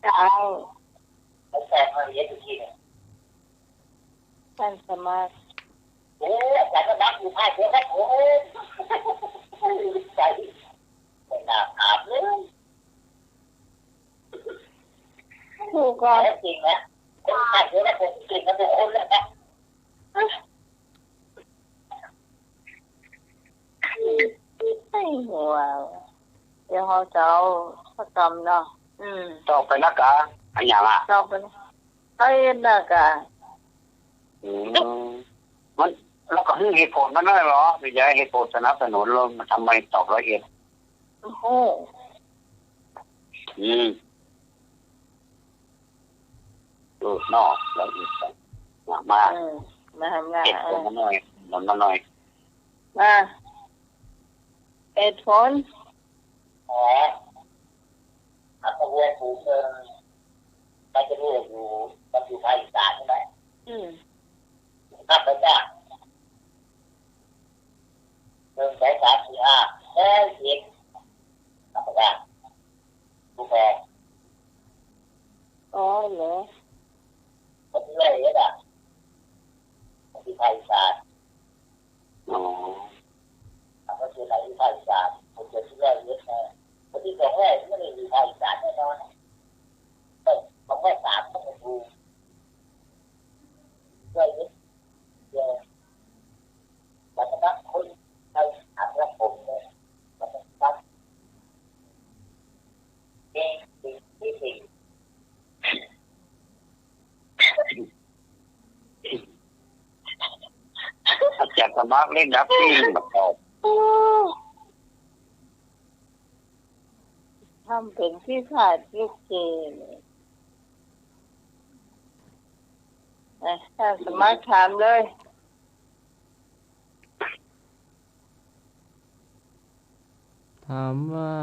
เจ้า อาจารย์มาเรียนอยู่ที่ไหน ท่านสมัคร โอ้ อาจารย์สมัครอยู่ภาคเดียวกัน โอ้ ใจ ไม่น่าถามเลย ถูกก่อน แต่จริงนะ คนภาคเดียวกัน คนเก่งกันทุกคนเลยนะ ไอ้หัว เดี๋ยวเขาจะเอาสักกำเนาะ อืม ตอบไปนะกะ อะหยังอะ ตอบไปนะ ร้อยเอ็ดนะกะ อืม มัน แล้วก็หื้อเหตุผลมันหน่อยเหรอ ไม่ใช่เหตุผลสนับสนุน แล้วมันทำไมตอบร้อยเอ็ด โอ้โห อืม เออ เนาะ ร้อยเอ็ด มา มา เออ มาทำงาน เหตุผลมาหน่อย หนุนมาหน่อย มา เหตุผล อ๋อ อัตตะวัวฝูงหนึ่ง มันจะรู้อยู่ มันอยู่ภาคอีสานใช่ไหม อืม นับไปจ้ะ หนึ่ง สอง สาม สี่ ห้า ร้อยเอ็ด นับไปจ้ะ ดูแพง อ๋อ เหรอ คนที่ร้อยเอ็ดอะ คนที่ภาคอีสาน อ๋อ คนที่ไหนที่ภาคอีสาน คนเดียวที่ร้อยเอ็ดนะ คนที่สองร้อยไม่ได้อยู่ภาคอีสานแน่นอน เออ สองร้อยสามก็ไม่ถูก ร้อยเอ็ด เดียว วัฒนธรรมคนไทย อัตลักษณ์ผมเนี่ย วัฒนธรรม เอง สิ่งที่สิ่ง อาจารย์สมัครเล่นดับเบิลมาตอบ ทำเป็นขี้ขลาดลิเกเลย อ่ะ ท่านสมัครถามเลย ถามว่า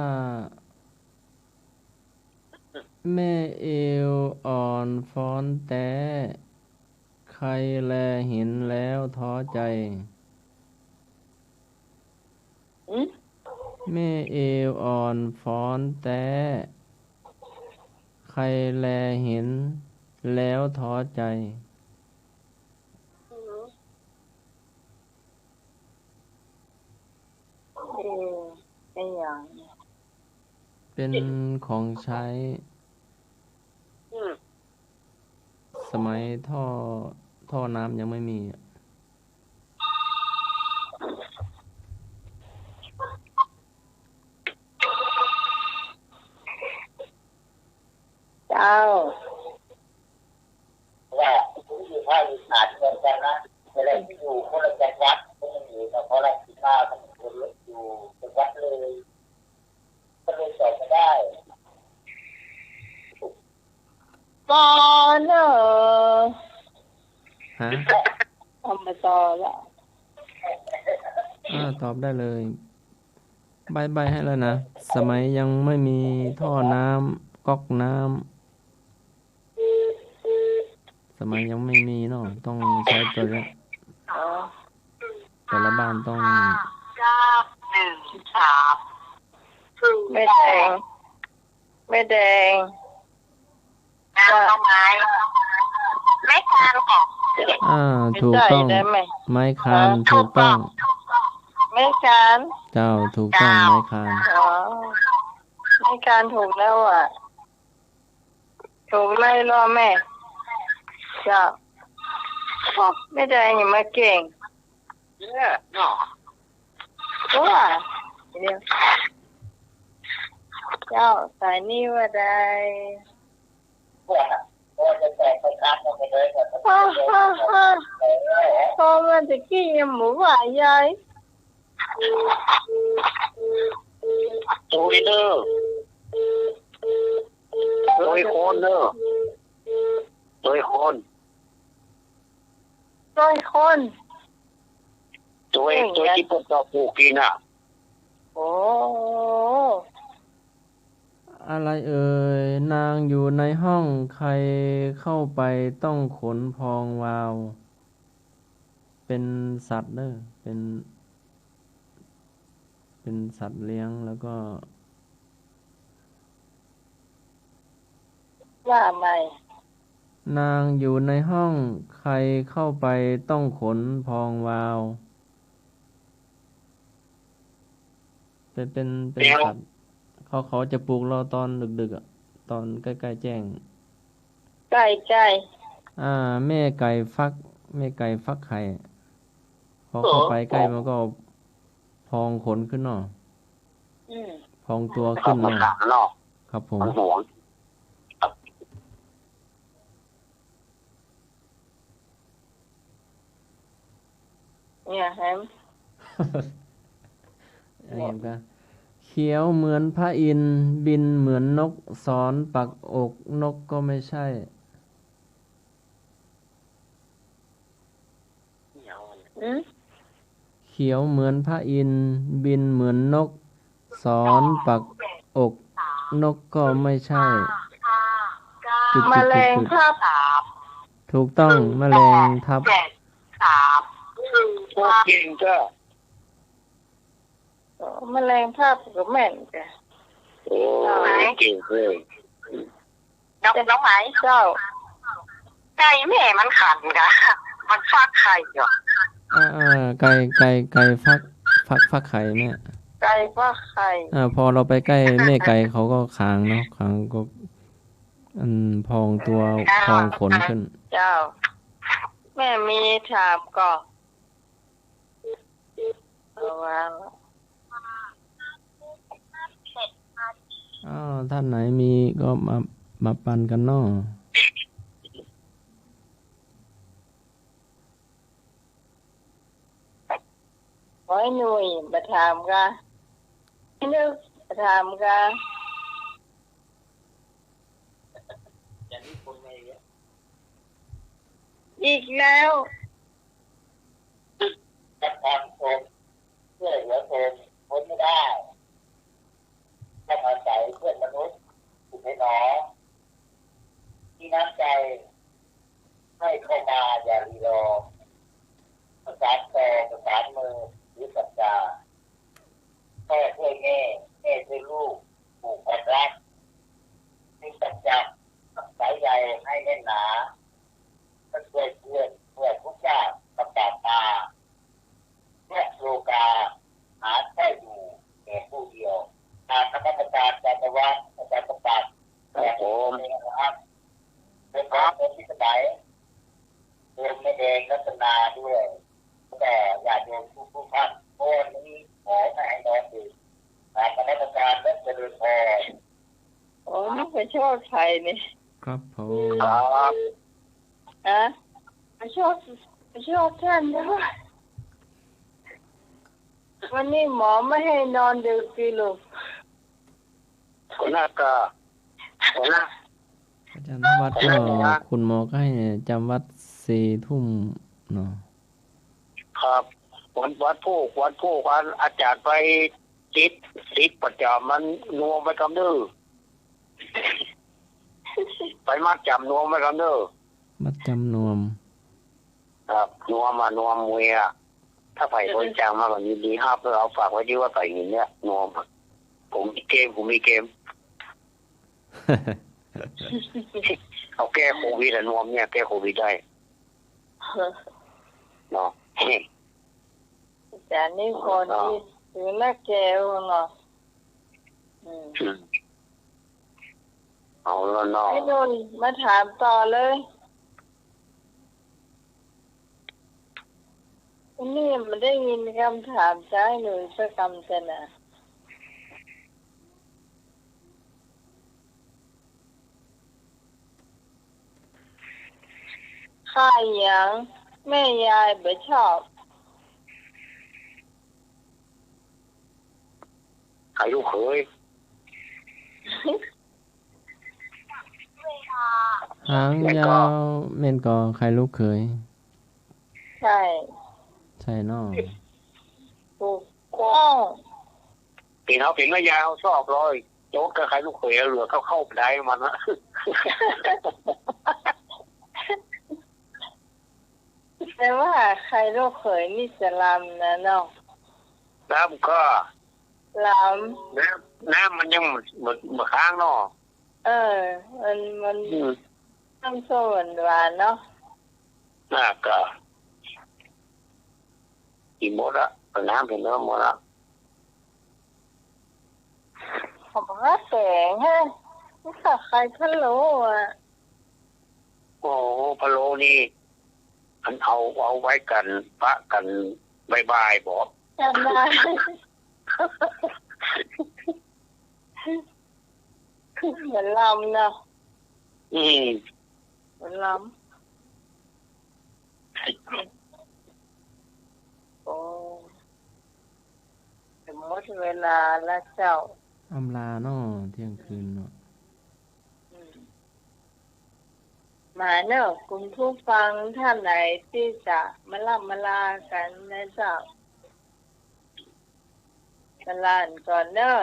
แม่เอวอ่อนฟ้อนแต๊ ใครแลเห็นแล้วท้อใจ อืม แม่เอวอ่อนฟ้อนแต๊ ใครแลเห็นแล้วท้อใจ อืม ไอ้หยัง เป๋นของใจ๊ อืม สมัยท่อ ท่อน้ำยังไม่มีอะ เจ้า ว่าอยู่ภาคอีสานเหมือนกันนะ แต่ละที่อยู่คนละจังหวัด คนหนึ่งอยู่นครราชสีมา คนหนึ่งอยู่จังหวัดเลย ก็เลยตอบไม่ได้ ปอเนอะ ฮะ เอามาต่อละ อ่า ตอบได้เลย ใบ้ ใบ้ให้แล้วนะ สมัยยังไม่มีท่อน้ำ ก๊อกน้ำ สมัยยังไม่มีเนาะ ต้องใจ๊ตัวเนี้ย อ๋อ แต่ละบ้านต้อง ห้า เก้า หนึ่ง สาม แม่แดง แม่แดง นางเอาไม้ ไม้คานค่ะ อ่า ถูกต้อง ไม่ใช่ได้ไหม ไม้คาน อ่า ถูกต้อง ถูกต้อง ไม้คาน เจ้า ถูกต้อง เจ้า ไม้คาน อ๋อ ไม้คานถูกแล้วอะ ถูกไล่ล่อแม่ เจ้า แม่แดงอย่ามาเก่ง เนี่ยเนาะ ว่า เดี๋ยว เจ้า สายนี้ว่าได้ ฮ่าฮ่าฮ่า พอมาตะกี้ยังบ่ว่ายาย โตยเนอะ โตยคนเนอะ โตยคน โตยคน โตย เก่งนะ โตยตี้เปิ้นเอาปู๋กิ๋นน่ะ โอ้ อะไรเอ่ย นางอยู่ในห้อง ใครเข้าไปต้องขนพองวาว เป๋นสัตว์เน่อ เป๋น เป๋นสัตว์เลี้ยง แล้วก็ ว่าใหม่ นางอยู่ในห้อง ใครเข้าไปต้องขนพองวาว เป๋น เป๋น เป๋นสัตว์ เขา เขาจะปลุกเราตอนดึกๆ อะ ตอนใก้ๆ แจ้ง ไก่ ไก่ อ่า แม่ไก่ฟัก แม่ไก่ฟักไข่ พอเข้าไปใก้มันก็พองขนขึ้นเนาะ อืม พองตัวขึ้นเนาะ ครับผม มันหวง เนี่ย เห็น เห็นกะ เขียวเหมือนพระอินทร์ บินเหมือนนก สอนปักอกนกก็ไม่ใช่ อืม เขียวเหมือนพระอินทร์ บินเหมือนนก สอนปักอกนกก็ไม่ใช่ จุดๆๆๆ แมลงทับ ถูกต้อง แมลงทับ โอ้ เก่งจ้ะ แมลงทับก็แม่นจ้ะ โอ้ เก่งเลย น้อง น้องไหม เจ้า ไก่แม่มันขันกะ มันฟักไข่เหรอ อ่าๆ ไก่ ไก่ ไก่ฟัก ฟัก ฟักไข่แม่ ไก่ฟักไข่ อ่า พอเราไปใก้แม่ไก่เขาก็ขางเนาะ ขางก็ อันพองตัว เจ้า พองขนขึ้น เจ้า แม่มีถามก่อ เอาวาง อ้าว ท่านไหนมีก็มา มาปันกั๋นเนาะ โอ้ย หนุ่ย มาถามกะ นึก มาถามกะ อีกแล้ว ประชาชนช่วยเหลือตนพ้นไม่ได้ ต้องอาศัยเพื่อนมนุษย์ สุดท้ายหนอ มีน้ำใจ ให้เข้ามาอย่ารีรอ ประสานตัว ประสานมือ หรือสัจจา พ่อช่วยแม่ แม่ช่วยลูก ผูกความรัก มีสัจจะ สายใยให้แน่นหนา ช่วยเพื่อนเมื่อทุกข์ยากลำบากมา และโลกา หาใช่อยู่แก่ผู้เดียว โชติใผนี่ ครับผม ครับ อะ โชติ โชติท่านเจ้า วันนี้หมอไม่ให้นอนดึกสิลูก หัวหน้าก็ หัวหน้า อาจารย์ธวัฒน์ก็ หัวหน้า คุณหมอก็ให้จำวัดสี่ทุ่มเนาะ ครับ วัน วันพูก วันพูก อา อาจารย์ไปติด ติดประจ๋ำมันนวมไว้กำเน้อ ไปมัดจ๋ำนวมไว้กำเน้อ มัดจ๋ำนวม ครับ นวมอะ นวมมวยอะ ถ้าใผบริจาคมาก็ยินดีฮับ เอาฝากไว้ตี้วัดป่าหินเนี่ย นวมอะ ผมมีเกม ผมมีเกม เอาแก้โควิดอะ นวมเนี่ย แก้โควิดได้ เนาะ อาจารย์นี่คน เนาะ ตี้ถือหน้าแก้วเนาะ อืม อืม เอาละเนาะ ไอ้นนท์มาถามต่อเลย อันนี้มันได้ยินกำถามจากหนูสักกำจะนะ ไข้หยังแม่ยายบ่ชอบ ไข้ลูกเขย หางยาวแม่นก่อไข้ลูกเขย ใช่ ใช่เนาะ ถูกต้อง เป๋นเฮาเป๋นแม่ยายเฮาซอกลอย โจ๊กกับไข้ลูกเขยเหลือเข้าเข้าบ่ได้มันนะ แต่ว่าไข้ลูกเขยนี่จะลำนะเนาะ ลำก็ ลำ น้ำ น้ำมันยังบ่ บ่ บ่ค้างเนาะ เออ มัน มัน อืม น้ำส้มหวานๆเนาะ น่าก็ กิ๋นหมดละ เอาน้ำเป๋นเนื้อหมดละ ผมว่าแสงฮะ นี่ก็ไข่พะโล้อะ โอ้โห พะโล้นี่ มันเอา เอาไว้กั๋น ปะกั๋นบ่ายๆ บ่ กั๋นบ่าย เหมือนลำเนาะ อืม เหมือนลำ โอ้ จะหมดเวลาละเจ้า อำลาเนาะ เที่ยงคืนเนาะ อืม มาเนาะ คุณผู้ฟังท่านไหนตี้จะมาล่ำมาลากั๋นนะเจ้า มาลากั๋นก่อนเนาะ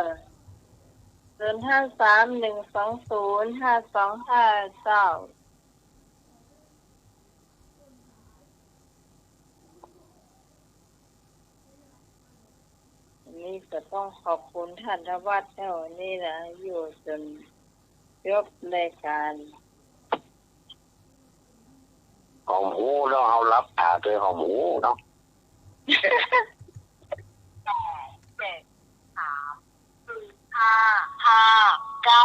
ศูนย์ห้าสาม หนึ่งสองศูนย์ ห้าสองห้า เจ้า อันนี้ก็ต้องขอบคุณท่านธวัฒน์เนาะ นี่นะ อยู่จ๋นจบรายก๋าน หอมหูเนาะ เฮาหลับต๋าตวยหอมหูเนาะ แปด เจ็ด สาม สี่ ห้า ห้า เก้า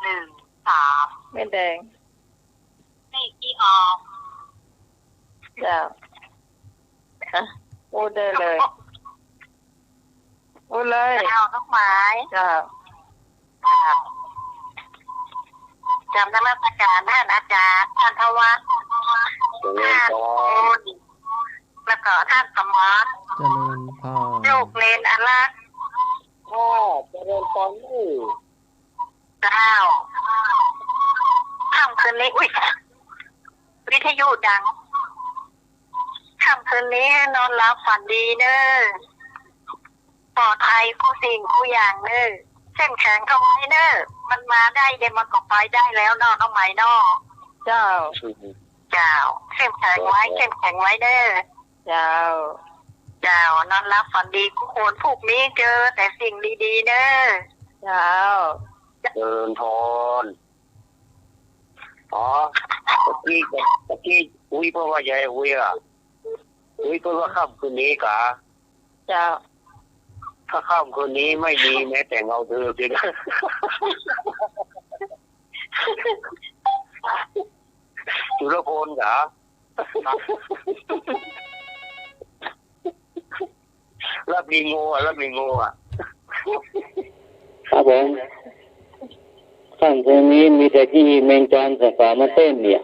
หนึ่ง สาม แม่แดง เลขที่ออก เจ้า อ่ะ อู้ได้เลย อู้เลย เจ้า น้องหมาย เจ้า เจ้า กราบนมัสก๋านต้านอาจ๋ารย์ ต้านธวัฒน์ เจริญพร ต้านคุณ แล้วก็ต้านสมร เจริญพร ลูกเหลนอันฮัก อ้อ เจริญพรลูก เจ้า ค่ำคืนนี้ อุ๊ย วิทยุดัง ค่ำคืนนี้นอนหลับฝันดีเน่อ ปลอดภัยกู้สิ่งกู้อย่างเน่อ เข้มแข็งเข้าไว้เน่อ มันมาได้เดี๋ยวมันก็ไปได้แล้วเนาะ น้องไหมเนาะ เจ้า เจ้า เข้มแข็งไว้ เข้มแข็งไว้เน่อ เจ้า เจ้า นอนหลับฝันดีกู้คน พรุ่งนี้เจอแต่สิ่งดีๆ เน่อ เจ้า เจริญพร อ๋อ ตะกี้ ตะกี้ อุ๊ย เปิ้นว่าใหญ่ อุ๊ยอะ อุ๊ย เปิ้นว่าค่ำคืนนี้กา เจ้า ถ้าค่ำคืนนี้ไม่มีแม้แต่เงาเธอเพียง จุลพลกา รับมีโงอะ รับมีโงอะ ครับผม ค่ำคืนนี้มีแต่จี้แมงจอนสาวๆมาเต้นเนี่ย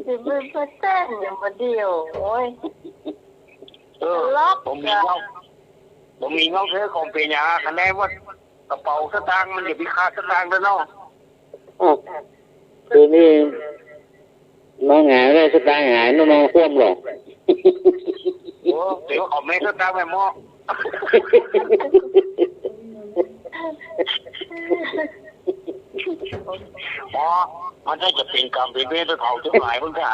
สิไปเต้นอย่างบ่เดียว โอ้ย เออ ล็อก บ่มีเงา บ่มีเงาเธอของเปียหยัง คะแนนว่ากระเป๋าสตางค์มันอย่าไปขาดสตางค์เด้อเนาะ อ้าว คืนนี้นอนหงายได้สตางค์หาย นอนคว่ำหรอก โอ้ เดี๋ยวเขาไม่สตางค์ไม่มอบ อ๋อ มันน่าจะเป็นกรรมเป็นเวรเฒ่าทั้งหลายมึงค่ะ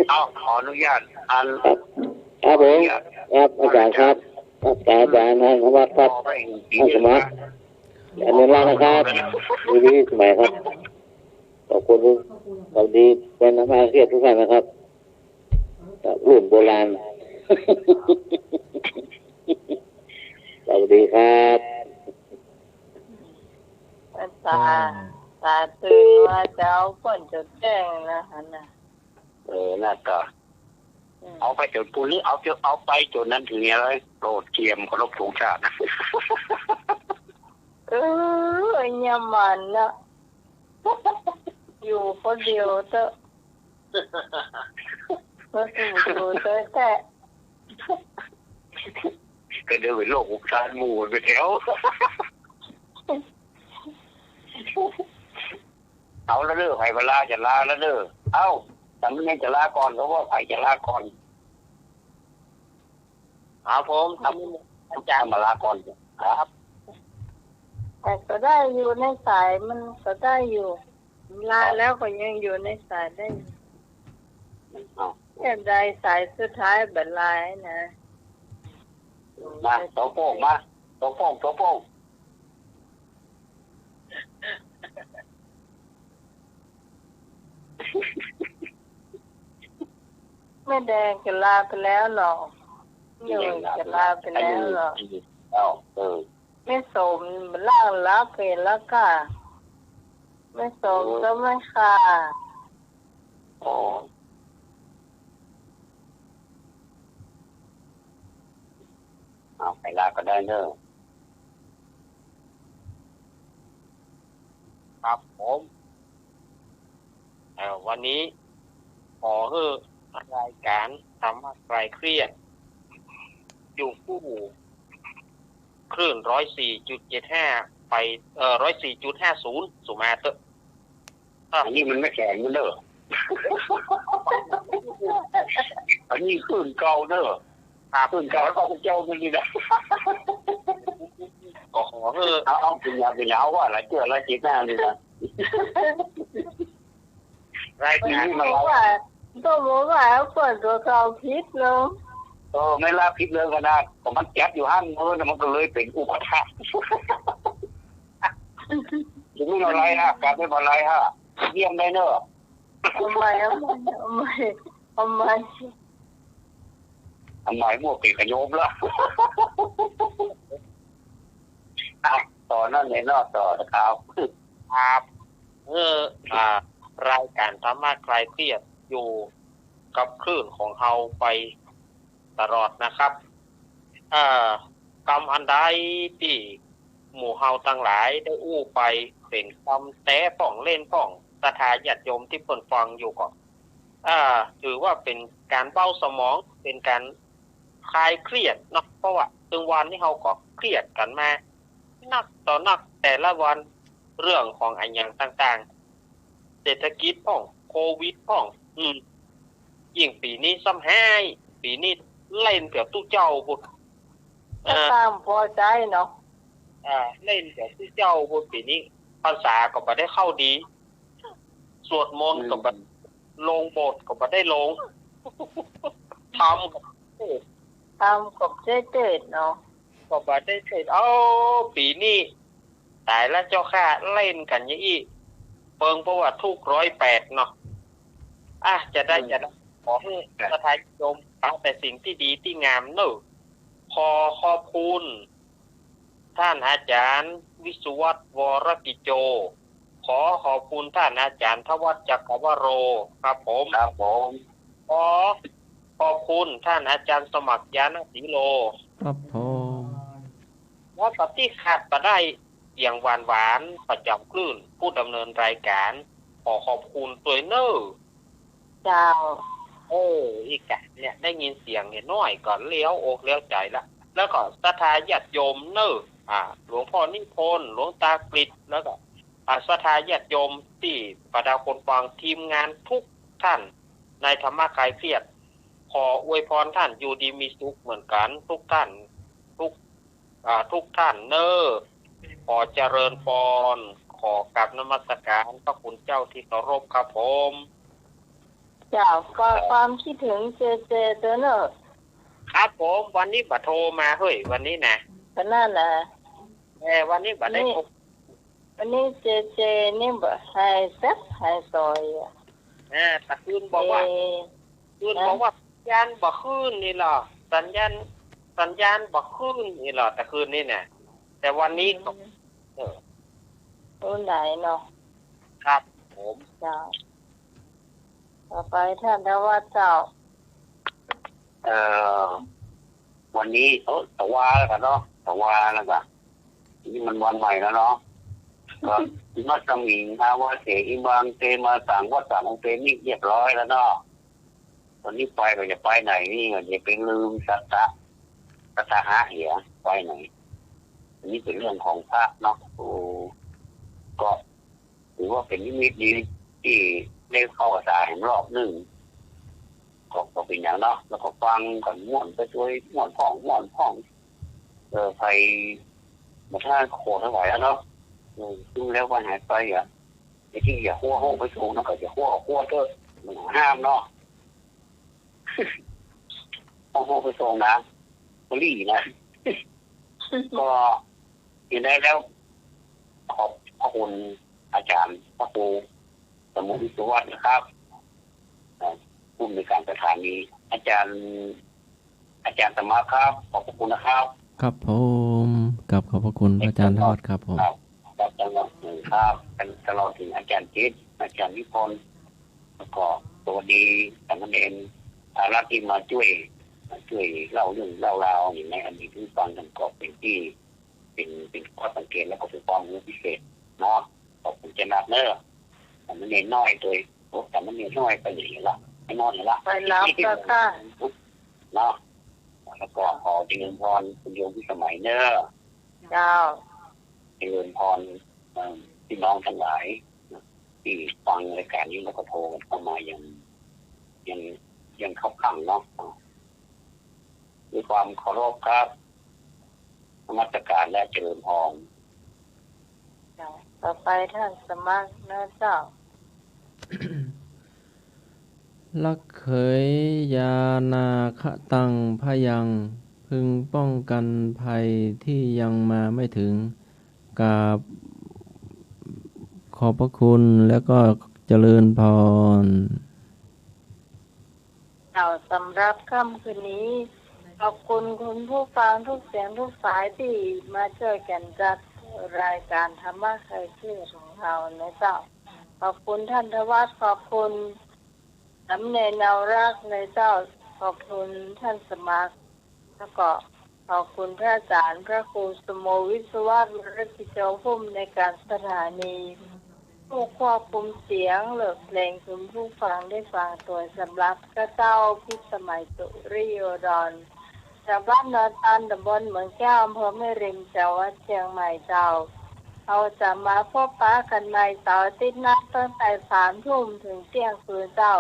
เอา ขออนุญาต อัน ครับ ครับผม ขออนุญาต ครับ อาจารย์ครับ ครับ อาจารย์ อาจารย์นวัฒน์ครับ ขอไปอีกที ท่านสมัคร อนุรักษ์นะครับ ดีๆ สมัยครับ ขอบคุณทุก สวัสดีเป็นนักเรียนทุกท่านนะครับ ครับ รุ่นโบราณ สวัสดีครับ ตา ตาตื่นว่าจะเอาเปิ้นจนแจ้งนะหั้นน่ะ เออ น่าจะ อืม เอาไปจนปูนนี้ เอาจน เอาไปจนนั้นถึงเนี่ยเลย โปรดเตรียมเคารพธงชาติ เออ เนี่ยมันน่ะ อยู่คนเดียวเต๊อะ มาสู่อยู่เต๊อะแท้ ก็เดินเป็นโรคอุกชานหมู่ไปแถว เอาละเด้อ ใผบ่ลาจะลาละเด้อ เอ้า สามเณรจะลาก่อน เขาว่าใผจะลาก่อน ครับผม ครับ อาจารย์มาลาก่อน ครับ แต่ก็ได้อยู่ในสาย มันก็ได้อยู่ ลาแล้วก็ยังอยู่ในสายได้อยู่ อ้าว แต่ได้สายสุดท้ายบ่ลานะ มา โตโป้ง มา โตโป้ง โตโป้ง แม่แดงก็ลาไปแล้วหรอ แม่แดงลาไปแล้ว แม่หนุ่ยก็ลาไปแล้วหรอ เอ้า เออ แม่สมล่างลาไปแล้วก่า แม่สม เออ ก็ไม่ค่ะ อ๋อ เอา ใผลาก็ได้เนอะ ครับผม เอ่อ วันนี้ขอหื้อรายก๋านธรรมะคลายเครียด อยู่กู้คลื่นร้อยสี่จุดเจ็ดห้า ไป เอ่อ ร้อยสี่จุดห้าศูนย์ สุมาเต๊อะ ครับ อันนี้มันไม่แข็งมันเนอะ อันนี้คลื่นเก่าเนอะ ครับ คลื่นเก่าแล้วก็เจ้ามันนี่นะ ก็ขอหื้อ เอา เอา เป็นยา เป็นยาว่าหลายเตื้อหลายจิตหน้านี่นะ รายก๋าน นี่มัน ว่า ก็บอกว่าเปิ้นก็เข้าผิดเนาะ เออ ไม่ละผิดเรื่องขนาด ก็มันจัดอยู่หั้น เออ มันก็เลยเป็นอุปทาน จะไม่เอาอะไรฮะ กลับไม่เอาอะไรฮะ เยี่ยมได้เนอะ เอาใหม่ เอาใหม่ เอาใหม่ เอาใหม่ เอาใหม่ มั่วปีกขยมละ อ่ะ ต่อนั่นเลยเนาะ ต่อนะครับ ครับ เออ อ่า รายก๋านธรรมะคลายเครียดอยู่กับคลื่นของเฮาไปตลอดนะครับ เอ่อ กำอันใดตี้หมู่เฮาตังหลายได้อู้ไป เป๋นกำแต๊พ่องเล่นพ่อง ศรัทธาญาติโยมตี้เปิ้นฟังอยู่ก็ อ่า ถือว่าเป๋นก๋านเบาสมอง เป๋นก๋านคลายเครียดเนาะ เพราะว่าตึงวันนี้เฮาก็เครียดกั๋นมา นักต่อนักแต่ละวัน เรื่องของอะหยังต่างๆ เศรษฐกิจพ่อง โควิดพ่อง อืม ยิ่งปี๋นี้ซ้ำฮ้าย ปี๋นี้เล่นเกือบตุ๊เจ้าปุ้น เออ ตามปอใจ๋เนาะ อ่า เล่นเกือบตุ๊เจ้าปุ้นปี๋นี้ พรรษาก็บ่ได้เข้าดี สวดมนต์ก็บ่ อืม ลงโบสถ์ก็บ่ได้ลง ธรรมก็ ธรรมก็บ่ได้เตศน์เนาะ ก็บ่ได้เตศน์ เอ้า ปี๋นี้ ต๋ายละเจ้าข้า เล่นกั๋นอย่างอี้ เปิงประวัติถูกร้อยแปดเนาะ อ่ะ จะได้ อืม จะได้ ขอหื้อศรัทธาญาติโยม เอาแต่สิ่งตี้ดีตี้งามเนาะ ขอขอบคุณ ท่านอาจ๋ารย์วิศวัฒน์ วรกิจโจ ขอขอบคุณท่านอาจ๋ารย์ธวัฒน์ จักรวโร ครับผม ครับผม ขอ ขอบคุณท่านอาจารย์สมัคร ญาณศรีโล ครับผม แล้วก็ตี้ขาดบ่ได้ เสียงหวานๆ ประจ๋ำคลื่น ผู้ดำเนินรายการ ขอขอบคุณตวยเน่อ เจ้า เออ อีกอะ เนี่ย ได้ยินเสียงเนี่ยน้อยก็เลี้ยวอกเลี้ยวใจ๋ละ แล้วก็ศรัทธาญาติโยมเน่อ อ่า หลวงพ่อนิพนธ์ หลวงตากฤษ แล้วก็ อ่า ศรัทธาญาติโยมตี้บรรดาคนฟัง ทีมงานทุกท่านในธรรมะคลายเครียด ขออวยพรท่านอยู่ดีมีสุขเหมือนกันทุกท่าน ทุก อ่า ทุกท่านเน่อ ขอเจริญพร ขอกราบนมัสการพระคุณเจ้าที่เคารพครับผม เจ้า ก็ความคิดถึงเจเจตวยเน่อ ครับผม วันนี้บ่โทรมาเฮ้ย วันนี้นะ ก็นั่นแหละ เออ วันนี้บ่ได้ นี่ พบ วันนี้เจเจนี่บ่หายซับหายซอยอะ อ่า ตะคืนบอกว่า เออ คืนบอกว่า นะ สัญญาณบ่ขึ้นนี่หรอ สัญญาณ สัญญาณบ่ขึ้นนี่หรอ ตะคืนนี้น่ะ แต่วันนี้ก็ อืม เออ โอ้ หลายเนาะ ครับผม เจ้า ต่อไปท่านทวัฒน์เจ้า เอ่อ วันนี้ เอ้อ ตะวาแล้วกั๋นเนาะ ตะวาแล้วกั๋น นี่มันวันใหม่แล้วเนาะ ก็ อิมัสสมิง อาวาเส อิมัง เต มาสัง วัสสัง อุเปมิ เรียบร้อยแล้วเนาะ วันนี้ไปก็จะไปไหนนี่ ก็จะไปลืมสัตตะ สัตตะหะเหีย ไปไหน อันนี้เป๋นเรื่องของพระเนาะ โอ้ ก็ ถือว่าเป๋นนิมิตดีตี้ได้เข้าพรรษาแหมรอบนึ่ง ก็ ก็เป๋นอย่างเนาะ แล้วก็ฟังกั๋นม่วนไปตวย ม่วนพ่อง ม่วนพ่อง เออ ไปมาถ้าโขดถวายแล้วเนาะ เออ ซึ่งแล้ววันหายไปอะ ไอ้ตี้อย่าฮั้วโฮกไปส่งนะ ก็อย่าฮั้ว ฮั้วเต๊อะ มันห้ามเนาะ ฮั้วโฮกไปส่งนะ บ่ดีนะ ก็ อย่างใดแล้ว ขอบพระคุณอาจ๋ารย์พระครูสมุทรวิศวัฒน์นะครับ เอ่อ ผู้อำนวยการสถานี อาจ๋ารย์ อาจ๋ารย์สมัครครับ ขอบพระคุณนะครับ ครับผม ครับ ขอบพระคุณพระอาจ๋ารย์ทวัฒน์ครับผม ครับ ครับ ตลอดถึงครับ ตลอดถึงอาจ๋ารย์จิต อาจ๋ารย์นิพนธ์ แล้วก็สวัสดีสามเณรอารักษ์ตี้มาจ้วย มาจ้วยเล่าเรื่องเล่าราวอย่างในอดีตหื้อฟังกั๋น ก็เป๋นตี้ เป๋น เป๋นข้อสังเกต แล้วก็เป๋นความฮู้พิเศษเนาะ ขอบคุณเจ้านักเน่อ สามเณรน้อยตวย โอ้ สามเณรน้อยไปไหนละ ไปนอนไหนละ ไปหลับแล้วค่ะ เนาะ แล้วก็ขอเจริญพรคุณโยมพิสมัยเน่อ เจ้า เจริญพร เอ่อ พี่น้องทั้งหลาย ตี้ฟังรายการนี้แล้วก็โทรกั๋นเข้ามาอย่าง อย่าง อย่างคับข้างเนาะ ด้วยความเคารพครับ นมัสการและเจริญพร เจ้า ต่อไปท่านสมัครนะเจ้า รักเขย ญาณาคะตัง พยัง พึงป้องกันภัยที่ยังมาไม่ถึง กราบขอบพระคุณ แล้วก็เจริญพร เจ้า สำหรับค่ำคืนนี้ ขอบคุณคุณผู้ฟังทุกเสียงทุกสายตี้มาจ้วยกั๋นจัดรายการธรรมะคลายเครียดของเฮานะเจ้า ขอบคุณท่านทวัฒน์ ขอบคุณสามเณรอารักษ์นะเจ้า ขอบคุณท่านสมัคร แล้วก็ขอบคุณพระอาจ๋ารย์พระครูสมุทรวิศวัฒน์ วรกิจจาภุม ในการสถานี ผู้ควบคุมเสียงและเพลงหื้อคุณผู้ฟังได้ฟังตวย สำหรับข้าเจ้าพิสมัย สุริโยดร ชาวบ้านนาตาล ตำบลเหมืองแก้ว อำเภอแม่ริม จังหวัดเชียงใหม่เจ้า เฮาจะมาพบปะกั๋นใหม่เสาร์อาทิตย์หน้า ตั้งแต่สามทุ่มถึงเตี้ยงคืนเจ้า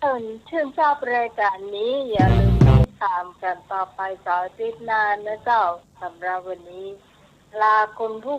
ถ้าชื่นชอบรายการนี้ อย่าลืมติดตามกั๋นต่อไปเสาร์อาทิตย์หน้านะเจ้า สำหรับวันนี้ ลาคุณผู้